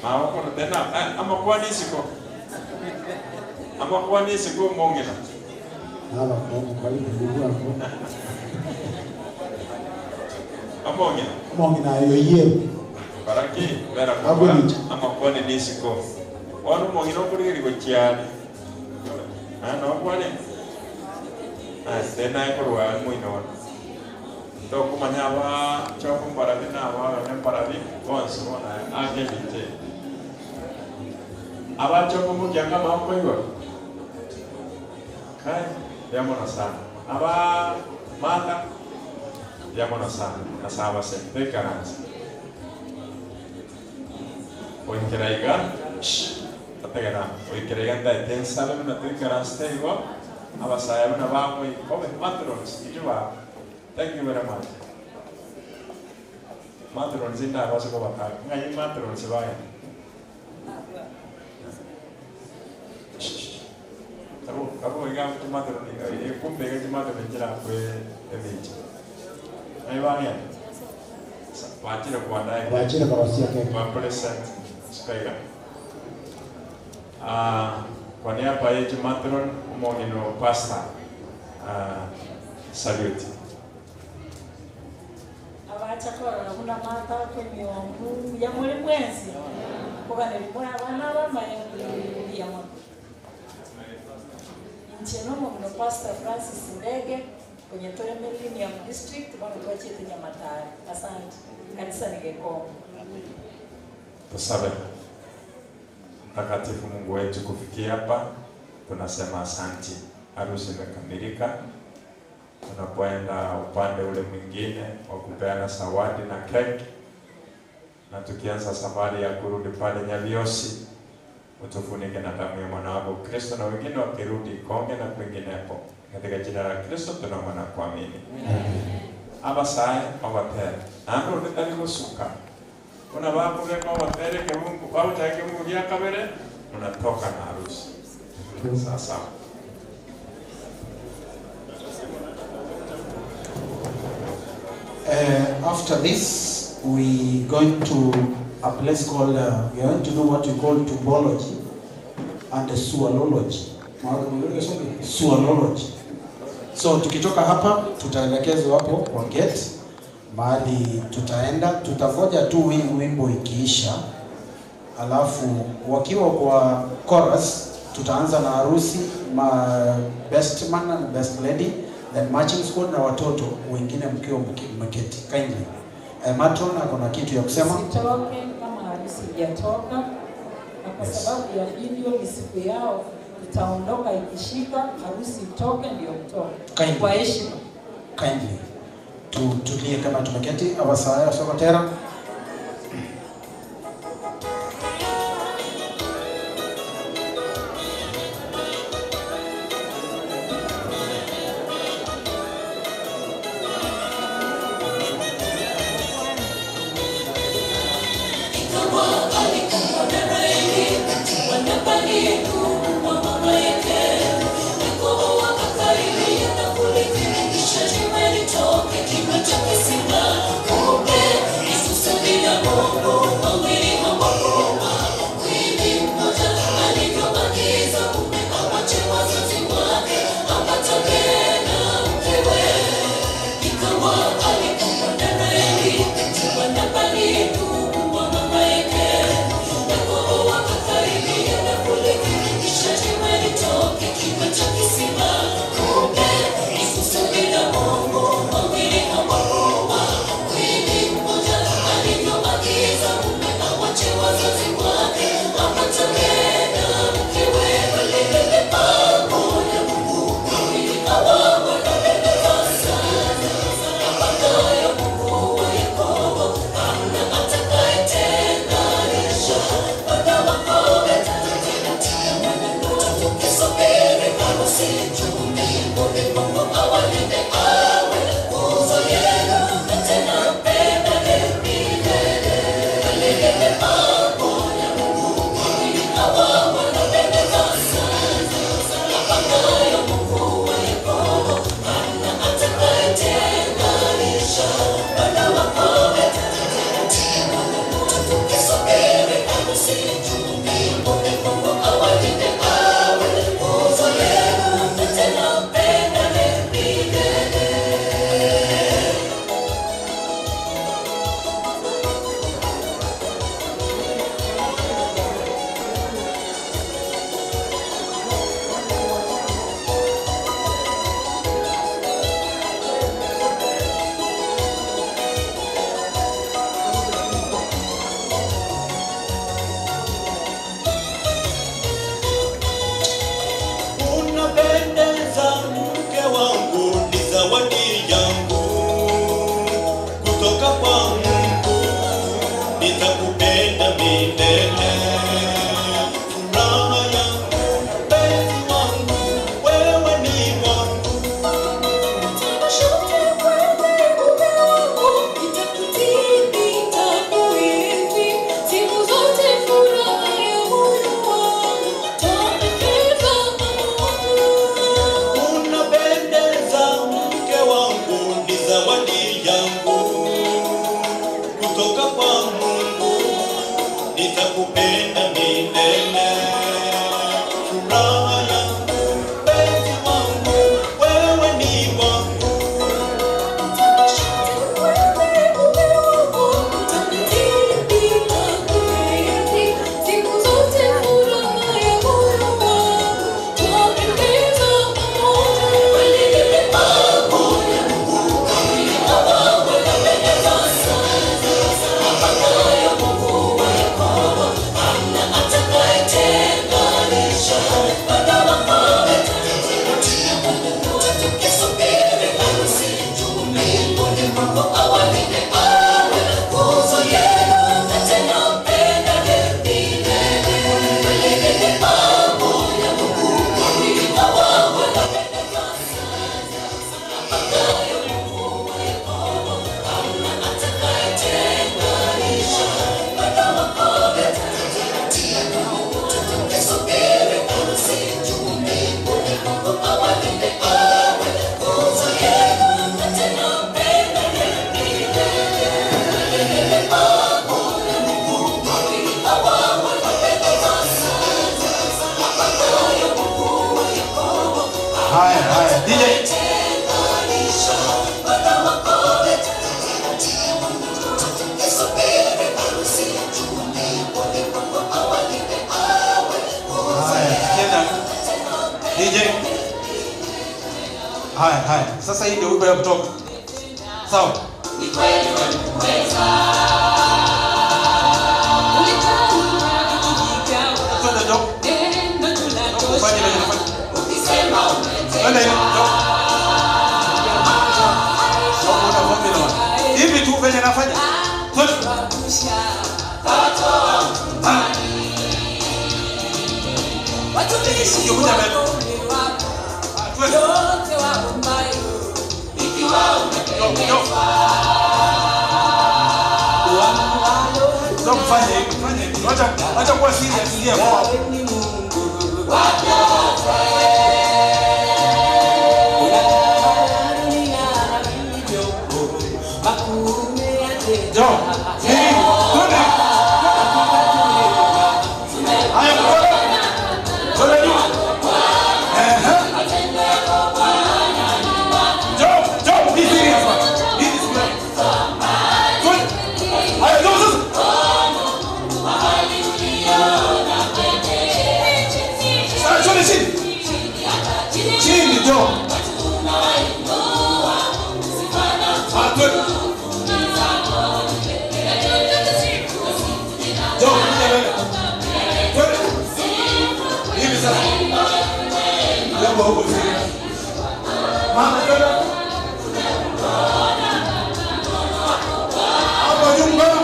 [SPEAKER 4] Maoko tena ama kwa nisiko. Ama kwa nisiko mongena.
[SPEAKER 1] Hala kwa hiyo ndugu yako.
[SPEAKER 4] Amongena.
[SPEAKER 1] Mongena yoye.
[SPEAKER 4] Baraki vera kwa ama kwa nisiko. Wanu mongena kuri gochiani. Ano kwani? Ah tena ikorwa muino. Tokumanya ba choko mbarabi na ba ne mbarabi bonso na age bite. Aba choko mukyanga mahoko igo. Kai yamona sana. Aba mata yamona sana. Nasaba se tekaransa. Oikeraiga. Ategera. Oikeraiga nda tensa na tekaransa igo. Aba saya na ba mo ikobe matrons ijuba. Thank you very much. Matron zinda basi kwa bakari. Ngai matron sibaye. Tabu tabu iga matron iga kumbe iga matron jira kwe ebichi. Ngai bani. Wachira kwa ndai.
[SPEAKER 1] Wachira kwa wasia keke.
[SPEAKER 4] Kwa present speaker. Kwa niaba yetu matron umogino pastor. Salute.
[SPEAKER 15] Abacha kuna mata kemyombu ya muri mwenzi kugana limwe abana bamaye ya mwa Nchenomo mno Pastor Francis Ndege kwenye Tore Millennium District bano twachete Nyamatare. Asante. Kanisa nigeko.
[SPEAKER 4] Tusabe. Mtakatifu Mungu wetu, kufikia hapa tunasema asante. Harusi imekamilika. Tunapoenda upande ule mwingine wa kupeana zawadi na keki, na tukianza safari ya kurudi pale Nyaviosi, utufunike na damu ya mwana wako Kristo, na wengine wakirudi Konge na kwinginepo, katika jina la Kristo tunaomba na kuamini. Abasaye obatere ando nditari gusuka una babu beka obatere ke Mungu au take Mungu ya kabere unatoka na harusi. Sasa
[SPEAKER 1] after this, we going to a place called, we are going to do what we call tubology and the sualology. Sualology. So tukitoka hapa, tutaelekezwa hapo kwa gate, mahali tutaenda, tutavoja tu wimbo ikiisha, alafu wakiwa kwa chorus, tutaanza na harusi, ma best man and best lady, then matching squad na watoto wengine mkiwa mmeketi. Kindly. Matron akona kitu ya kusema.
[SPEAKER 15] Sitoke kama harusi haijatoka, na kwa sababu ya video ni siku yao, tutaondoka ikishika harusi itoke ndio mtoke. Kwa heshima.
[SPEAKER 1] Kindly. Tutulie kama tumeketi. Abasaya sokotera.
[SPEAKER 2] Kinywa chake simba, kumbe Yesu.
[SPEAKER 1] DJ. Haya, tukienda. DJ. Haya, haya. Sasa hii ndio wimbo ya kutoka. Sawa.
[SPEAKER 2] Ni kweli waliweza.
[SPEAKER 1] Twende Job. Fanya vile unafanya.
[SPEAKER 2] Ukisema
[SPEAKER 1] Twende hivi. Job. Job, una vumbi na watu. Hivi tu venye nafanya. Twende. Ah. Ukikuja mbele. Twende. Job, Job. Job, fanya hivi, fanya hivi. Wacha, wacha kuwa serious, ingia kwa hapo. Job, hivi, twende. Haya, twende. Twende juu. Ehe. Job, Job, be serious, man. Be serious. Twende. Haya, Job, sasa. Sasa, twende chini. Chini, Job. Ah, twende. Job, kuja mbele. Twende. Hivi sasa. Jambo huko serious. Mama, twende. Hapo juu mbele.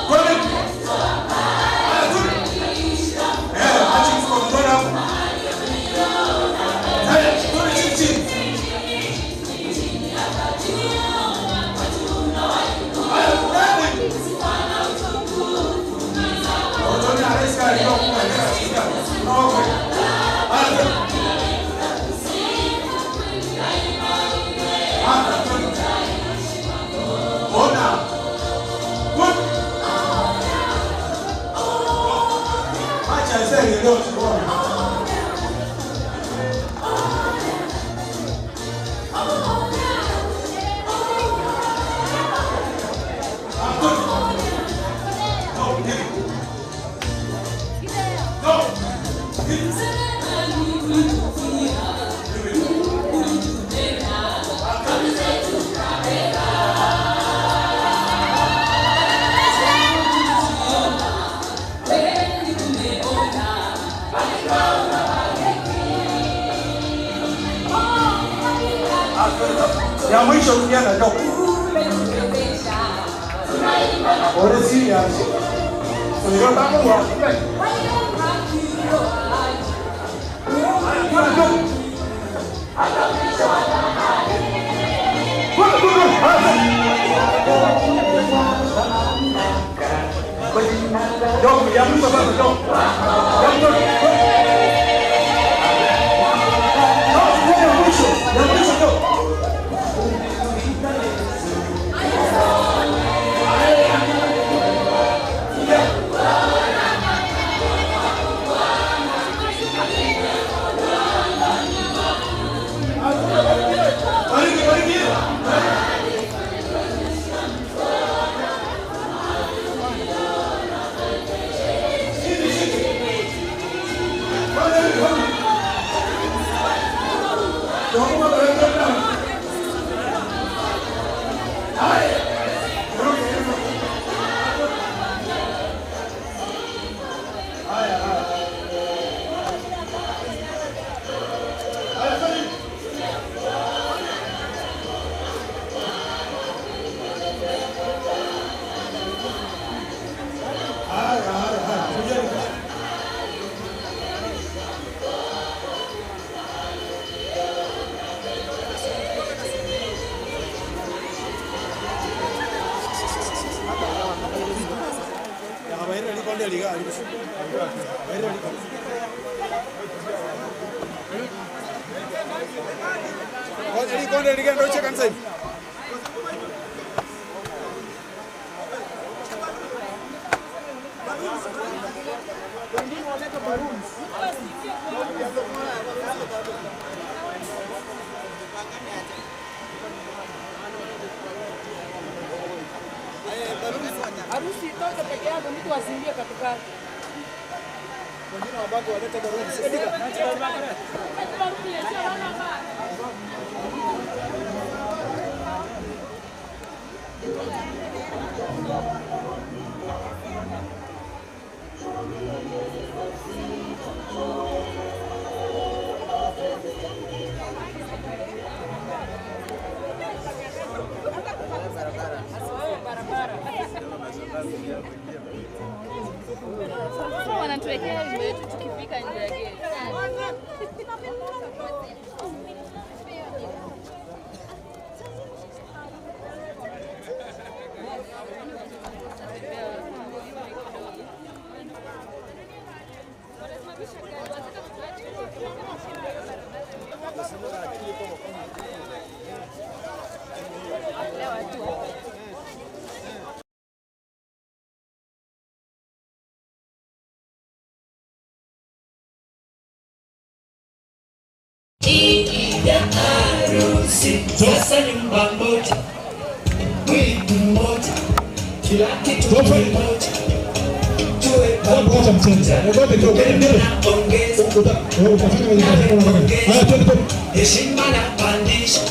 [SPEAKER 1] Twende. Haya, twende. Eh, acha mfuko mkono hapo. Haya, twende chini chini. Haya, twende. Otoni aresi alikuwa kubwa, ndio no, haya, twende. Haya, twende. Ona. Twende. Acha iseme leo tuone. Ya mwisho tukienda Job. Ore serious. Ndio tangu wa. Twende Job. Twende, twende. Haya. Job, ya mwisho sasa Job. Ya mwisho. Job, ya mwisho. Ya mwisho Job. Bariki, bariki. Chini, chini. Fanya hivi, fanya. Ndio, ndio, ndio. Haya. Haya, haya. Haya, fanya. Haya, haya, haya. Kujeni.
[SPEAKER 16] Wengine waleta balloons. Watoto peke yake, mtu asiingie katikati.
[SPEAKER 1] Wengine wabaki walete barua.
[SPEAKER 14] Wanatuwekea wimbo yetu tukifika nje ya gate.
[SPEAKER 2] Sasa nyumba moja, mwili mmoja, kila kitu kimoja, tuwe pamoja, ongeza heshima na pandisha,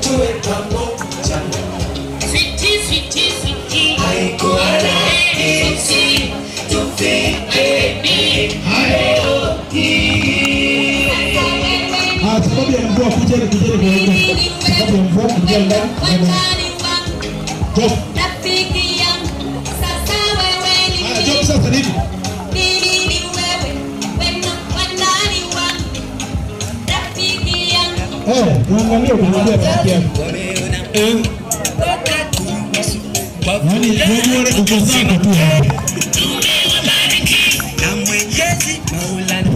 [SPEAKER 2] tuwe pamoja.
[SPEAKER 14] Sweetie, sweetie, sweetie.
[SPEAKER 2] Haikuwa rahisi tufike leo hii.
[SPEAKER 1] Sababu ya mvua kujeni kwa sababu ya mvua kuja ndani. Job.
[SPEAKER 17] Rafiki yangu, sasa wewe ni
[SPEAKER 1] Haya, Job sasa nini?
[SPEAKER 17] Mimi ni wewe, wema wandani wangu. Rafiki yangu.
[SPEAKER 1] Muangalie kumwambia rafiki yako. Yaani wewe uko zako tu hapo.
[SPEAKER 2] Na Mwenyezi Maulana.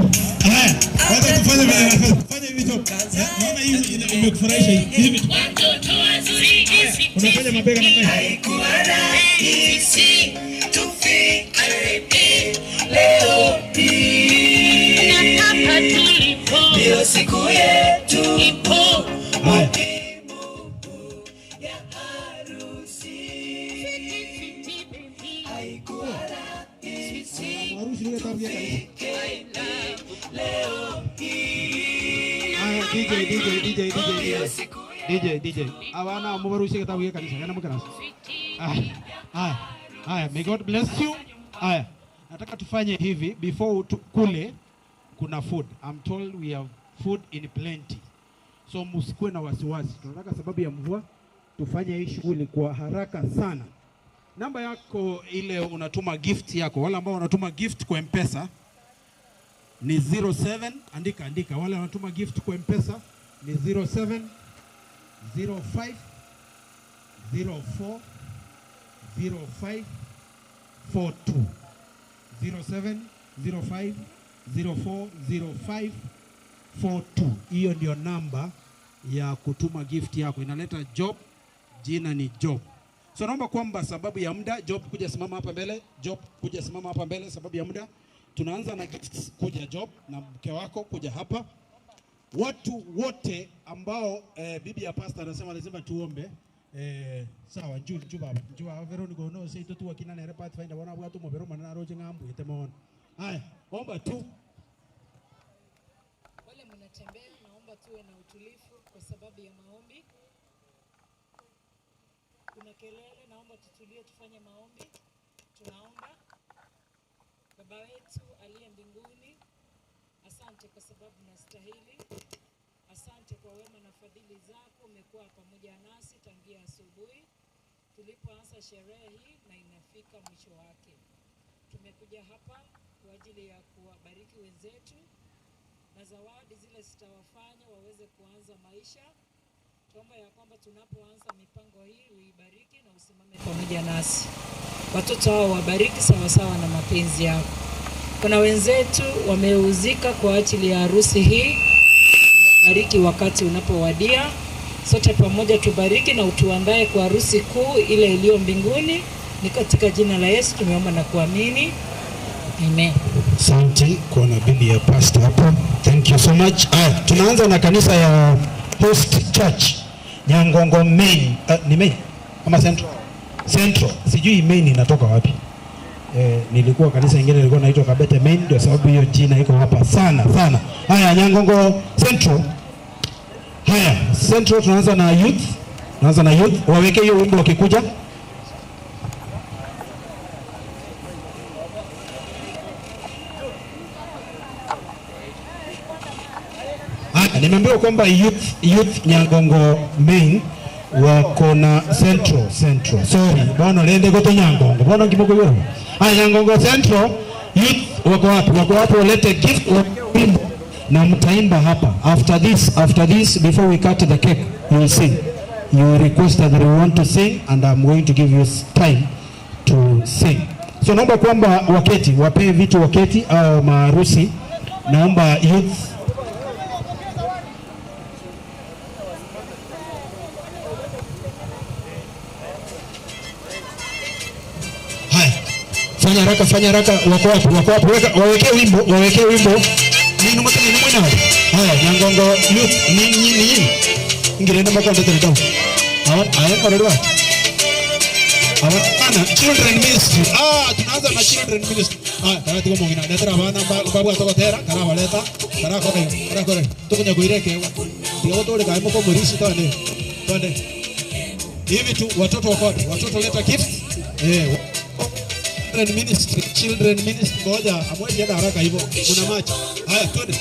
[SPEAKER 1] Haya, wacha tufanye vile. Fanya hivi Job. Naona hii imekufurahisha hivi.
[SPEAKER 14] Watoto wazuri,
[SPEAKER 1] Unafanya mabega na mabega.
[SPEAKER 2] Haikuwa rahisi tufike leo hii.
[SPEAKER 14] Na hapa tulipo
[SPEAKER 2] Ndio siku yetu
[SPEAKER 14] ipo
[SPEAKER 2] muhimu ya harusi. Haikuwa rahisi
[SPEAKER 1] Harusi ile tabia kabisa.
[SPEAKER 2] tufike leo hii.
[SPEAKER 1] Haya, DJ DJ DJ DJ DJ DJ. Abana mubarushe kitabu ya kanisa. Yana mkanasa. Haya. Haya, may God bless you. Haya. Nataka tufanye hivi before kule kuna food. I'm told we have food in plenty. So msikuwe na wasiwasi. Tunataka sababu ya mvua tufanye hii shughuli kwa haraka sana. Namba yako ile unatuma gift yako, wale ambao wanatuma gift kwa M-Pesa ni 07, andika andika, wale wanatuma gift kwa M-Pesa ni 07 05 04 05 42 07 05 04 05 42. Hiyo ndio namba ya kutuma gift yako, inaleta Job, jina ni Job. So naomba kwamba sababu ya muda, Job kuja simama hapa mbele, Job kuja simama hapa mbele, sababu ya muda tunaanza na gifts. Kuja Job na mke wako kuja hapa. Watu wote ambao bibi ya pastor anasema lazima tuombe. Sawa, njoo njoo baba, njoo baba Veronica no say tu wakina nere pathfinder wana watu mobero manana roje ngambu yetemona. Haya, omba tu.
[SPEAKER 15] Wale mnatembea, naomba tuwe na utulivu kwa sababu ya maombi. Kuna kelele, naomba tutulie tufanye maombi. Tunaomba. Baba wetu aliye mbinguni, asante kwa sababu nastahili. Asante kwa wema na fadhili zako, umekuwa pamoja nasi tangia asubuhi tulipoanza sherehe hii na inafika mwisho wake. Tumekuja hapa kwa ajili ya kuwabariki wenzetu na zawadi zile zitawafanya waweze kuanza maisha. Tuomba ya kwamba tunapoanza mipango hii uibariki na usimame pamoja nasi. Watoto hao wabariki sawasawa na mapenzi yako. Kuna wenzetu wameuzika kwa ajili ya harusi hii. Bariki wakati unapowadia. Sote pamoja tubariki na utuandae kwa harusi kuu ile iliyo mbinguni. Ni katika jina la Yesu tumeomba na kuamini. Amen.
[SPEAKER 1] Asante kwa na bibi ya pastor hapo. Thank you so much. Tunaanza na kanisa ya Host Church Nyangongo Main. Ni Main ama Central? Central. Sijui main inatoka wapi. Nilikuwa kanisa ingine ilikuwa inaitwa Kabete Main, ndio sababu hiyo jina iko hapa sana sana. Haya, Nyangongo Central. Haya, Central tunaanza na youth. Tunaanza na youth. Waweke hiyo wimbo wakikuja. Haya, nimeambiwa kwamba youth Nyangongo Main wako na Central. Sorry, bwana lende gote Nyangongo. Bwana kiboko yoro. Haya, Nyangongo Central youth wako wapi? Wako wapi? Walete gift wimbo na mtaimba hapa. After this before we cut the cake, you will sing. You request that you want to sing and I'm going to give you time to sing. So naomba kwamba waketi, wape vitu waketi au maharusi. Naomba youth fanya haraka, wako wapi? Waweke wimbo. Nini mwana? Haya, Nyangongo youth nini? Ingirenda makonde tena dawo. Haya already. Hapana, children ministry. Tunaanza na children ministry. Taratibu mwingine. Letera bana babu atokotera, kana waleta, kana kore. Tukunya kuireke. Ndio tole kaimo kwa murisi twende. Hivi tu watoto wako wapi? Watoto leta gifts. Children ministry, ngoja amwezi hata haraka hivyo. Kuna macho. Haya, twende.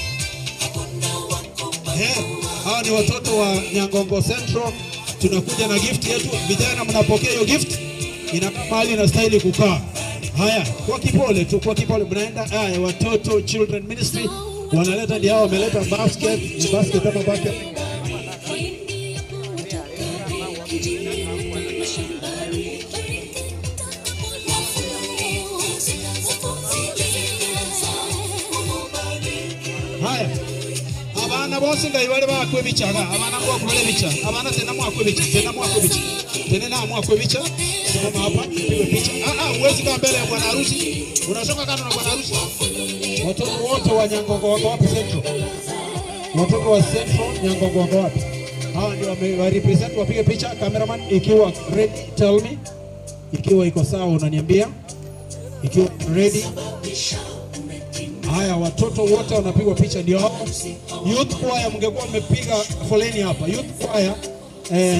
[SPEAKER 1] Hawa ni watoto wa Nyangongo Central. Tunakuja na gift yetu. Vijana mnapokea hiyo gift. Inakaa mahali inastahili kukaa. Haya, kwa kipole tu, kwa kipole mnaenda. Haya, watoto children ministry wanaleta, ndio hao wameleta basket, ni basket ama bucket. Haya, abana bose ngaibale bakwe bichaga, abana kwa bicha, abana tena mwakwe bicha, tena na mwakwe bicha. Simama hapa, pigwe picha. Huwezi kaa mbele ya bwana harusi. Unasonga kando na bwana harusi. Watoto wote wa Nyangongo wako wapi Central? Watoto wa Central Nyangongo wako wapi? Hawa ndio wa represent, wapige picha. Cameraman, ikiwa ready tell me. Ikiwa iko sawa unaniambia. Ikiwa ready. Haya, watoto wote wanapigwa picha ndio hapo. Youth choir mngekuwa mmepiga foleni hapa. Youth choir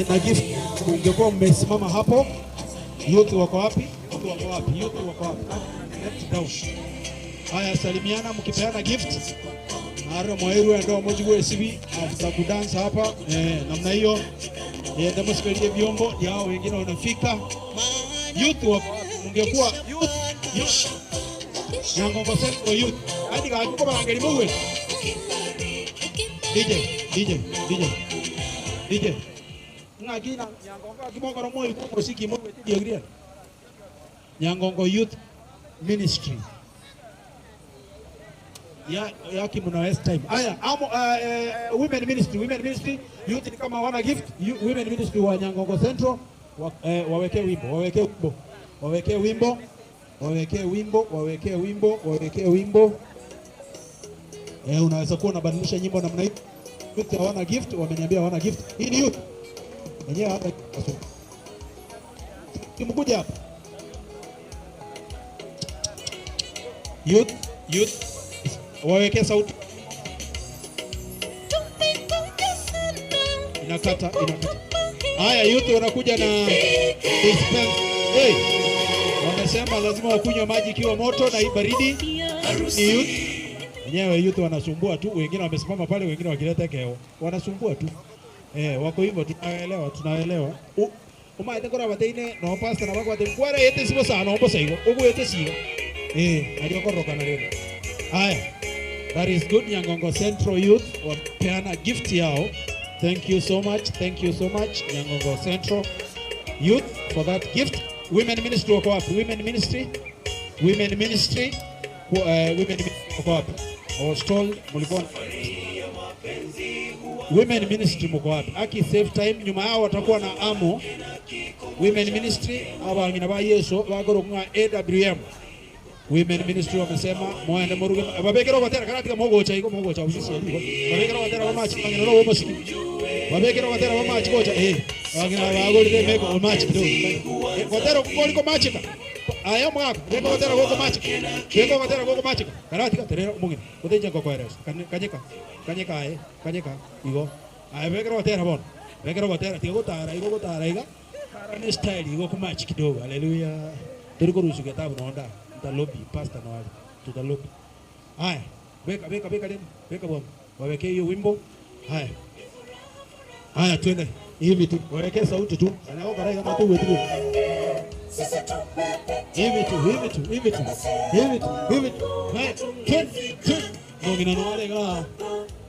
[SPEAKER 1] na gift mngekuwa mmesimama hapo. Youth wako wapi? Youth wako wapi? Left down. Haya, salimiana mkipeana gift. Aro mwairu ndio mojibu esibi after kudance hapa namna hiyo. Ndio msipelie vyombo yao, wengine wanafika. Youth wako wapi? Mngekuwa youth Nyangongo Central youth. Hadi kajuko barangeli muwe. DJ. Ngakina Nyangongo kibokoro moyo kumosiki muwe tidiogria. Nyangongo Youth Ministry. Ya kimuna waste time. Aya, women ministry, youth ni kama wana gift, women ministry wa Nyangongo Central waweke wimbo. Unaweza kuwa unabadilisha nyimbo namna hii. Youth hawana gift, wameniambia hawana gift. Hii ni youth. Wenyewe hata kimkuja hapa. Youth waweke sauti. Inakata. Haya, youth wanakuja na dispense. Hey, wamesema lazima wakunywe maji ikiwa moto na baridi. Ni youth. Wenyewe youth wanasumbua tu, wengine wamesimama pale, wengine wakileta keo. Wanasumbua tu. Wako hivyo, tunaelewa. Umaite kora bateine no pasta na bako ate kwara yete sibo sana ombo saigo. Obu yete sigo. Aliyokoroka na leo. Haya. That is good. Nyangongo Central Youth wapeana gift yao. Thank you so much. Nyangongo Central Youth for that gift. Women ministry wako wapi? Women ministry wako wapi? I was told mlikuwa Women ministry mko wapi? Aki save time, nyuma yao watakuwa na amo. Women ministry aba ngina ba Yesu bagoro kwa AWM. Women ministry wamesema mwende muruge babekero batera karatika mogocha iko mogocha usisi iko. Babekero batera mamachi ngina robo mosiki. Babekero batera mamachi gocha Wagina bagorire meko match kidogo. Gotero koliko machika. Aya mwaka beko gotero goko machika. Beko gotero goko machika. Karatika terera mungine. Goteja kokoeres. Kanyeka. Kanyeka ae. Kanyeka igo. Aya beko gotera bon. Beko gotera tiga gotara igo gotara iga. Karane style igo kumachi kidogo. Haleluya. Tuliko ruhusu kitabu naonda. Tutalobi pastor na wale. Tutalobi. Haya, weka weka weka tena. Weka bwana. Waweke hiyo wimbo. Haya. Haya twende. Hivi tu. Waweke sauti tu. Anao karai kama tu wetu. Hivi tu, hivi tu, hivi tu. Hivi tu, hivi tu. Haya, twende. Ngina no wale ga.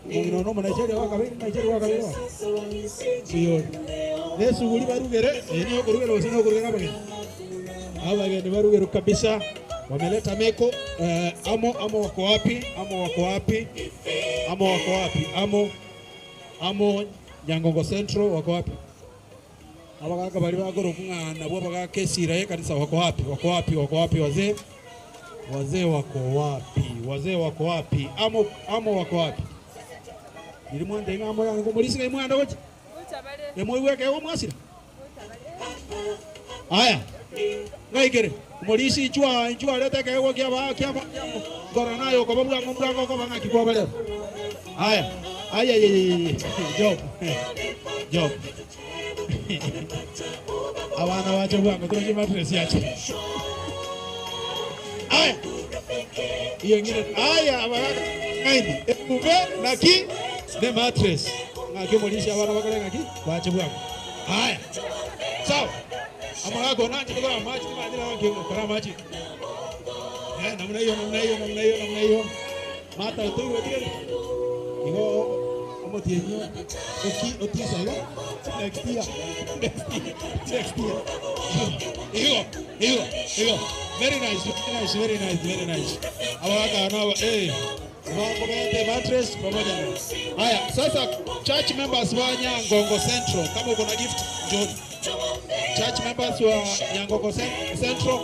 [SPEAKER 1] Ngina no Nigeria waka bini, Nigeria waka bini. Sio. Yesu guli barugere, eneo kurugere usino kurugere hapa. Hawa ni barugere kabisa. Wameleta meko amo wako wapi? Amo wako wapi? Amo wako wapi? Amo Nyangongo Central wako wapi? Abagaka bali bagoro kungana bo bagakesira ye kanisa wako wapi? Wako wapi? Wako wapi wazee? Wazee wako wapi? Wazee wako wapi? Amo wako wapi? Nilimwanda ngamo yangu mulisi ngai gochi. Emoiweke wo mwasira. Haya. Ngaigere mulisi chwa leta kayo kia ba kia gora nayo ko babwa ngomba ko banga kikwa bale. Haya. Haya ye job. Job. Abana wacho bwango tunaje matresi yache. Haya. Hiyo ingine haya abana ngaini emuve na ki ne matresi. Ngaki mulisi abana bakale ngaki wacho bwango. Haya. Sawa. Amarago nanje kwa machi majira wangu kwa machi. Eh namna hiyo namna hiyo namna hiyo namna hiyo. Mata tu wewe. Igo omotienyo oki otisa igo next year. Next year. Igo igo igo. Very nice, very nice, very nice, very nice. Awaka nao Mambo mattress pamoja na. Haya, sasa church members wa Nyangongo Central kama uko na gift njoni. Church members wa Nyangongo Central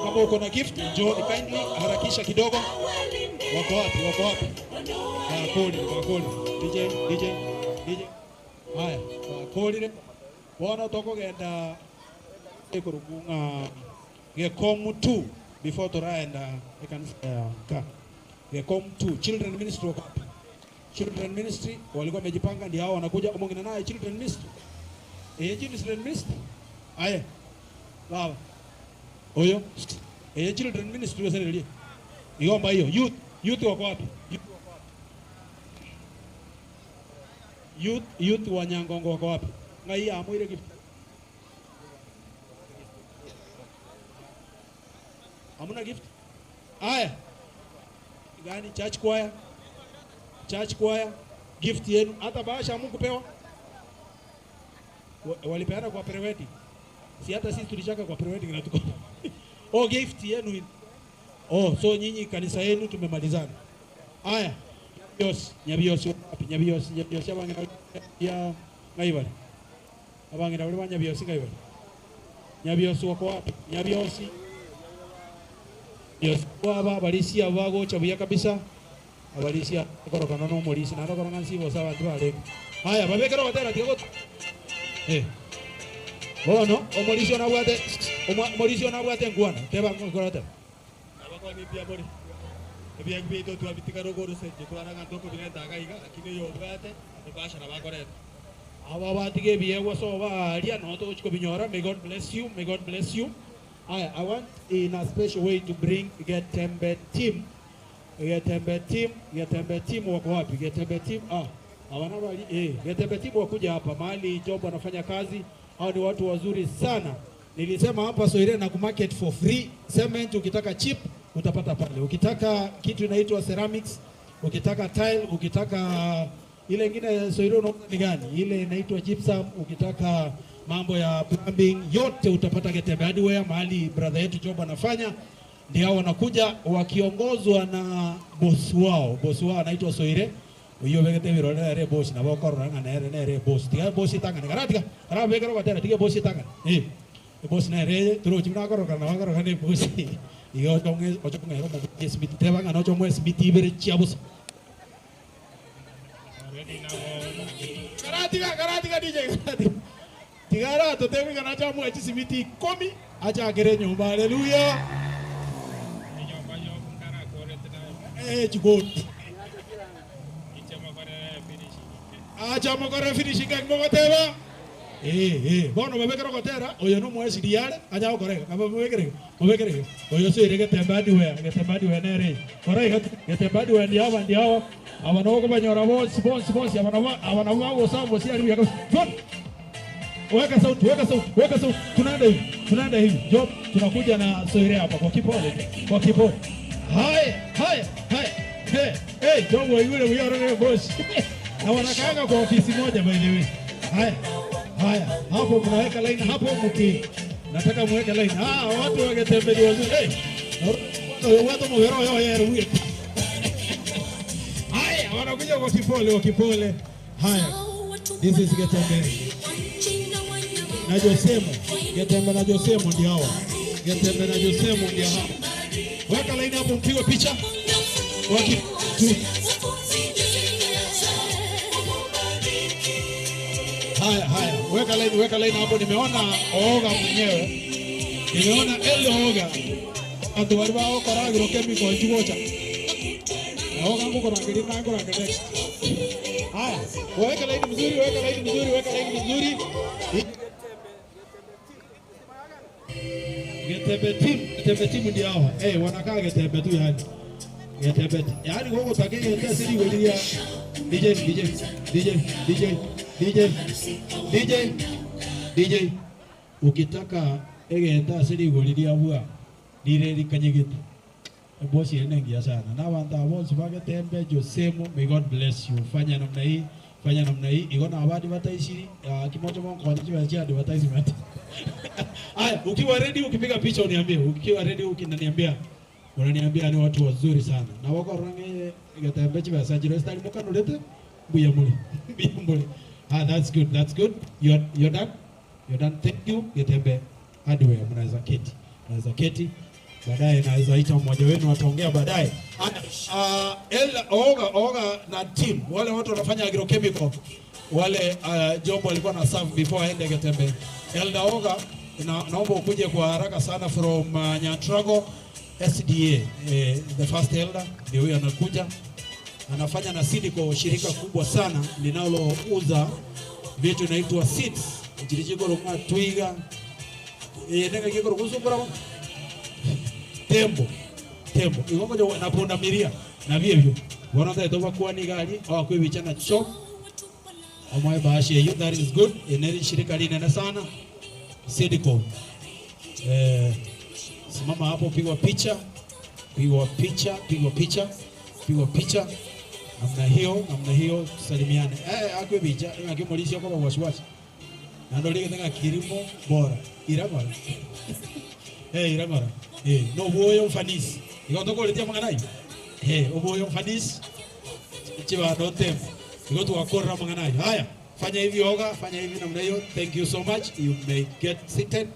[SPEAKER 1] kama uko na gift njoni kindly, harakisha kidogo. Wako wapi? Wako wapi? Bakoli, bakoli. DJ, DJ, DJ. Haya, bakoli. Bona tokogenda ekurugunga Gekomu 2 before toraenda ekanisa ka. Gekomu 2 Children Ministry wako wapi? Children Ministry walikuwa wamejipanga ndio hao wanakuja mwingine naye Children Ministry. Children Ministry. Aya. Baba. Oyo. Children Ministry wewe Iomba hiyo. Youth, youth wako wapi? Youth, youth wa Nyangongo wako wapi? Ngai amuire gift. Hamuna gift? Aya. Gani church choir? Church choir gift yenu hata bahasha hamkupewa? Walipeana kwa pre-wedding. Si hata sisi tulichaka kwa pre-wedding na tuko. Oh gift yenu. Oh so nyinyi kanisa yenu tumemalizana. Aya. Nyabiosi, nyabiosi wapi? Nyabiosi, nyabiosi abange ya ngaibale. Abange na wale nyabiosi ngaibale. Nyabiosi wako wapi? Nyabiosi. Nyabiosi baba balisia bago chabuya kabisa. Abalisia korokana no molisi na korokana nsibo sawa twale. Haya babekero batera tigo. Bono omolisi onabwate omolisi onabwate ngwana teba ngorota.
[SPEAKER 6] Abako ni pia bori. Ebia gbito twabitika rogoro seje twaranga ndoko bineta gaiga lakini yo bwate ebasha na bakoreta.
[SPEAKER 1] Aba batige biegwa so baria no tochiko binyora. May God bless you. May God bless you. I want in a special way to bring Getembe team. Getembe team, Getembe team wako wapi? Getembe team hawana wali Getembe team wakuja hapa mahali job wanafanya kazi. Hao ni watu wazuri sana. Nilisema hapa Soire na kumarket for free. Cement ukitaka cheap utapata pale. Ukitaka kitu inaitwa ceramics, ukitaka tile, ukitaka ile nyingine Soire unaona ni gani? Ile inaitwa gypsum, ukitaka mambo ya plumbing yote utapata Getembe Hardware mahali brother yetu job anafanya. Ndio wanakuja wakiongozwa na boss wao. Boss wao anaitwa Soire. Uyo begete birore re boss na bokoro na nere nere boss. Tiga boss itanga karatika. Karabekero batera tiga boss itanga. Boss na re turo chimna koro kana koro kana boss. Igo tonge ocho ngero mo Smith teba ngano chomo Smith ibere chiabos. Karatika karatika DJ karatika. Tigara totebi kana cha mwe chisimiti 10 acha kere nyumba. Haleluya. Chigoti. Acha mokore finishing kang mogoteba. Bono mabekero gotera oyo no mwesiriare acha gokorega kaba mabekere mabekere oyo sire getembadi we getembadi we nere korega getembadi we ndiaba ndiawa abano ko banyora bonsi bonsi bonsi abano abano bawo sambo si ari yaka. Weka sauti, weka sauti, weka sauti. Tunaenda hivi, tunaenda hivi. Job, tunakuja na soire hapa kwa kipole, kwa kipole. Hai, hai, hai. Hey, hey, Job yule yule boss. Na wanakaanga kwa ofisi moja by the way. Haya. Haya, hapo mnaweka line hapo mki. Nataka muweke line. Ah, watu wangetembea wazuri. Hey. Watu mwero yao yao. Haya, wanakuja kwa kipole, kwa kipole. Haya. This is Getembe. Na Josemo, Getembe na Josemo ndio hawa. Getembe na Josemo ndio hawa. Weka line hapo mpigwe picha. Waki tu. Haya, haya. Weka line hapo. Nimeona Oga mwenyewe. Nimeona Elo Oga. Antu waliwa okoragiro kemiko njugocha. Oga ngukoragiri na ngoragiri next. Haya, weka line mzuri, weka line mzuri, weka line mzuri. Getembe team, Getembe team ndio hawa. Eh, wanakaa Getembe tu yani. Getembe. Yaani wao utakeye ndio siri welia. DJ DJ DJ DJ DJ DJ DJ ukitaka egeta siri welia bwa dire likanyegete. Bosi yenengia sana. Na wanta bosi bagetembe Josemo, may God bless you. Fanya namna hii, fanya namna hii. Iko na abadi bataishiri, kimoja mwa kwa nchi ya advertisement. Haya, ukiwa ready ukipiga picha uniambie. Ukiwa ready ukinaniambia. Unaniambia ni watu wazuri sana. Na wako rangi Getembe chiba sajiro style moka nulete buya muli. Buya muli. Ah, that's good. That's good. You're done. You're done. Thank you. Getembe hardware mnaweza keti. Mnaweza keti. Baadaye naweza ita mmoja wenu ataongea baadaye. Oga Oga na team wale watu wanafanya agrochemical wale job walikuwa na serve before aende Getembe. Elda Oga naomba ukuje kwa haraka sana from Nyantrago SDA, the first elder ndio huyo anakuja. Anafanya na Sidiko, shirika kubwa sana linalouza vitu inaitwa seeds. Jirijiko roma twiga. Nega kiko kusukura tembo. Tembo. Ikongo na punda milia na vivyo. Wanaanza toba kuwa ni gari au kuibichana chop. Omoe bashi you that is good. Eneri shirika linene sana. Sidiko. Simama hapo pigwa picha. Pigwa picha, pigwa picha. Pigwa picha. Namna hiyo, namna hiyo tusalimiane. Akwebicha, akimulishia kwa wasiwasi. Na ndio lile kilimo bora. Iramara. Iramara. No boyo mfanisi. Iko letia mwangai. Oboyo mfanisi. Chiba dote. Iko tuwakorra mwangai. Haya, fanya hivi Oga, fanya hivi namna hiyo. Thank you so much. You may get seated.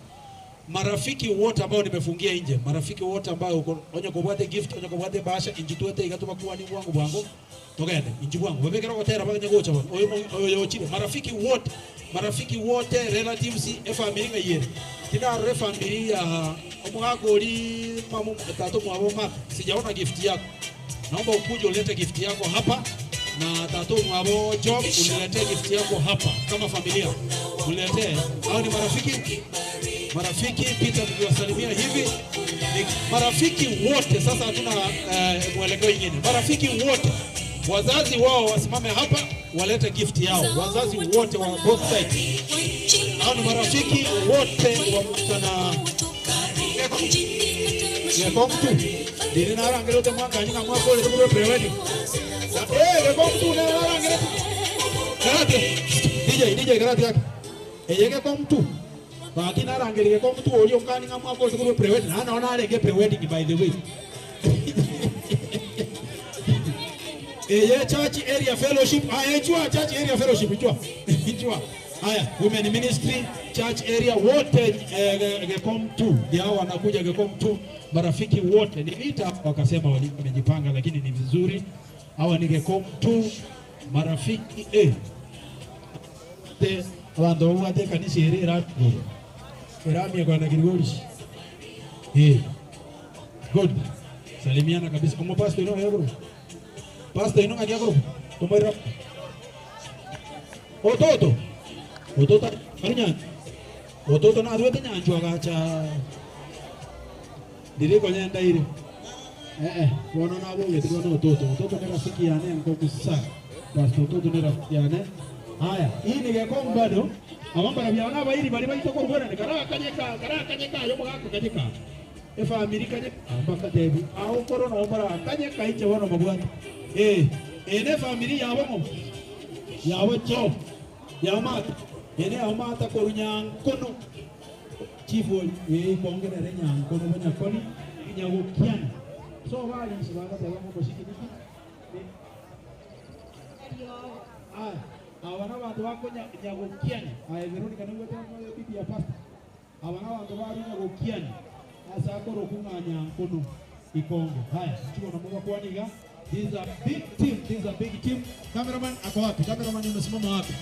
[SPEAKER 1] Marafiki wote ambao nimefungia nje, marafiki wote ambao onyo kubwate gift, onyo kubwate bahasha, injituete igatuma kuwa ni wangu bwangu. Togende, inji bwangu. Webekera gotera baganya gocha bwana. Oyo chile. Marafiki wote relatives e family ngayere. Tina re family ya omwagori mamu tatu mwabo. Sijaona gift yako. Naomba ukuje ulete gift yako hapa na tatu mwabo job ulete gift yako hapa kama familia. Ulete. Hao ni marafiki. Marafiki Peter tukiwasalimia hivi ni marafiki wote. Sasa hatuna mwelekeo mwingine. Marafiki wote wazazi wao wasimame hapa walete gift yao. Wazazi wote wa both sides. Hao ni marafiki wote wa mtana Gekomtu. Dini na rangelo te mwaka nyinga mwaka ole tukube pre-wedding. Gekomtu na rangelo. Karate. DJ karate yake. Gekomtu. Baki na rangeli Gekomtu olio kani ngamwa kwa tukube pre-wedding. Na naona alege pre-wedding by the way. Church area fellowship. Haya church area fellowship jua. Jua. Haya, women ministry, church area wote Gekomtu. Ndio wanakuja Gekomtu, marafiki wote. Niliita wakasema wamejipanga lakini ni vizuri. Hawa ni Gekomtu marafiki Abantu babwate kanisa ere eratugo. Eramia kwa na Grigorish. Eh. Good. Salimiana kabisa. Como pastor ino yagro. Pastor ino ngaki Como era. Ototo. Ototo arunya. Ototo na adwete nyancho agacha. Dire konya ndaire. Bono na bo yetu na ototo. Ototo ni rafiki yane nkokusa. Pastor ototo ni rafiki yane. Haya, hii ni gekongo bado. Abamba bya bairi bali baito ko bwana karaka kanyeka karaka yo mugako kanyeka. Efamili kanyeka ambaka debi. Aho corona obara kanyeka iche bono mabwana. Ene famili yabo mo. Yabo cho. Yamata. Ene amata korunya nkono. Chifu kongerere nyankono banyakoni nyagukiana. So bali nsibaga teba mo koshikini. Ah, abana bantu bako nyagukiana. Aye Veronica ningwe teba bibi ya pastor. Abana bantu bari nyagukiana. Asa koro kunganya nkono ikongo. Haya, chuo na mungu kwaniga. These are big team, these are big team. Cameraman ako wapi? Cameraman umesimama wapi?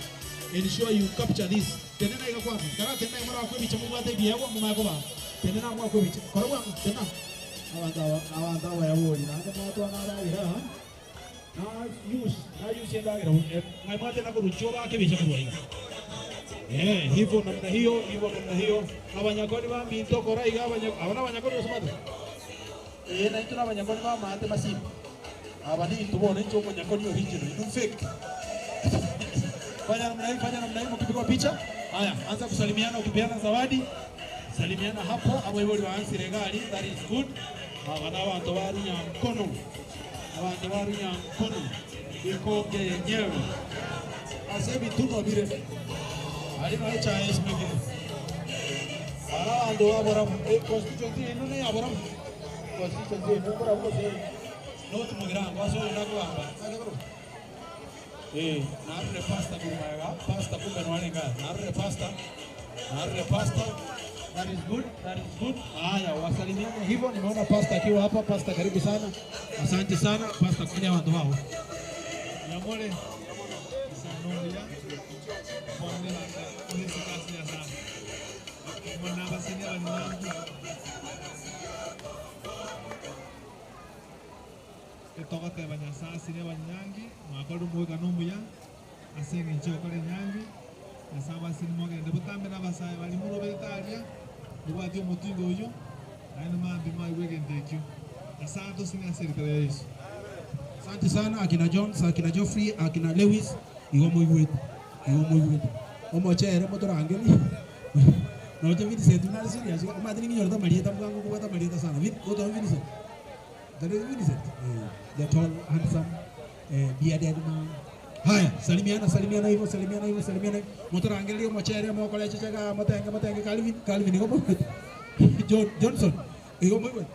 [SPEAKER 1] Ensure you capture this. Tenena ika kwapi? Kara tenena mara kwa bicha mungu ate biyewa mama yako ba. Tenena mwa kwa bicha. Koro tena. Awanda wa yawoli na hata watu wanaragira. Na use, na use ndagira. Ngai mate na kuruchoba ke bicha kwa hiyo. Hivyo namna hiyo, hivyo namna hiyo. Abanyakoni ba minto kora iga abana abanyakoni basomata. Na itu na abanyakoni ba mate masimu. Abani tubone hicho abanyakoni original, inu fake. Fanya namna hii mkipigwa picha. Haya, anza kusalimiana ukipeana zawadi. Salimiana hapo, hapo hivyo waanze regali, that is good. Abana abantu bari nyankono. Abantu bari nyankono. Ikonge yenyewe. Asebi tuno bire. Ali na cha esmege. Ara ando abora constituency ino ne abora. Constituency ino bora ko se. No tumugira ngo aso na kwamba. Narre pasta kumaga, pasta kumbe nwalenga. Narre pasta. Narre pasta. That is good, that is good. Haya, wasalimiane hivyo. Nimeona pasta akiwa hapa, pasta karibu sana. Asante sana, pasta kwa watu wao.
[SPEAKER 18] Yamole. Sanombia. Bonde la polisi kasi ya sana. Mwana basini banyangi. Etoka te banyasa sine banyangi, mwakoru mwe kanombuya. Asenge ncho kare nyangi. Asaba sine mwe ngende butambe na basaye bali muro betaria. Ndubati omutingo uyo. Naino mambi mai wegende kyo. Asante sine aserikali ya Yesu.
[SPEAKER 1] Asante sana akina Jones, akina Geoffrey, akina Lewis, igo moigwete. Igo moigwete. Omochere motorangeli. No te Vincent una serious. Madre mía, nyorta Marieta mwangu kubata Marieta sana. Vin, oto Vincent. That is Vincent. The tall, handsome, bearded man. Haya, salimiana, salimiana hivyo, salimiana hivyo, salimiana. Motorangeli omochere mokole chichega motenge motenge Calvin, Calvin igo moigwete. John Johnson. Igo moigwete.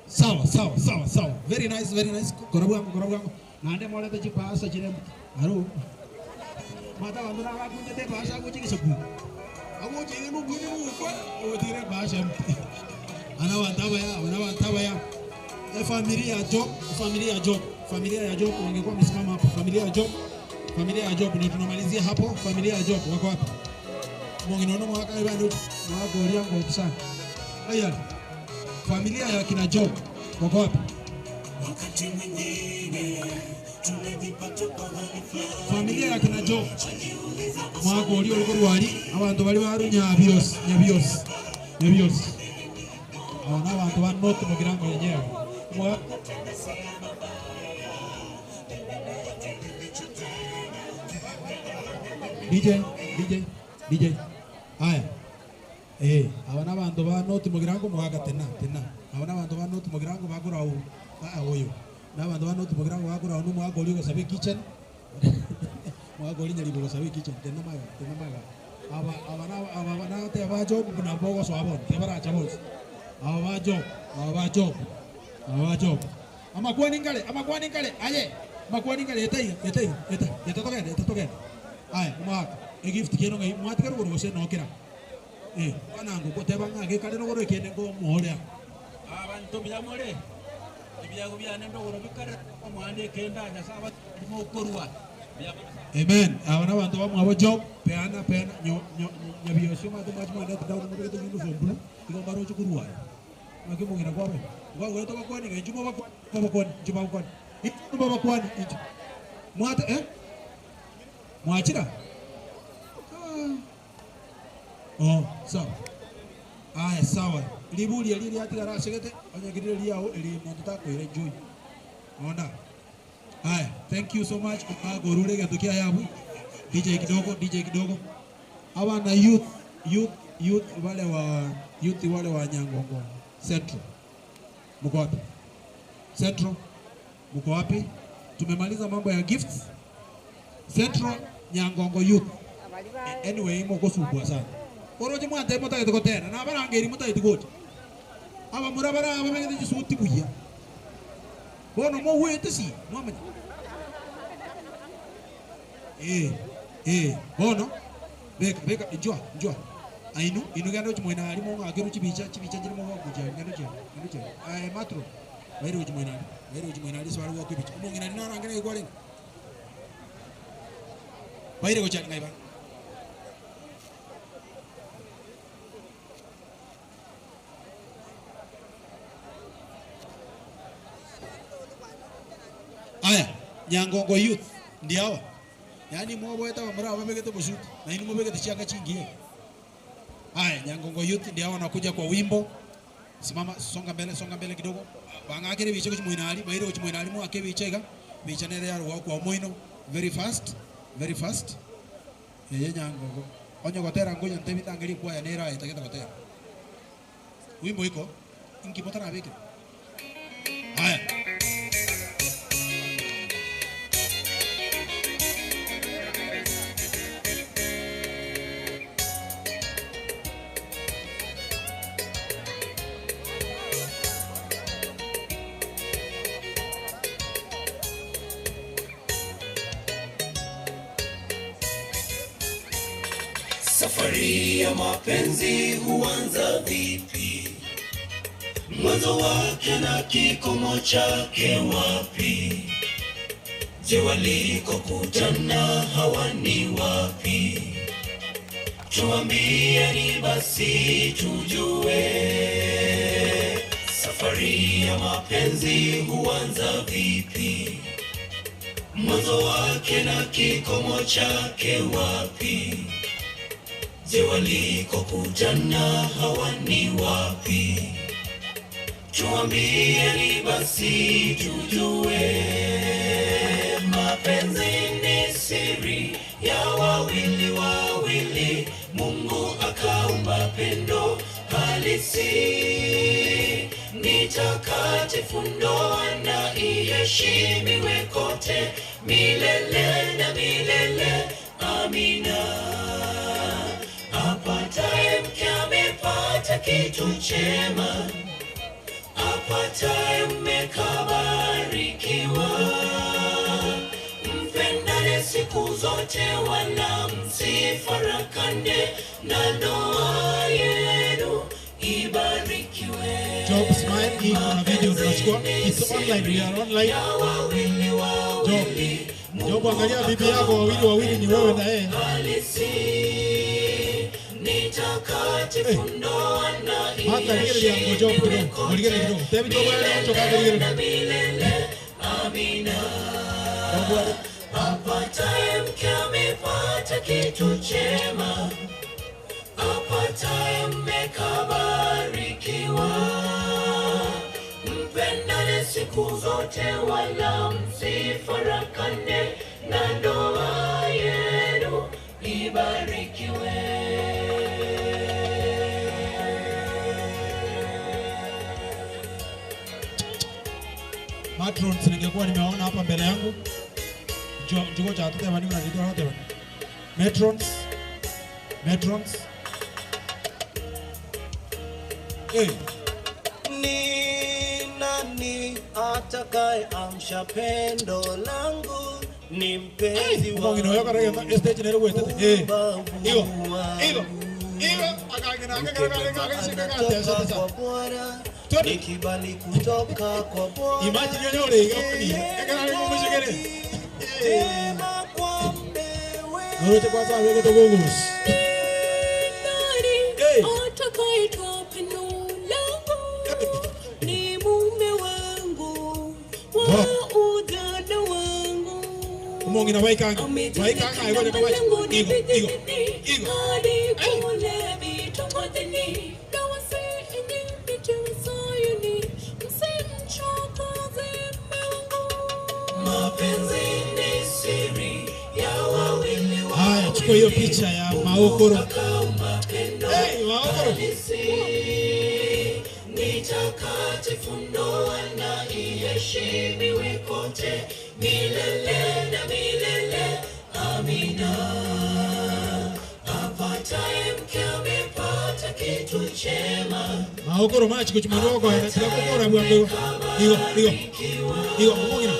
[SPEAKER 1] Sawa, sawa, sawa, sawa. Very nice, very nice. Korabu yangu, korabu yangu. Nande mwale tachi paasa chine. Aru. Mata wandu na wakunje te paasa kuchi kisabu. Agu chine nu gine nu kwa. O tire paasa. Ana wantabaya, ana wantabaya. Familia ya Job, familia ya Job, familia ya Job wangekuwa wamesimama hapo. Familia ya Job, familia ya Job ndio tunamalizia hapo. Familia ya Job wako wapi? Mwingine mwaka ibado mwaka oria ngo sana. Haya. Familia ya kina Job wako wapi? Familia ya kina Job mwaka oria ulikorwari abantu bali barunya bios nyabios nyabios. Abana abantu ba not mugirango yenyewe. DJ DJ DJ. Haya. Abana bantu ba not mugirango mwaka tena tena. Abana bantu ba not mugirango bakura u oyo. Na bantu ba not mugirango bakura onu mwaka ori gosabe kitchen. Mwaka ori nyali gosabe kitchen tena maga tena maga. Aba abana abana te ba job na bogo so abon te bara chabos. Aba job aba job aba job. Amakwani ngale amakwani ngale aye. Amakwani ngale etai etai etai eta tokene eta tokene. Aya mwaka e gift keno ngai mwatika ruguru gose nokira. Wanangu koteba ngage kale ruguru kene ngo muhoria.
[SPEAKER 18] Abantu byamore.
[SPEAKER 1] Ebyago byane ndogoro bikare omwande kenda Nyasaye batimo korwa. Amen. Abana bantu bamwe abo Job peana peana nyo nyo nyabiosho mate mach mo net down mo keto uniform blue iko baro chukurwa. Makimugina kwabe. Kwa wewe toka kwani ngai juma kwa kwani juma kwani. Ito baba kwani icho. Mwate Mwachira? Oh, sawa. Aya sawa. Libuli eliri atigara ashegete onyagirire liao eli muntu takoire joy. Ona. Aya, thank you so much. Gorure gatukia yabu. DJ kidogo, DJ kidogo. Hawa na youth, youth, youth wale wa youth wale wa Nyangongo Central. Mko wapi? Central. Mko wapi? Tumemaliza mambo ya gifts. Central Nyangongo youth. Anyway, moko subwa sana. Oroje mwante mutagete gotena na barangeri mutagete gocha. Aba murabara aba megete jisuti buya. Bono mo wete si, mwamanya. Bono beka beka njua njua. Ainu inu gando chimoina ari mo ngakeru chibicha chibicha jiri mo kuja ngando che ngando che. Ai matro. Bairo chimoina ari. Bairo chimoina ari swara kwa bicha. Mo ngina na rangere kwa lenga. Bairo gocha ngai ba. Aya, Nyangongo youth ndi hawa. Yaani mwoboeta wa mura wabegete bosuti na inu mwabegete chianga chingi. Aya, Nyangongo youth ndi hawa wanakuja kwa wimbo. Simama, songa mbele kidogo. Bangakere bicho kuchimoinali, baire kuchimoinali mu ake bichega. Bichanere ya ruwa kwa moino very fast, very fast. Yeye Nyangongo. Onyo gotera ngoja ntebita ngeli kwa ya nera itaketa gotera. Wimbo iko inkipota na beke. Aya.
[SPEAKER 2] Safari ya mapenzi huanza vipi? Mwanzo wake na kikomo chake wapi? Je, walikokutana hawa ni wapi? Tuambieni basi tujue. Safari ya mapenzi huanza vipi? Mwanzo wake na kikomo chake wapi? Je, walikokutana hawa ni wapi? Tuambieni basi tujue. Mapenzi ni siri ya wawili wawili, Mungu akaumba pendo halisi. Ni takatifu ndoa na iheshimiwe kote milele na milele. Amina. Apataye mke amepata kitu chema, apataye mume kabarikiwa. Mpendane siku zote wala msifarakane, na ndoa yenu ibarikiwe.
[SPEAKER 1] Job smile, hii kuna video tunachukua. It's online, we are online. Job, Job angalia bibi yako wawili wawili ni wewe na yeye. Hata ligere yango Job kidogo, ligere kidogo. Tebi Job yale choka ligere.
[SPEAKER 2] Amina. Apataye mke amepata kitu chema, apataye mume kabarikiwa. Mpendane siku zote wala msifarakane, na ndoa yenu ibarikiwe.
[SPEAKER 1] Matrons ningekuwa nimeona hapa mbele yangu. Juko cha tete wani mnajitoa wote wani. Matrons. Matrons.
[SPEAKER 19] Ni nani atakaye amsha pendo langu? Ni mpenzi wangu.
[SPEAKER 1] Mungu yoka rega stage nero wetete. Igo. Igo. Igo akagena akagena akagena.
[SPEAKER 19] Ni kibali kutoka kwa Bwana.
[SPEAKER 18] Imagine yonyore igakuni. Ekana ngumushikere.
[SPEAKER 19] Jema kwa mmewe.
[SPEAKER 18] Noroche kwanza wego togogus.
[SPEAKER 2] Atakayeitwa pendo langu ni mume wangu wa ujana wangu.
[SPEAKER 18] Umongina waikanga. Waikanga ego leko wachi. Igo igo igo.
[SPEAKER 2] Hadi kule vitongojini na wasienye miti Sayuni, msimchokoze mume wangu. Mapenzi ni siri ya wawili.
[SPEAKER 18] Haya, chukua hiyo picha ya Maokoro. Hey, Maokoro.
[SPEAKER 2] Ni takatifu ndoa na iheshimiwe kote milele na milele. Amina. Apataye mke amepata kitu chema.
[SPEAKER 18] Maokoro machi kuchimoroko ena tikakokora bwangu. Igo igo. Igo umongina.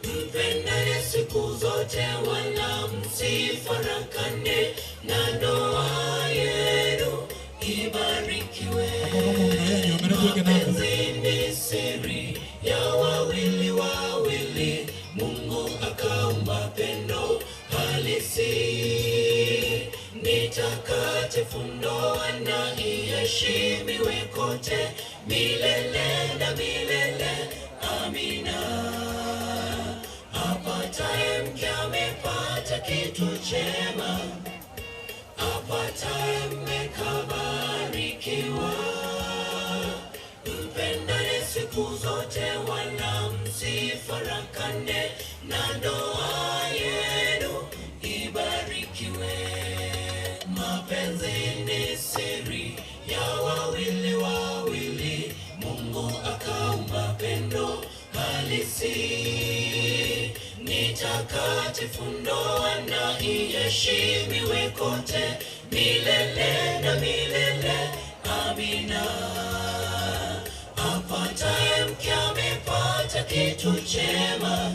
[SPEAKER 2] Mpendane siku zote wala msifarakane na ndoa yenu ibarikiwe. Mapenzi ni siri ya wawili wawili, Mungu akaumba pendo halisi. Ni takatifu ndoa na iheshimiwe kote milele na milele. Amina. Apataye mke amepata kitu chema, apataye mme kabarikiwa. Mpendane siku zote wala msifarakane na ndoa yenu ibarikiwe. Mapenzi ni siri ya wawili wawili, Mungu akaumba pendo halisi. Ni takatifu ndoa na iheshimiwe kote milele na milele. Amina. Apataye mke amepata kitu chema,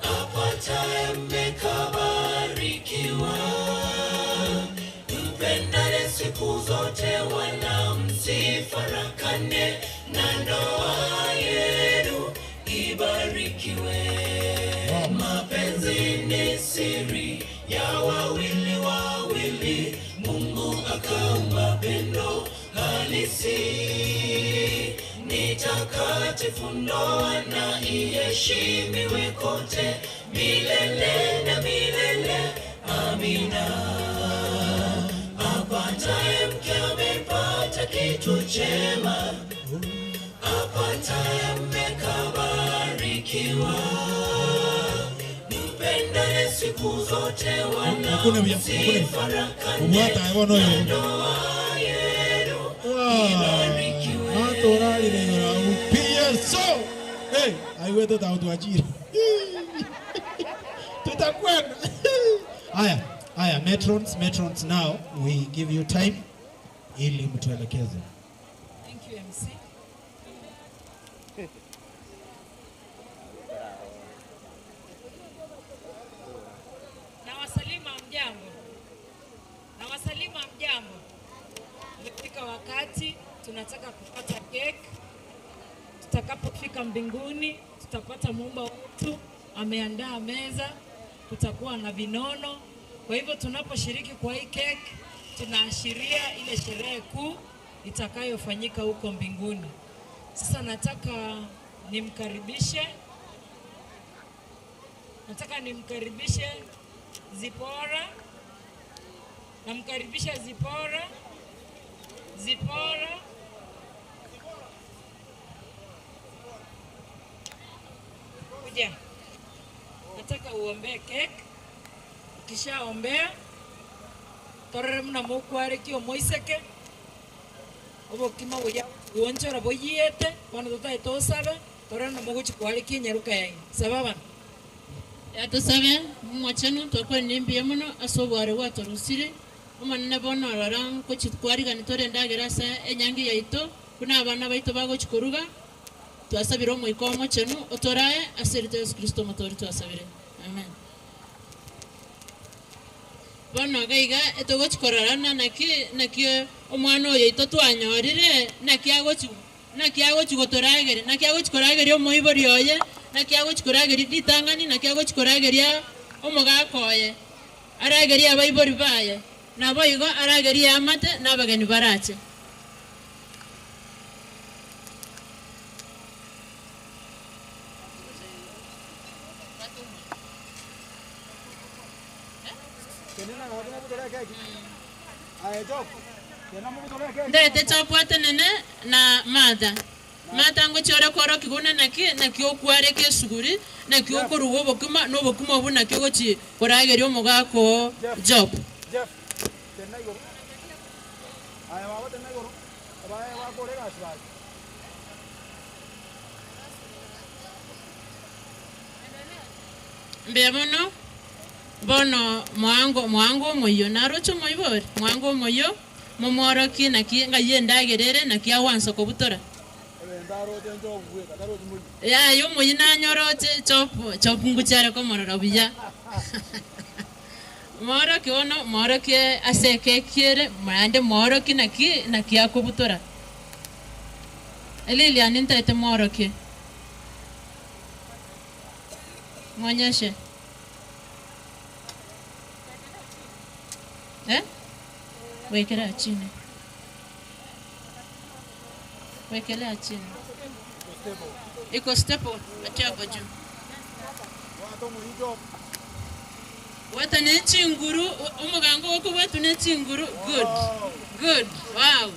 [SPEAKER 2] apataye mme kabarikiwa. Mpendane siku zote wala msifarakane na ndoa yenu ibarikiwe. Mapenzi ni siri ya wawili wawili, Mungu akaumba pendo halisi. Ni takatifu ndoa na iheshimiwe kote milele na milele. Amina. Apataye mke amepata kitu chema, apataye mme kabarikiwa. Mpendane siku zote wala msifarakane na ndoa yenu ibarikiwe.
[SPEAKER 18] Hey, aiweto tautuachira. Tutakwenda. Haya, haya matrons now we give you time ili mtuelekeze.
[SPEAKER 15] Thank you MC. Na wasalima mjambo. Na wasalima mjambo. Imefika wakati tunataka kupata cake. Tutakapofika mbinguni tutapata muumba wetu ameandaa meza, kutakuwa na vinono. Kwa hivyo tunaposhiriki kwa hii cake tunaashiria ile sherehe kuu itakayofanyika huko mbinguni. Sasa nataka nimkaribishe Zipora. Namkaribisha Zipora. Zipora. Kuja. Nataka uombee cake. Ukishaombea torere muna mokwareki omoiseke obokima buya guonchora boyiete bono totae tosabe torere na mogochi kwareki nyaruka yaino saba bana
[SPEAKER 14] yatusabe mumwachenu twakore nimbiya mono ase obware bwatorusire omonene bono orora nkochitwarigani torendagera ase enyangi yaito buna abana baito bagochikoruga twasabire omoika omochenu otorae ase erito Yesu Kristo omotori twasabire. Amen. Bono gaiga etogochikororana naki naki omwana oyo ito twanyorire naki agochi naki agochi gotoragere naki agochi korageria omoibori oye naki agochi korageria ritang'ani naki agochi korageria omogaka oye arageria abaibori baye nabo igo arageria amate n'abageni barache. Ndete chapwate nene na mata mata ngochora koro kiguna naki naki okware kesuguri naki okorugo bokuma no bokuma obu naki ogochi korageria omogako job.
[SPEAKER 18] Jeff tena igoro aya baba tena igoro abaye wakore gasi.
[SPEAKER 14] Mbe bono mwango mwango moyo narocho moibor mwango moyo momoroki naki ngayendagerere naki awansa kobutora ya yo moyina nyoroche chop chop nguchare komorora buya moroki ono moroki aseke kiere mande moroki naki naki akobutora elili aninta ete moroki mwanyeshe. Eh? Wekelea chini. Wekelea chini. Iko stable atia hapo juu. Wata ne chinguru omugango wako wetu ne chinguru. Good. Good. Wow.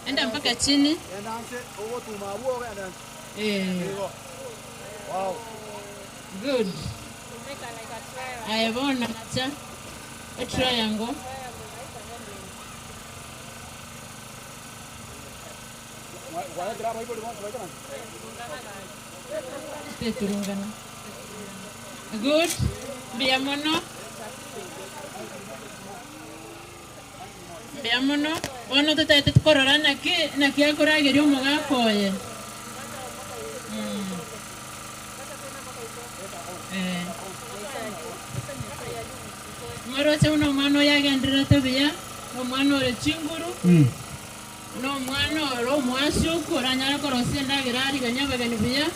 [SPEAKER 14] Enda mpaka chini. Eh.
[SPEAKER 18] Wow.
[SPEAKER 14] Good. Aya bona cha a triangle. Good. Biamono. Biamono. Ono tete korora naki naki akorageria omogaka oye. Moroche uno mwana yagenderete buya omwana ore chinguru no mwana ore omwasuku oranyara korosia endagera arigania abageni buya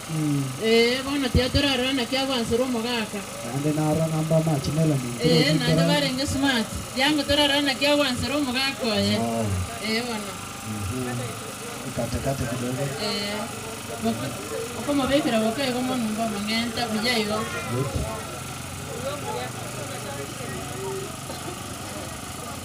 [SPEAKER 14] bono tiatorarora naki agwansera omogaka
[SPEAKER 1] naende nara namba amache melanin
[SPEAKER 14] naende barenge smart yango torarora naki agwansera omogaka oye bono
[SPEAKER 1] ikatekate kidogo
[SPEAKER 14] okomobekera boka igo monumba mong'enta buya igo.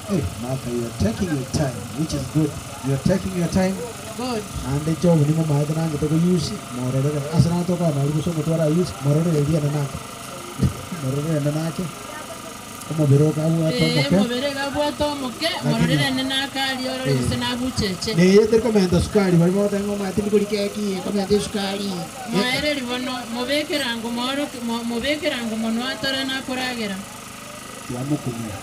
[SPEAKER 1] Hey, Martha, you are taking your time, which is good. You are taking your time.
[SPEAKER 14] Good.
[SPEAKER 1] And the job ni mo maadana ngi to use morore asana to ka na ruso motwara use morore redia na nake. Morore na nake. Omo bero ka bwa to moke.
[SPEAKER 14] Mo bero ka bwa to moke morore na naka ali oro use na bucheche.
[SPEAKER 1] Ne yeter komenda sukari bari mo tengo mati ni kuri keki komenda sukari.
[SPEAKER 14] Moere ribono mobekerango moro mobekerango mono atora na koragera.
[SPEAKER 1] Tiamukumia.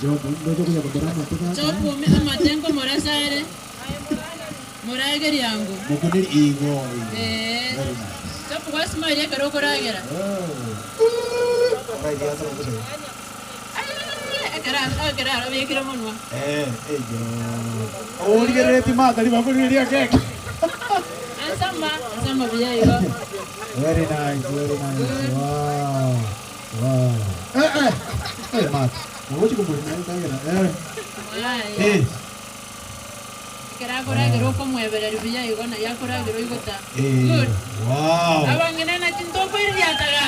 [SPEAKER 1] Job ndojo kuja kudora mateka.
[SPEAKER 14] Job amatengo morasare. Morageri yangu.
[SPEAKER 1] Mukuniri igo.
[SPEAKER 14] Job wasma ile karo koragera.
[SPEAKER 1] Right ya tro kusa.
[SPEAKER 14] Akara akara abekira monwa.
[SPEAKER 1] Jo. Ori gere tima tali babu ni keke.
[SPEAKER 14] Ansamba ansamba biya igo.
[SPEAKER 1] Very nice, very nice. Wow. Wow. Eh, Mark. Ngoja kumbuka ndagera. Eh.
[SPEAKER 14] Kera koragera okomweberera biya igo na yakoragera igota. Good.
[SPEAKER 1] Wow.
[SPEAKER 14] Abangena na tintoko iriataga.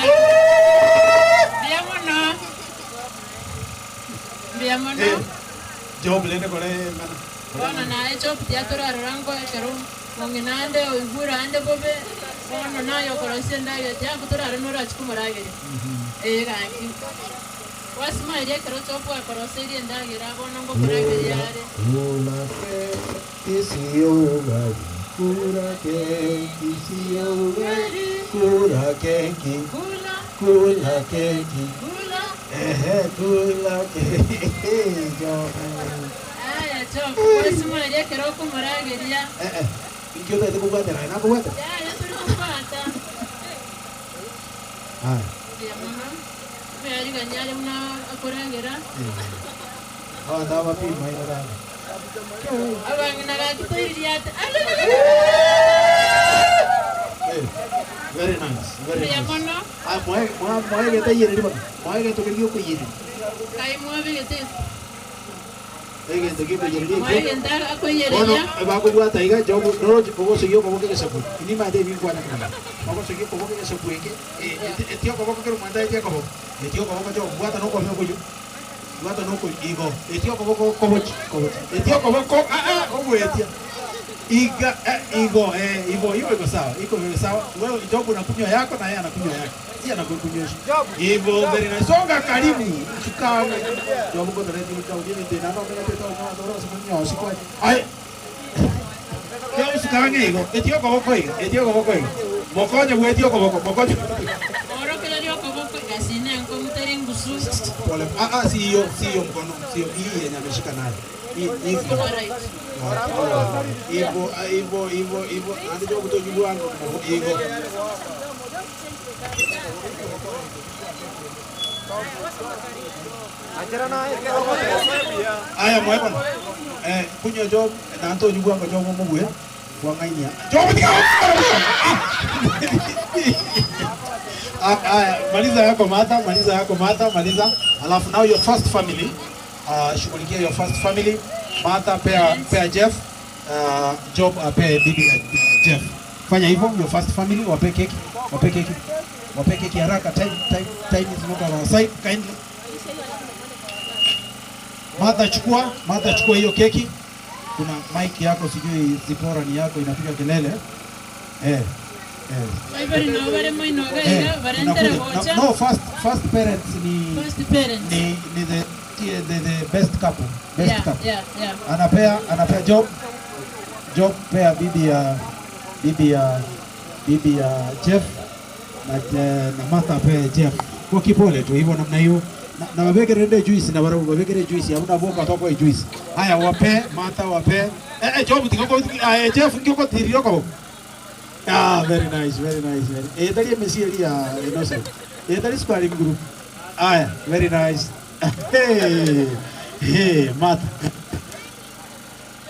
[SPEAKER 14] Biya mono. Biya mono.
[SPEAKER 1] Job lene kore mana.
[SPEAKER 14] Bono na job tiatora rango ekero monginande oigura ande bobe bono nayo korosia ndagera tiakutora nora chikumoragera. Eh ganki. Wasma ile kero chopo akoroserie ndagira bono ngokorageria are.
[SPEAKER 1] Kula keki isiyo ugali, kula keki isiyo ugali, kula keki,
[SPEAKER 14] kula,
[SPEAKER 1] kula keki,
[SPEAKER 14] kula,
[SPEAKER 1] ehe, kula keki, job.
[SPEAKER 14] Aya job, wasma ile kero komorageria.
[SPEAKER 1] Ikyo tete kubwatera na kubwatera.
[SPEAKER 14] Ya, ya turi kubwata.
[SPEAKER 1] Haya.
[SPEAKER 14] Mbe ari una akoragera.
[SPEAKER 1] Ah, dawa pima ila dawa.
[SPEAKER 14] Abangina gakitoiriate.
[SPEAKER 1] Very nice. Very nice. Ah, moe gete yeri ba. Moe gete kiri ko yeri.
[SPEAKER 14] Kai moe gete.
[SPEAKER 1] Egente kipe yeri.
[SPEAKER 14] Moe gete ako yeri.
[SPEAKER 1] Bueno, va ko bwa taiga jo no ko so yo ko ke se pu. Ni ma de bi kwa na kana. Ko so yo ko ke se pu ke. Tío ko ko ke manda tío ko. Tío ko ko jo bwa ta no ko ko yo. Bwa ta no ko igo. Tío ko ko ko ko. Tío ko ko ah ah ko tío. Iga igo igo igo iko sawa. Iko sawa. Wewe Job unakunywa yako na yeye anakunywa yake. Yeye anakunywa. Hivyo very nice. Songa karibu. Shikana. Job ko ndani mta ujini tena na mimi teta una dora sikunyo sikwa. Ai. Yo shikana igo. Etio ko ko igo. Etio ko ko igo. Mokonye we etio ko ko mokonye.
[SPEAKER 14] Oro kele rio ko ko gasine anko mutari ngusu.
[SPEAKER 1] Pole. Ah ah sio sio mkono. Sio hii yenye ameshika nayo. Hii. Ivo ivo ivo ivo andi jo kutojibu wangu igo. Aya mwebona. Kunywa jo na anto jibu wangu jo mumwe wangainia. Jo mtika. Aya maliza yako Martha, maliza yako Martha, maliza. Alafu now your first family. Shughulikia your first family. Martha pea Jeff, Job apea bibi Jeff. Fanya hivyo your first family wape keki, wape keki. Wape keki haraka, time is not on our side kindly. Martha chukua hiyo keki. Kuna mic yako sijui Zipora ni yako inapiga kelele. No, first parents ni
[SPEAKER 14] first parents.
[SPEAKER 1] Ni the best couple. Best
[SPEAKER 14] yeah,
[SPEAKER 1] couple.
[SPEAKER 14] Yeah, yeah.
[SPEAKER 1] Anapea Job pea bibi ya Jeff na Martha pea Jeff. Kwa kipole tu hivyo namna hiyo. Na wabekere nde juice na barabu wabekere juice hamna boka toko juice. Haya wape Martha wape. Job tikoko Jeff ngiko tiriroko. Ah, very nice, very nice. Very. Tali mesieli ya innocent. Tali square group. Haya, very nice. Hey, hey, Martha.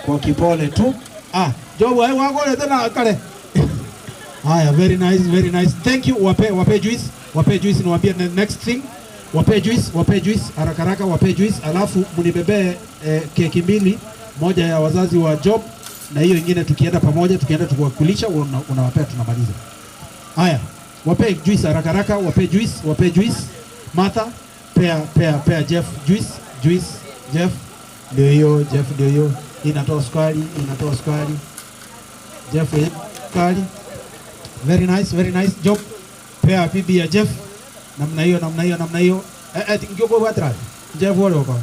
[SPEAKER 1] Kwa kipole tu. Ah, Job wewe wako tena kale. Haya, very nice, very nice. Thank you. Wape juice. Wape juice niwaambie the next thing. Wape juice, haraka haraka wape juice, alafu mnibebee keki mbili, moja ya wazazi wa Job na hiyo nyingine tukienda pamoja, tukienda tukuwakulisha unawapea tunamaliza. Haya, wape juice haraka haraka, wape juice. Martha, pea Jeff juice Jeff. Ndio hiyo, Jeff ndio hiyo. Inatoa sukari. Jeff sukari. Very nice, very nice. Job, pea bibi ya Jeff. Namna hiyo. Ngoko watra. Jeff wako.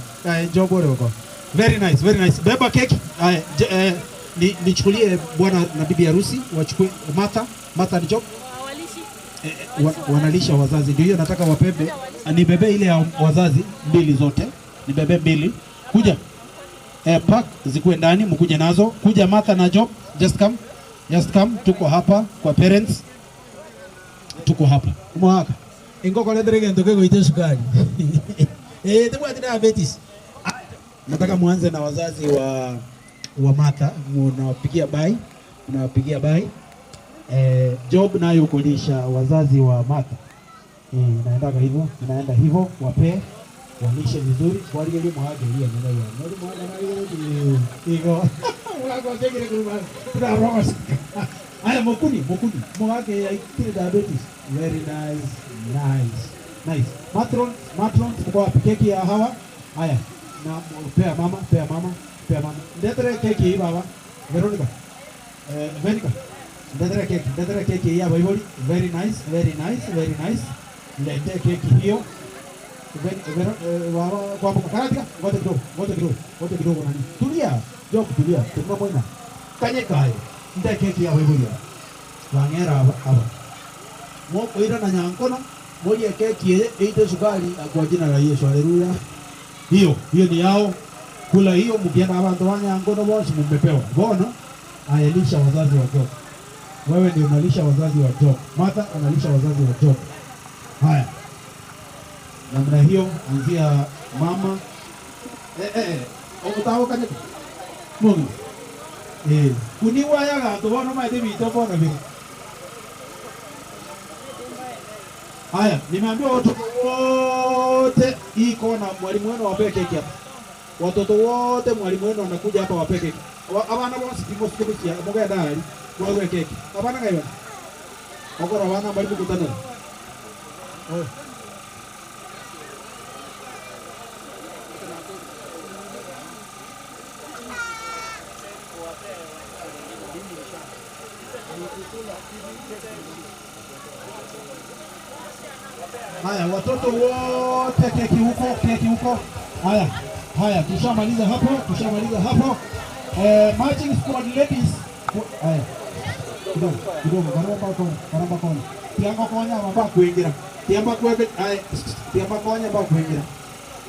[SPEAKER 1] Job wako. Very nice, very nice. Beba keki. Nichukulie bwana na bibi harusi, wachukue Martha ni Job. Wanalisha wazazi. Ndio hiyo nataka wapebe. Nibebe ile ya wazazi mbili zote. Nibebe mbili. Kuja. Pack zikuwe ndani, mkuje nazo. Kuja Martha na Job, just come. Tuko hapa kwa parents. Tuko hapa. Mwaka. Ingoko letere gento kego ite sukari. Tuko diabetes. Nataka muanze na wazazi wa Martha, mnawapigia bye. Job nayo kulisha wazazi wa Martha. Inaenda hivyo, wape walishe vizuri. Wali elimu haje hiyo ndio hiyo. Mwalimu haje hiyo. Wako tegere kuma. Tuna. Haya mokuni. Mwake ya diabetes. Very nice. Nice. Matron kwa keki ya hawa. Haya. Na pea mama. Ndetere keki hii baba. Veronica. Veronica. Ndetere keki hii ya Baibuli. Very nice, very nice, very nice. Lete keki hiyo. Kwa karatika, ngoja kidogo nani. Tulia, Job tulia. Tunamwona. Kanye kai. Nde keki ya Baibuli. Wangera hapa. Mwoko ira na nyankono, moja keki ite sukari kwa jina la Yesu. Haleluya. Hiyo ni yao. Kula hiyo mkienda abantu wa nyankono wote mmepewa. Bona aelisha wazazi wa Job. Wewe ndio unalisha wazazi wa Job. Martha analisha wazazi wa Job. Haya. Namna hiyo anzia mama. Ogutaho kanyako. Mungu. Kuniwa yaga to bono maite bito bono bi. Haya, nimeambiwa watoto wote hii kona mwalimu wenu wape keki hapa. Watoto wote mwalimu wenu wanakuja hapa wape keki. Abana bonse timo sikubukia moga dali wawe keki. Abana ngaiwa. Okora abana bali kukutana. Oh. Haya, watoto wote keki huko, keki huko. Haya, haya, tushamaliza hapo, tushamaliza hapo. Marching squad ladies. Haya. Kidogo, kidogo, karamba kona, karamba kona. Tiamba konya mamba kuingira. Tiamba kuwe, haya, tiamba konya mamba kuingira.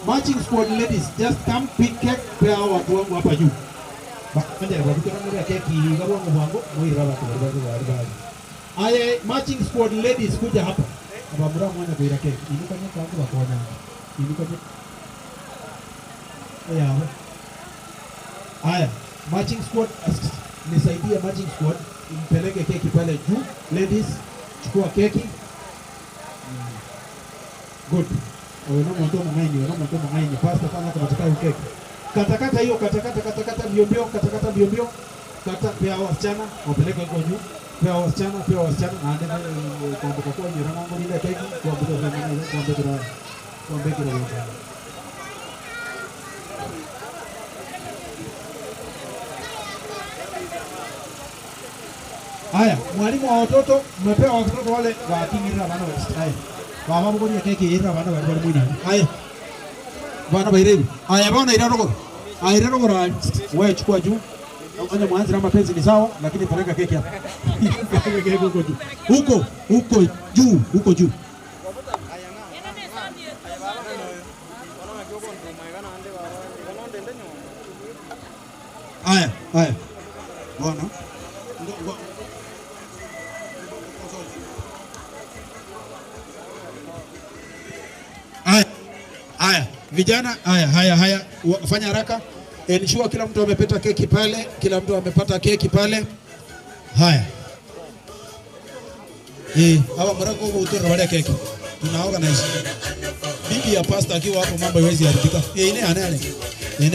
[SPEAKER 1] Marching squad ladies, just come pick cake kwa watu wangu hapa juu. Bakanja bakutana keki gabo wangu mwira watu bali. Haya, marching squad ladies kuja hapa. Abamura mwana kuira keki. Inuka nyaka wangu bakonya. Inuka nyaka. Haya. Haya, marching squad nisaidie marching squad impeleke keki pale juu. Ladies, chukua keki. Good. Wewe mtu mwangaini, wewe mtu mwangaini. Pastor fanya kama tutaka keki. Katakata hiyo, katakata katakata mbio mbio, katakata mbio mbio. Kata pia wasichana wapeleke huko juu. Pia wasichana, pia wasichana na ndio kwa kwa ni rango ile keki kwa kwa kwa kwa kwa. Haya, mwalimu wa watoto mmepewa watoto wale wa kingira bana wa haya. Baba mko keki ira bana bali bali mwina. Haya. Bana bairebe. Haya bana ira rogo. Haya ira rogo. Wewe chukua juu. Anya mwanzi na mapenzi ni sawa lakini peleka keki hapa. Peleka keki huko juu. Huko, huko juu, huko juu. Haya, haya. Bwana. Haya. Haya, vijana, haya, haya, haya, fanya haraka. Ensure kila mtu amepata keki pale, kila mtu amepata keki pale. Haya. Hawa mrako huko utora wale keki. Tuna organize. Bibi ya pastor akiwa hapo mambo haiwezi haribika. Ine ane.